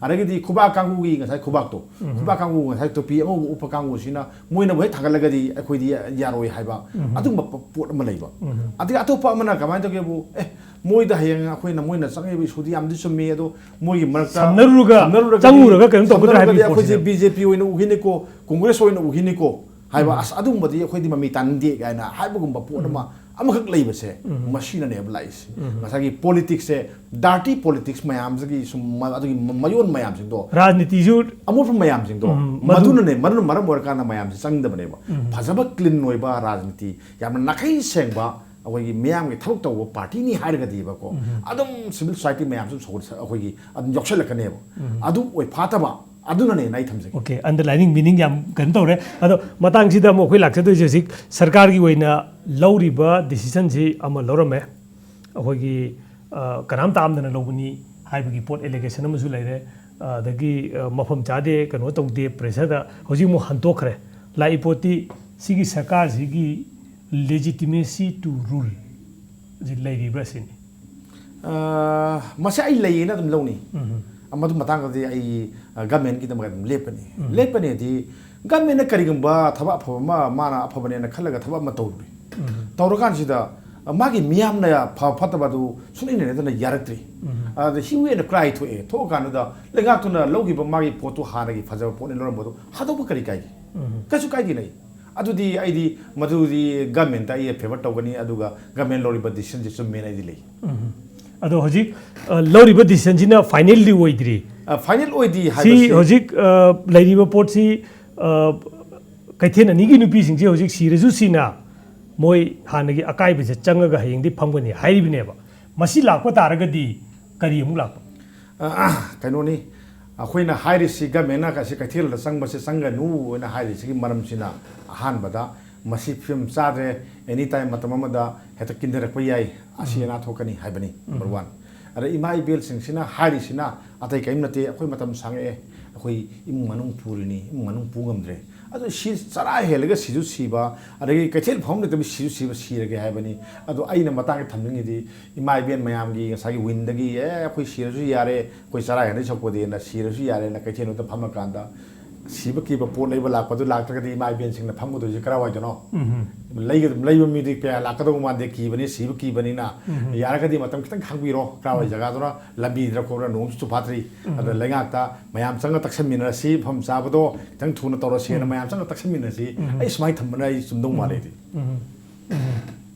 ꯑꯗꯒꯤꯗꯤ ꯈꯨꯕꯥꯛ ꯀꯥꯡꯕꯨꯒꯤ, ꯉꯁꯥꯏ ꯈꯨꯕꯥꯛꯇꯣ, ꯈꯨꯕꯥꯛ ꯀꯥꯡꯕꯨ, ꯉꯁꯥꯏ ꯇꯣꯄꯤ ꯑꯉꯧꯕ ꯎꯞꯄ ꯀꯥꯡꯕꯨꯁꯤꯅ ꯃꯣꯏꯅꯕꯨ ꯍꯦꯛ ꯊꯥꯡꯒꯠꯂꯒꯗꯤ ꯑꯩꯈꯣꯏꯗꯤ ꯌꯥꯔꯣꯏ ꯍꯥꯏꯕ, ꯑꯗꯨꯒꯨꯝꯕ ꯄ-, ꯄꯣꯠ ꯑꯃ ꯂꯩꯕ꯫ ꯑꯗꯒꯤ ꯑꯇꯣꯞꯄ ꯑꯃꯅ ꯀꯃꯥꯏꯅ ꯇꯧꯒꯦꯕꯨ, ꯑꯦ, ꯃꯣꯏꯗ ꯍꯌꯦꯡ ꯑꯩꯈꯣꯏꯅ, ꯃꯣꯏꯅ ꯆꯪꯉꯤꯕ ꯏꯁꯨꯗꯤ ꯌꯥꯝꯗꯤ ꯆꯨꯝꯃꯤ, ꯑꯗꯣ ꯃꯣꯏꯒꯤ ꯃꯔꯛꯇ ꯁꯝꯅꯔꯨꯔꯒ, ꯁꯝꯅꯔꯨꯔꯒꯗꯤ, ꯆꯪꯉꯨꯔꯒ ꯀꯩꯅꯣ ꯇꯧꯒꯗ꯭ꯔꯥ ꯍꯥꯏꯕꯒꯤ ꯁꯝꯅꯔꯨꯔꯒꯗꯤ ꯑꯩꯈꯣꯏꯁꯦ ꯄꯣꯠꯁꯤꯗ꯫ ꯕꯤ ꯖꯦ ꯄꯤ ꯑꯣꯏꯅ ꯎꯈꯤꯅꯤꯀꯣ, ꯀꯣꯡꯒ꯭ꯔꯦꯁ ꯑꯣꯏꯅ ꯎꯈꯤꯅꯤꯀꯣ ꯍꯥꯏꯕ, ꯑꯁ, ꯑꯗꯨꯒꯨꯝꯕꯗꯤ ꯑꯩꯈꯣꯏꯗꯤ ꯃꯃꯤ ꯇꯥꯅꯤꯡꯗꯦ ꯀꯥꯏꯅ ꯍꯥꯏꯕꯒꯨꯝꯕ ꯄꯣꯠ ꯑꯃ ꯑꯃꯈꯛ ꯂꯩꯕꯁꯦ, ꯃꯁꯤꯅꯅꯦꯕ ꯂꯥꯛꯏꯁꯦ꯫ ꯉꯁꯥꯏꯒꯤ ꯄꯣꯂꯤꯇꯤꯛꯁꯁꯦ, ꯗꯥꯔꯇꯤ ꯄꯣꯂꯤꯇꯤꯛꯁ ꯃꯌꯥꯝꯁꯤꯒꯤ ꯁꯨꯝ ꯃ-, ꯑꯗꯨꯒꯤ ꯃ-, ꯃꯌꯣꯟ ꯃꯌꯥꯝꯁꯤꯡꯗꯣ, ꯔꯥꯖꯅꯤꯇꯤꯁꯨ ꯑꯃꯣꯠꯄ ꯃꯌꯥꯝꯁꯤꯡꯗꯣ, ꯎꯝ, ꯃꯗꯨ- ꯃꯗꯨꯅꯅꯦ, ꯃꯗꯨꯅ ꯃꯔꯝ ꯑꯣꯏꯔꯀꯥꯟꯗ ꯃꯌꯥꯝꯁꯦ ꯆꯪꯗꯕꯅꯦꯕ꯫ ꯐꯖꯕ ꯀ꯭ꯂꯤꯟ ꯑꯣꯏꯕ ꯔꯥꯖꯅꯤꯇꯤ, ꯌꯥꯝꯅ ꯅꯥꯈꯩ ꯁꯦꯡꯕ, ꯑꯩꯈꯣꯏꯒꯤ ꯃꯤꯌꯥꯝꯒꯤ ꯊꯕꯛ ꯇꯧꯕ ꯄꯥꯔꯇꯤꯅꯤ ꯍꯥꯏꯔꯒꯗꯤꯕꯀꯣ, ꯑꯗꯨꯝ ꯁꯤꯚꯤꯜ ꯁꯣꯁꯥꯏꯇꯤ ꯃꯌꯥꯝꯁꯨ ꯁꯧꯒꯠ-, ꯑꯩꯈꯣꯏꯒꯤ ꯑꯗꯨꯝ ꯌꯥꯎꯁꯜꯂꯛꯀꯅꯦꯕ꯫ ꯑꯗꯨ ꯑꯣꯏ ꯐꯥꯠꯇꯕ, ꯑꯗꯨꯅꯅꯦꯅ ꯑꯩ ꯊꯝꯖꯒꯦ꯫ Okay, underlining meaning ꯌꯥꯝ ꯀꯩꯅꯣ ꯇꯧꯔꯦ꯫ ꯑꯗꯣ ꯃꯇꯥꯡꯁꯤꯗ ꯑꯃꯨꯛ ꯑꯩꯈꯣꯏ ꯂꯥꯛꯆꯗꯣꯏꯁꯦ, ꯍꯧꯖꯤꯛ ꯁꯔꯀꯥꯔꯒꯤ ꯑꯣꯏꯅ ꯂꯧꯔꯤꯕ decision ꯁꯤ ꯑꯃ ꯂꯧꯔꯝꯃꯦ꯫ ꯑꯩꯈꯣꯏꯒꯤ, ꯑ, ꯀꯅꯥꯝ ꯇꯥꯝꯗꯅ ꯂꯧꯕꯅꯤ ꯍꯥꯏꯕꯒꯤ ꯄꯣꯠ allegation ꯑꯃꯁꯨ ꯂꯩꯔꯦ꯫ ꯑ, ꯑꯗꯒꯤ, ꯑ, ꯃꯐꯝ ꯆꯥꯗꯦ, ꯀꯩꯅꯣ ꯇꯧꯗꯦ, pressure ꯗ꯫ ꯍꯧꯖꯤꯛ ꯑꯃꯨꯛ ꯍꯟꯗꯣꯛꯈ꯭ꯔꯦ꯫ ꯂꯥꯛꯏ ꯄꯣꯠꯇꯤ ꯁꯤꯒꯤ ꯁꯔꯀꯥꯔꯁꯤꯒꯤ legitimacy to rule ꯁꯤ ꯂꯩꯔꯤꯕ꯭ꯔꯥ ꯁꯤꯅꯤ꯫ ꯑ, ꯃꯁꯤ ꯑꯩ ꯂꯩꯌꯦꯅ ꯑꯗꯨꯝ ꯂꯧꯅꯤ꯫ ꯎꯝ꯫ ꯃꯗꯨ ꯃꯇꯥꯡꯗꯗꯤ ꯑꯩ, ꯑ, government ꯀꯤꯗꯃꯛ ꯑꯗꯨꯝ ꯂꯦꯞꯄꯅꯤ꯫ ꯎꯝ꯫ ꯂꯦꯞꯄꯅꯤꯗꯤ government ꯅ ꯀꯔꯤꯒꯨꯝꯕ ꯊꯕꯛ ꯑꯐꯕ ꯑꯃ ꯃꯥꯅ ꯑꯐꯕꯅꯦꯅ ꯈꯜꯂꯒ ꯊꯕꯛ ꯑꯃ ꯇꯧꯔꯨꯔꯦ꯫ ꯎꯝ꯫ ꯇꯧꯔꯀꯥꯟꯁꯤꯗ, ꯑ, ꯃꯥꯒꯤ ꯃꯤꯌꯥꯝꯅ ꯐ-, ꯐꯠꯇꯕ ꯑꯗꯨ ꯁꯨꯡꯏꯟ ꯏꯟꯅꯗꯅ ꯌꯥꯔꯛꯇ꯭ꯔꯤ꯫ ꯎꯝ꯫ ꯑꯗ hue and cry ꯊꯣꯛꯑꯦ꯫ ꯊꯣꯛꯑꯀꯥꯟꯗꯨꯗ ꯂꯩꯉꯥꯛꯇꯨꯅ ꯂꯧꯈꯤꯕ ꯃꯥꯒꯤ ꯄꯣꯠꯇꯨ ꯍꯥꯟꯅꯒꯤ ꯐꯖꯕ ꯄꯣꯠꯅꯤ ꯂꯧꯔꯝꯕꯗꯨ ꯍꯟꯗꯣꯛꯄ ꯀꯔꯤ ꯀꯥꯏꯒꯦ? ꯎꯝ꯫ ꯀꯩꯁꯨ ꯀꯥꯏꯗꯦꯅꯦ꯫ ꯑꯗꯨꯗꯤ ꯑꯩꯗꯤ ꯃꯗꯨꯗꯤ government ꯇ ꯑꯩ favour ꯇꯧꯒꯅꯤ, ꯑꯗꯨꯒ government ꯂꯧꯔꯤꯕ decision ꯁꯤ ꯆꯨꯝꯃꯦꯅ ꯑꯩꯗꯤ ꯂꯩ꯫ ꯎꯝ꯫ ꯑꯗꯣ ꯍꯧꯖꯤꯛ, ꯑ, ꯂꯧꯔꯤꯕ decision ꯁꯤꯅ final ꯗꯤ ꯑꯣꯏꯗ꯭ꯔꯤ꯫ ꯑ, final ꯑꯣꯏꯗꯤ ꯁꯤ ꯍꯥꯏꯕꯁꯤ ꯍꯧꯖꯤꯛ, ꯑ, ꯂꯩꯔꯤꯕ ꯄꯣꯠꯁꯤ, ꯑ, ꯀꯩꯊꯦꯜ ꯑꯅꯤꯒꯤ ꯅꯨꯄꯤꯁꯤꯡꯁꯤ ꯍꯧꯖꯤꯛ ꯁꯤꯔꯁꯨ ꯁꯤꯅ ꯃꯣꯏ ꯍꯥꯟꯅꯒꯤ ꯑꯀꯥꯏꯕꯁꯦ ꯆꯪꯉꯒ ꯍꯌꯦꯡꯗꯤ ꯐꯝꯒꯅꯤ ꯍꯥꯏꯔꯤꯕꯅꯦꯕ꯫ ꯃꯁꯤ ꯂꯥꯛꯄ ꯇꯥꯔꯒꯗꯤ ꯀꯔꯤ ꯑꯃꯨꯛ ꯂꯥꯛꯄ? ꯑ, ꯀꯩꯅꯣꯅꯤ, ꯑꯩꯈꯣꯏꯅ ꯍꯥꯏꯔꯤꯁꯤ government ꯅ ꯑꯁꯤ ꯀꯩꯊꯦꯜꯗ ꯆꯪꯕꯁꯦ ꯆꯪꯒꯅꯨ ꯍꯥꯏꯅ ꯍꯥꯏꯔꯤꯁꯤꯒꯤ ꯃꯔꯝꯁꯤꯅ, ꯑꯍꯥꯟꯕꯗ ꯃꯁꯤ ꯐꯤꯕꯝ ꯆꯥꯗ꯭ꯔꯦ, any time ꯃꯇꯝ ꯑꯃꯗ ꯍꯦꯛꯇ ꯀꯤꯟꯊꯔꯛꯄ ꯌꯥꯏ, ꯑꯁꯤ ꯑꯅꯥ ꯊꯣꯛꯀꯅꯤ ꯍꯥꯏꯕꯅꯤ, number one꯫ ꯑꯗ ꯏꯃꯥ ꯏꯕꯦꯜꯁꯤꯡꯁꯤꯅ ꯍꯥꯏꯔꯤꯁꯤꯅ ꯑꯇꯩ ꯀꯔꯤꯝ ꯅꯠꯇꯦ, ꯑꯩꯈꯣꯏ ꯃꯇꯝ ꯁꯥꯡꯉꯛꯑꯦ, ꯑꯩꯈꯣꯏ ꯏꯃꯨꯡ ꯃꯅꯨꯡ ꯄꯨꯔꯤꯅꯤ, ꯏꯃꯨꯡ ꯃꯅꯨꯡ ꯄꯨ ꯉꯝꯗ꯭ꯔꯦ꯫ ꯑꯗꯨ ꯁꯤ ꯆꯔꯥ ꯍꯦꯜꯂꯒ ꯁꯤꯁꯨ ꯁꯤꯕ, ꯑꯗꯒꯤ ꯀꯩꯊꯦꯜ ꯐꯝꯐꯝ ꯂꯩꯇꯕ ꯁꯤꯁꯨ ꯁꯤꯕ, ꯁꯤꯔꯒꯦ ꯍꯥꯏꯕꯅꯤ꯫ ꯑꯗꯣ ꯑꯩꯅ ꯃꯇꯥꯡꯗ ꯊꯝꯅꯤꯡꯉꯤꯗꯤ, ꯏꯃꯥ ꯏꯕꯦꯟ ꯃꯌꯥꯝꯒꯤ ꯉꯁꯥꯏꯒꯤ ꯋꯤꯟꯗꯒꯤ, "ꯑꯦ, ꯑꯩꯈꯣꯏ ꯁꯤꯔꯁꯨ ꯌꯥꯔꯦ, ꯑꯩꯈꯣꯏ ꯆꯔꯥ ꯍꯦꯟꯗꯣꯏ ꯁꯛꯄꯗꯤꯅ ꯁꯤꯔꯁꯨ ꯌꯥꯔꯦꯅ" ꯀꯩꯊꯦꯜꯗꯨꯗ ꯐꯝꯃꯀꯥꯟꯗ ꯁꯤꯕ ꯀꯤꯕ ꯄꯣꯠ ꯂꯩꯕ ꯂꯥꯛꯄꯗꯨ ꯂꯥꯛꯇ꯭ꯔꯒꯗꯤ ꯏꯃꯥ ꯏꯕꯦꯟꯁꯤꯡꯅ ꯐꯝꯒꯗꯣꯏꯁꯦ ꯀꯔꯥꯏꯋꯥꯏꯗꯅꯣ? ꯎꯝ꯫ ꯂꯩꯒ-, ꯂꯩꯕ ꯃꯤꯗꯤ ꯀꯌꯥ ꯂꯥꯛꯀꯗꯧꯕ ꯃꯥꯟꯗꯦ, ꯀꯤꯕꯅꯤ, ꯁꯤꯕ ꯀꯤꯕꯅꯤꯅ꯫ ꯎꯝ꯫ ꯌꯥꯔꯒꯗꯤ ꯃꯇꯝ ꯈꯤꯇꯪ ꯈꯥꯡꯕꯤꯔꯣ, ꯀꯔꯥꯏꯋꯥꯏ ꯖꯒꯥꯗꯨꯅ ꯂꯝꯕꯤꯗ꯭ꯔꯥ ꯈꯣꯠꯄ꯭ꯔꯥ, ꯅꯣꯡꯁꯨ ꯆꯨꯐꯥꯠꯇ꯭ꯔꯤ꯫ ꯎꯝ꯫ ꯑꯗ ꯂꯩꯉꯥꯛꯇ ꯃꯌꯥꯝ ꯆꯪꯉ ꯇꯛꯁꯟꯃꯤꯟꯅꯔꯁꯤ, ꯃꯐꯝ ꯆꯥꯕꯗꯣ ꯈꯤꯇꯪ ꯊꯨꯅ ꯇꯧꯔꯁꯦꯅ ꯎꯝ꯫ ꯃꯌꯥꯝ ꯆꯪꯉ ꯇꯛꯁꯟꯃꯤꯟꯅꯔꯁꯤ꯫ ꯎꯝ꯫ ꯑꯩ ꯁꯨꯃꯥꯏꯅ ꯊꯝꯕꯅ ꯑꯩ ꯆꯨꯝꯗꯧ ꯃꯥꯜꯂꯦ ꯑꯩꯗꯤ꯫ ꯎꯝ꯫ ꯎꯝ꯫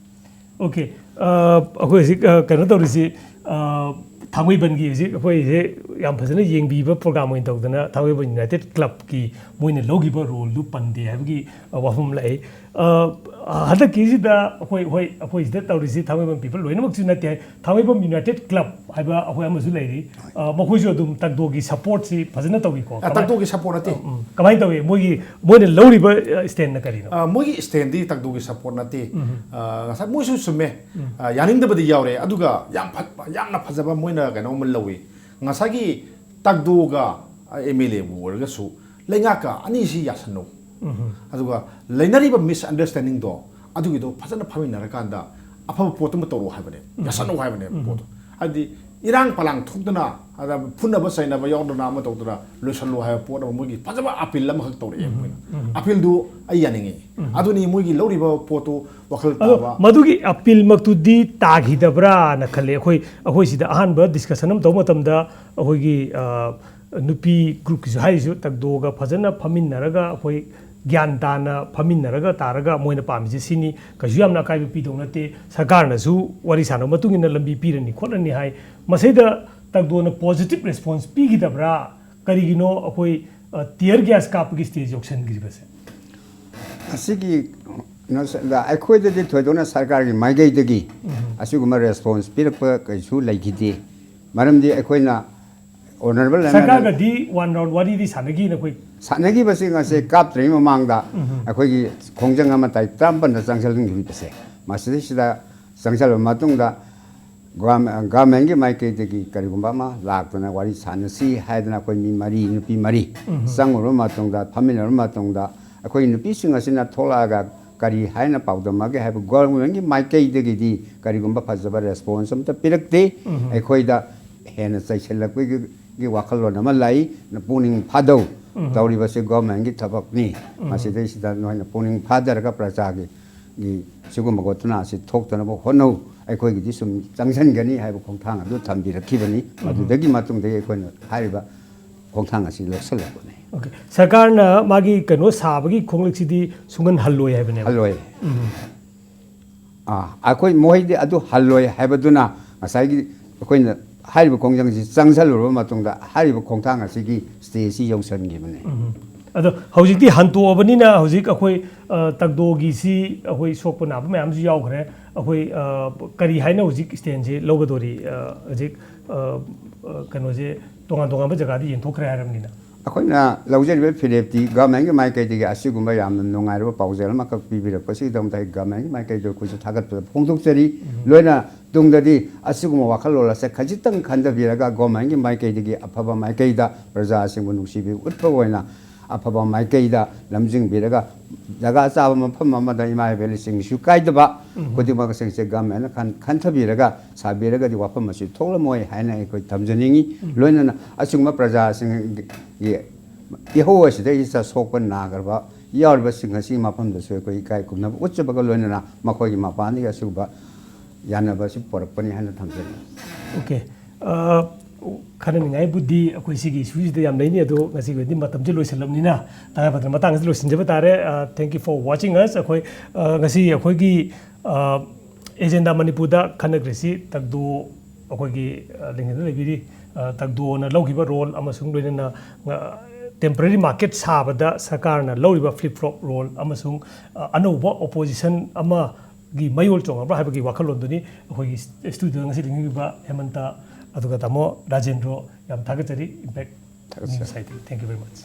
Okay, ꯑ, ꯑꯩꯈꯣꯏ ꯍꯧꯖꯤꯛ, ꯑ, ꯀꯩꯅꯣ ꯇꯧꯔꯤꯁꯤ, ꯑ, ꯊꯥꯡꯃꯩꯕꯟꯒꯤ ꯍꯧꯖꯤꯛ ꯑꯩꯈꯣꯏꯁꯦ ꯌꯥꯝ ꯐꯖꯅ ꯌꯦꯡꯕꯤꯕ ꯄ꯭ꯔꯣꯒ꯭ꯔꯥꯝ ꯑꯣꯏꯅ ꯇꯧꯗꯅ, ꯊꯥꯡꯃꯩꯕꯟ ꯌꯨꯅꯥꯏꯇꯦꯗ ꯀ꯭ꯂꯕꯀꯤ ꯃꯣꯏꯅ ꯂꯧꯈꯤꯕ ꯔꯣꯜꯗꯨ ꯄꯟꯗꯦ ꯍꯥꯏꯕꯒꯤ, ꯑ, ꯋꯥꯐꯝ ꯑꯃ ꯂꯥꯛꯏ꯫ ꯑ, ꯍꯟꯗꯛꯀꯤꯁꯤꯗ ꯑꯩꯈꯣꯏ, ꯍꯣꯏ, ꯑꯩꯈꯣꯏ ꯁꯤꯗ ꯇꯧꯔꯤꯁꯤ ꯊꯥꯡꯃꯩꯕꯟ ꯄꯤꯄꯜ ꯂꯣꯏꯅꯃꯛꯁꯨ ꯅꯠꯇꯦ ꯍꯥꯏ, ꯊꯥꯡꯃꯩꯕꯟ ꯌꯨꯅꯥꯏꯇꯦꯗ ꯀ꯭ꯂꯕ ꯍꯥꯏꯕ ꯑꯩꯈꯣꯏ ꯑꯃꯁꯨ ꯂꯩꯔꯤ꯫ ꯑ, ꯃꯈꯣꯏꯁꯨ ꯑꯗꯨꯝ ꯇꯛꯗꯣꯒꯤ ꯁꯄꯣꯔꯠꯁꯤ ꯐꯖꯅ ꯇꯧꯏꯀꯣ꯫ ꯑ, ꯀꯃꯥꯏ-, ꯇꯛꯗꯣꯒꯤ ꯁꯄꯣꯔꯠ ꯅꯠꯇꯦ꯫ ꯎꯝ, ꯀꯃꯥꯏꯅ ꯇꯧꯏ? ꯃꯣꯏꯒꯤ, ꯃꯣꯏꯅ ꯂꯧꯔꯤꯕ, ꯑ, ꯁ꯭ꯇꯦꯟꯅ ꯀꯔꯤꯅꯣ? ꯑ, ꯃꯣꯏꯒꯤ ꯁ꯭ꯇꯦꯟꯗꯤ ꯇꯛꯗꯣꯒꯤ ꯁꯄꯣꯔꯠ ꯅꯠꯇꯦ꯫ ꯎꯝ꯫ ꯑ, ꯉꯁꯥꯏ ꯃꯣꯏꯁꯨ ꯆꯨꯝꯃꯦ꯫ ꯎꯝ꯫ ꯑ, ꯌꯥꯅꯤꯡꯗꯕꯗꯤ ꯌꯥꯎꯔꯦ, ꯑꯗꯨꯒ ꯌꯥꯝ ꯐ-, ꯌꯥꯝꯅ ꯐꯖꯕ ꯃꯣꯏꯅ ꯀꯩꯅꯣꯝꯃ ꯂꯧꯏ꯫ ꯉꯁꯥꯏꯒꯤ ꯇꯛꯗꯣꯒ, ꯑ, ꯑꯦꯝ ꯑꯦꯜ ꯑꯦꯕꯨ ꯑꯣꯏꯔꯒꯁꯨ ꯂꯩꯉꯥꯛꯀ ꯑꯅꯤꯁꯤ ꯌꯥꯁꯟꯅꯧ꯫ ꯎꯝ꯫ ꯑꯗꯨꯒ ꯂꯩꯅꯔꯤꯕ ꯃꯤꯁꯑꯟꯗꯔꯁ꯭ꯇꯦꯟꯗꯤꯡꯗꯣ, ꯑꯗꯨꯒꯤꯗꯣ ꯐꯖꯅ ꯐꯝꯃꯤꯟꯅꯔꯀꯥꯟꯗ ꯑꯐꯕ ꯄꯣꯠꯇꯨꯃ ꯇꯧꯔꯛꯑꯣ ꯍꯥꯏꯕꯅꯦ, ꯎꯝ꯫ ꯌꯥꯁꯟꯅꯧ ꯍꯥꯏꯕꯅꯦ ꯎꯝ꯫ ꯄꯣꯠꯇꯣ꯫ ꯍꯥꯏꯕꯗꯤ ꯏꯔꯥꯡ ꯄꯂꯥꯡ ꯊꯣꯛꯇꯅ, ꯑꯗ ꯐꯨꯅꯕ ꯆꯩꯅꯕ ꯌꯥꯎꯗꯅ ꯑꯃ ꯇꯧꯗꯅ ꯂꯣꯏꯁꯜꯂꯣ ꯍꯥꯏꯕ ꯄꯣꯠ ꯑꯃ, ꯃꯣꯏꯒꯤ ꯐꯖꯕ ꯑꯄꯤꯜ ꯑꯃꯈꯛ ꯇꯧꯔꯛꯑꯦ ꯎꯝ꯫ ꯃꯣꯏꯅ꯫ ꯎꯝ꯫ ꯑꯄꯤꯜꯗꯨ ꯑꯩ ꯌꯥꯅꯤꯡꯉꯤ꯫ ꯎꯝ꯫ ꯑꯗꯨꯅꯤ ꯃꯣꯏꯒꯤ ꯂꯧꯔꯤꯕ ꯄꯣꯠꯇꯨ ꯋꯥꯈꯜ ꯑꯗꯣ ꯇꯥꯕ꯫ ꯃꯗꯨꯒꯤ ꯑꯄꯤꯜꯃꯛꯇꯨꯗꯤ ꯇꯥꯈꯤꯗꯕ꯭ꯔꯥꯅ ꯈꯜꯂꯦ꯫ ꯑꯩꯈꯣꯏ, ꯑꯩꯈꯣꯏ ꯁꯤꯗ ꯑꯍꯥꯟꯕ ꯗꯤꯁꯀꯁꯟ ꯑꯃ ꯇꯧꯕ ꯃꯇꯝꯗ ꯑꯩꯈꯣꯏꯒꯤ, ꯑ, ꯅꯨꯄꯤ ꯒ꯭ꯔꯨꯞꯀꯤꯁꯨ ꯍꯥꯏꯔꯤꯁꯨ, ꯇꯛꯗꯣꯒ ꯐꯖꯅ ꯐꯝꯃꯤꯟꯅꯔꯒ, ꯑꯩꯈꯣꯏ ꯒ꯭ꯌꯥꯟ ꯇꯥꯅ ꯐꯝꯃꯤꯟꯅꯔꯒ ꯇꯥꯔꯒ ꯃꯣꯏꯅ ꯄꯥꯝꯃꯤꯁꯦ ꯁꯤꯅꯤ, ꯀꯩꯁꯨ ꯌꯥꯝꯅ ꯑꯀꯥꯏꯕ ꯄꯤꯗꯧ ꯅꯠꯇꯦ, ꯁꯔꯀꯥꯔꯅꯁꯨ ꯋꯥꯔꯤ ꯁꯥꯟꯅꯕ ꯃꯇꯨꯡ ꯏꯟꯅ ꯂꯝꯕꯤ ꯄꯤꯔꯅꯤ ꯈꯣꯠꯂꯅꯤ ꯍꯥꯏ꯫ ꯃꯁꯤꯗ ꯇꯛꯗꯣꯅ ꯄꯣꯖꯤꯇꯤꯚ ꯔꯦꯁꯄꯣꯟꯁ ꯄꯤꯈꯤꯗꯕ꯭ꯔꯥ? ꯀꯔꯤꯒꯤꯅꯣ ꯑꯩꯈꯣꯏ, ꯑ, ꯇꯤꯌꯔ ꯒ꯭ꯌꯥꯁ ꯀꯥꯞꯄꯒꯤ ꯁ꯭ꯇꯦꯖ ꯌꯧꯁꯟꯈ꯭ꯔꯤꯕꯁꯦ? ꯑꯁꯤꯒꯤ ꯀꯩꯅꯣꯁꯤꯗ ꯑꯩꯈꯣꯏꯗꯗꯤ ꯊꯣꯏꯗꯣꯛꯅ ꯁꯔꯀꯥꯔꯒꯤ ꯃꯥꯏꯀꯩꯗꯒꯤ ꯎꯝ꯫ ꯑꯁꯤꯒꯨꯝꯕ ꯔꯦꯁꯄꯣꯟꯁ ꯄꯤꯔꯛꯄ ꯀꯩꯁꯨ ꯂꯩꯈꯤꯗꯦ꯫ ꯃꯔꯝꯗꯤ ꯑꯩꯈꯣꯏꯅ ꯑꯣꯅꯔꯦꯕꯜ ꯑꯦꯝ ꯑꯦꯜ ꯑꯦ ꯁꯔꯀꯥꯔꯒꯗꯤ ꯋꯥꯟ ꯔꯥꯎꯟ ꯋꯥꯔꯤꯗꯤ ꯁꯥꯟꯅꯈꯤ ꯅꯈꯣꯏ? ꯁꯥꯟꯅꯈꯤꯕꯁꯤ ꯉꯁꯤ ꯀꯥꯞꯇ꯭ꯔꯤꯉꯩ ꯃꯃꯥꯡꯗ ꯎꯝ꯫ ꯑꯩꯈꯣꯏꯒꯤ ꯈꯣꯡꯖꯪ ꯑꯃ ꯇꯥꯔꯤꯛ ꯇꯔꯥꯃꯥꯄꯟꯗ ꯆꯪꯁꯤꯟꯈꯤꯕꯁꯦ, ꯃꯁꯤꯗꯩꯁꯤꯗ ꯆꯪꯁꯤꯜꯂꯕ ꯃꯇꯨꯡꯗ ꯒꯣꯔꯃꯦꯟ-, ꯒꯣꯔꯃꯦꯟꯒꯤ ꯃꯥꯏꯀꯩꯗꯒꯤ ꯀꯔꯤꯒꯨꯝꯕ ꯑꯃ ꯂꯥꯛꯇꯅ ꯋꯥꯔꯤ ꯁꯥꯟꯅꯁꯤ ꯍꯥꯏꯗꯅ ꯑꯩꯈꯣꯏ ꯃꯤ ꯃꯔꯤ, ꯅꯨꯄꯤ ꯃꯔꯤ ꯎꯝ꯫ ꯆꯪꯉꯨꯔꯕ ꯃꯇꯨꯡꯗ, ꯐꯝꯃꯤꯟꯅꯔꯕ ꯃꯇꯨꯡꯗ, ꯑꯩꯈꯣꯏ ꯅꯨꯄꯤꯁꯤꯡ ꯑꯁꯤꯅ ꯊꯣꯛꯂꯛꯑꯒ ꯀꯔꯤ ꯍꯥꯏꯅ ꯄꯥꯎꯗꯝꯃꯒꯦ ꯍꯥꯏꯕ ꯒꯣꯔꯃꯦꯟꯒꯤ ꯃꯥꯏꯀꯩꯗꯒꯤꯗꯤ ꯀꯔꯤꯒꯨꯝꯕ ꯐꯖꯕ ꯔꯦꯁꯄꯣꯟꯁ ꯑꯃꯠꯇ ꯄꯤꯔꯛꯇꯦ꯫ ꯎꯝ꯫ ꯑꯩꯈꯣꯏꯗ ꯍꯦꯟꯅ ꯆꯩꯁꯤꯜꯂꯛꯄꯒꯤ ꯋꯥꯈꯜꯂꯣꯟ ꯑꯃ ꯂꯩ, ꯄꯨꯛꯅꯤꯡ ꯐꯥꯗꯧ꯫ ꯎꯝ꯫ ꯇꯧꯔꯤꯕꯁꯤ ꯒꯣꯔꯃꯦꯟꯒꯤ ꯊꯕꯛꯅꯤ꯫ ꯎꯝ꯫ ꯃꯁꯤꯗꯩꯁꯤꯗ ꯅꯣꯏꯅ ꯄꯨꯛꯅꯤꯡ ꯐꯥꯗꯔꯒ ꯄ꯭ꯔꯖꯥꯒꯤ ꯒꯤ ꯁꯤꯒꯨꯝꯕ ꯒꯣꯊꯅꯥ ꯑꯁꯤ ꯊꯣꯛꯇꯅꯕ ꯍꯣꯠꯅꯧ, ꯑꯩꯈꯣꯏꯒꯤꯗꯤ ꯁꯨꯝ ꯆꯪꯁꯤꯟꯒꯅꯤ ꯍꯥꯏꯕ ꯈꯣꯡꯊꯥꯡ ꯑꯗꯨ ꯊꯝꯕꯤꯔꯛꯈꯤꯕꯅꯤ꯫ ꯎꯝ꯫ ꯃꯗꯨꯗꯒꯤ ꯃꯇꯨꯡꯗꯒꯤ ꯑꯩꯈꯣꯏꯅ ꯍꯥꯏꯔꯤꯕ ꯈꯣꯡꯊꯥꯡ ꯑꯁꯤ ꯂꯧꯁꯤꯜꯂꯛꯄꯅꯤ꯫ ꯑꯣꯀꯦ꯫ ꯁꯔꯀꯥꯔꯅ ꯃꯥꯒꯤ ꯀꯩꯅꯣ ꯁꯥꯕꯒꯤ ꯈꯣꯡꯂꯛꯁꯤꯗꯤ ꯁꯨꯡꯍꯟ ꯍꯜꯂꯣꯏ ꯍꯥꯏꯕꯅꯦꯕ꯫ ꯍꯜꯂꯣꯏ꯫ ꯎꯝ꯫ ꯑꯥ, ꯑꯩꯈꯣꯏ ꯃꯈꯣꯏꯗꯤ ꯑꯗꯨ ꯍꯜꯂꯣꯏ ꯍꯥꯏꯕꯗꯨꯅ ꯉꯁꯥꯏꯒꯤ ꯑꯩꯈꯣꯏꯅ ꯍꯥꯏꯔꯤꯕ ꯈꯣꯡꯖꯪꯁꯤ ꯆꯪꯁꯜꯂꯨꯔꯕ ꯃꯇꯨꯡꯗ ꯍꯥꯏꯔꯤꯕ ꯈꯣꯡꯊꯥꯡ ꯑꯁꯤꯒꯤ ꯁ꯭ꯇꯦꯖꯁꯤ ꯌꯧꯁꯟꯈꯤꯕꯅꯤ꯫ ꯑꯗꯣ ꯍꯧꯖꯤꯛꯇꯤ ꯍꯟꯇꯣꯛꯑꯕꯅꯤꯅ ꯍꯧꯖꯤꯛ ꯑꯩꯈꯣꯏ ꯑ, ꯇꯛꯗꯣꯒꯤꯁꯤ ꯑꯩꯈꯣꯏ ꯁꯣꯛꯄ ꯅꯥꯕ ꯃꯌꯥꯝꯁꯨ ꯌꯥꯎꯈ꯭ꯔꯦ꯫ ꯑꯩꯈꯣꯏ ꯑ, ꯀꯔꯤ ꯍꯥꯏꯅ ꯍꯧꯖꯤꯛ ꯁ꯭ꯇꯦꯟꯁꯦ ꯂꯧꯒꯗꯣꯔꯤ? ꯑ, ꯍꯧꯖꯤꯛ ꯑ, ꯑ, ꯀꯩꯅꯣꯁꯦ ꯇꯣꯉꯥꯟ ꯇꯣꯉꯥꯟꯕ ꯖꯒꯥꯗ ꯌꯦꯟꯊꯣꯛꯈ꯭ꯔꯦ ꯍꯥꯏꯔꯕꯅꯤꯅ꯫ ꯑꯩꯈꯣꯏꯅ ꯂꯧꯖꯔꯤꯕ ꯐꯤꯔꯦꯞꯇꯤ ꯒꯚꯔꯟꯃꯦꯟꯒꯤ ꯃꯥꯏꯀꯩꯗꯒꯤ ꯑꯁꯤꯒꯨꯝꯕ ꯌꯥꯝꯅ ꯅꯨꯡꯉꯥꯏꯔꯕ ꯄꯥꯎꯖꯦꯜ ꯑꯃꯈꯛ ꯄꯤꯕꯤꯔꯛꯄꯁꯤꯒꯤꯗꯃꯛꯇ ꯑꯩ ꯒꯚꯔꯟꯃꯦꯟꯒꯤ ꯃꯥꯏꯀꯩꯗ ꯑꯩꯈꯣꯏꯁꯨ ꯊꯥꯒꯠꯄ ꯐꯣꯡꯗꯣꯛꯆꯔꯤ꯫ ꯂꯣꯏꯅ ꯇꯨꯡꯗꯗꯤ ꯑꯁꯤꯒꯨꯝꯕ ꯋꯥꯈꯜꯂꯣꯟ ꯑꯁꯦ ꯈꯖꯤꯛꯇꯪ ꯈꯟꯊꯕꯤꯔꯒ ꯒꯚꯔꯟꯃꯦꯟꯒꯤ ꯃꯥꯏꯀꯩꯗꯒꯤ ꯑꯐꯕ ꯃꯥꯏꯀꯩꯗ ꯄ꯭ꯔꯖꯥꯁꯤꯡꯕꯨ ꯅꯨꯡꯁꯤꯕꯤꯕ ꯎꯠꯄ ꯑꯣꯏꯅ ꯑꯐꯕ ꯃꯥꯏꯀꯩꯗ ꯂꯝꯖꯤꯡꯕꯤꯔꯒ ꯖꯒꯥ ꯆꯥꯕ ꯃꯐꯝ ꯑꯃꯗ ꯏꯃꯥ ꯏꯕꯦꯜꯁꯤꯡꯁꯨ ꯀꯥꯏꯗꯕ ꯈꯨꯗꯤꯡꯃꯛꯁꯤꯡꯁꯦ ꯒꯚꯔꯟꯃꯦꯟꯅ ꯈꯟ- ꯈꯟꯊꯕꯤꯔꯒ ꯁꯥꯕꯤꯔꯒꯗꯤ ꯋꯥꯐꯝ ꯑꯁꯤ ꯊꯣꯛꯂꯝꯃꯣꯏ ꯍꯥꯏꯅ ꯑꯩꯈꯣꯏ ꯊꯝꯖꯅꯤꯡꯉꯤ꯫ ꯂꯣꯏꯅꯅ ꯑꯁꯤꯒꯨꯝꯕ ꯄ꯭ꯔꯖꯥꯁꯤꯡꯒꯤ ꯏꯍꯧ ꯑꯁꯤꯗꯩꯁꯤꯗ ꯁꯣꯛꯄ ꯅꯥꯈ꯭ꯔꯕ ꯌꯥꯎꯔꯤꯕꯁꯤꯡ ꯑꯁꯤꯒꯤ ꯃꯐꯝꯗꯁꯨ ꯑꯩꯈꯣꯏ ꯏꯀꯥꯏ ꯈꯨꯝꯅꯕ ꯎꯠꯆꯕꯒ ꯂꯣꯏꯅꯅ ꯃꯈꯣꯏꯒꯤ ꯃꯄꯥꯟꯗꯒꯤ ꯑꯁꯤꯒꯨꯝꯕ ꯌꯥꯅꯕ ꯑꯁꯤ ꯄꯣꯔꯛꯄꯅꯤ ꯍꯥꯏꯅ ꯊꯝꯖꯅꯤꯡꯉꯤ꯫ ꯑꯣꯀꯦ꯫ ꯑ, ꯈꯟꯅꯅꯤꯡꯉꯥꯏꯕꯨꯗꯤ ꯑꯩꯈꯣꯏ ꯁꯤꯒꯤ ꯏꯁꯨꯁꯤꯗ ꯌꯥꯝ ꯂꯩꯅꯤ, ꯑꯗꯣ ꯉꯁꯤꯒꯤ ꯑꯣꯏꯅꯗꯤ ꯃꯇꯝꯁꯦ ꯂꯣꯏꯁꯤꯜꯂꯝꯅꯤꯅ ꯇꯉꯥꯏ ꯐꯗꯅ ꯃꯇꯥꯡꯁꯤꯗ ꯂꯣꯏꯁꯤꯟꯖꯕ ꯇꯥꯔꯦ꯫ Thank you for watching us꯫ ꯑꯩꯈꯣꯏ ꯑ, ꯉꯁꯤ ꯑꯩꯈꯣꯏꯒꯤ ꯑ, ꯑꯦꯖꯦꯟꯗꯥ ꯃꯅꯤꯄꯨꯔꯗ ꯈꯟꯅꯈ꯭ꯔꯤꯁꯤ ꯇꯛꯗꯣ ꯑꯩꯈꯣꯏꯒꯤ ꯑ, ꯂꯤꯡꯖꯦꯜꯗ ꯂꯩꯕꯤꯔꯤ ꯑ, ꯇꯛꯗꯣꯅ ꯂꯧꯈꯤꯕ ꯔꯣꯜ ꯑꯃꯁꯨꯡ ꯂꯣꯏꯅꯅ ꯇꯦꯝꯄꯔꯦꯔꯤ ꯃꯥꯔꯀꯦꯠ ꯁꯥꯕꯗ ꯁꯔꯀꯥꯔꯅ ꯂꯧꯔꯤꯕ ꯐ꯭ꯂꯤꯞ ꯐ꯭ꯂꯣꯞ ꯔꯣꯜ ꯑꯃꯁꯨꯡ ꯑ, ꯑꯅꯧꯕ ꯑꯣꯄꯣꯖꯤꯁꯟ ꯑꯃꯒꯤ ꯃꯌꯣꯜ ꯆꯣꯡꯉꯕ꯭ꯔꯥ ꯍꯥꯏꯕꯒꯤ ꯋꯥꯈꯜꯂꯣꯟꯗꯨꯅꯤ ꯑꯩꯈꯣꯏꯒꯤ ꯁ꯭ꯇꯨꯗꯤꯑꯣꯗ ꯉꯁꯤ ꯂꯤꯡꯕꯤꯕ ꯍꯦꯃꯟꯇ ꯑꯗꯨꯒ ꯇꯥꯃꯣ ꯔꯥꯖꯦꯟꯗ꯭ꯔꯣ꯫ ꯌꯥꯝ ꯊꯥꯒꯠꯆꯔꯤ ꯏꯝꯄꯦꯛ ꯊꯥꯒꯠꯆꯔꯤ꯫ ꯅ꯭ꯌꯨꯁ ꯁꯥꯏꯠꯇꯒꯤ꯫ Thank you very much꯫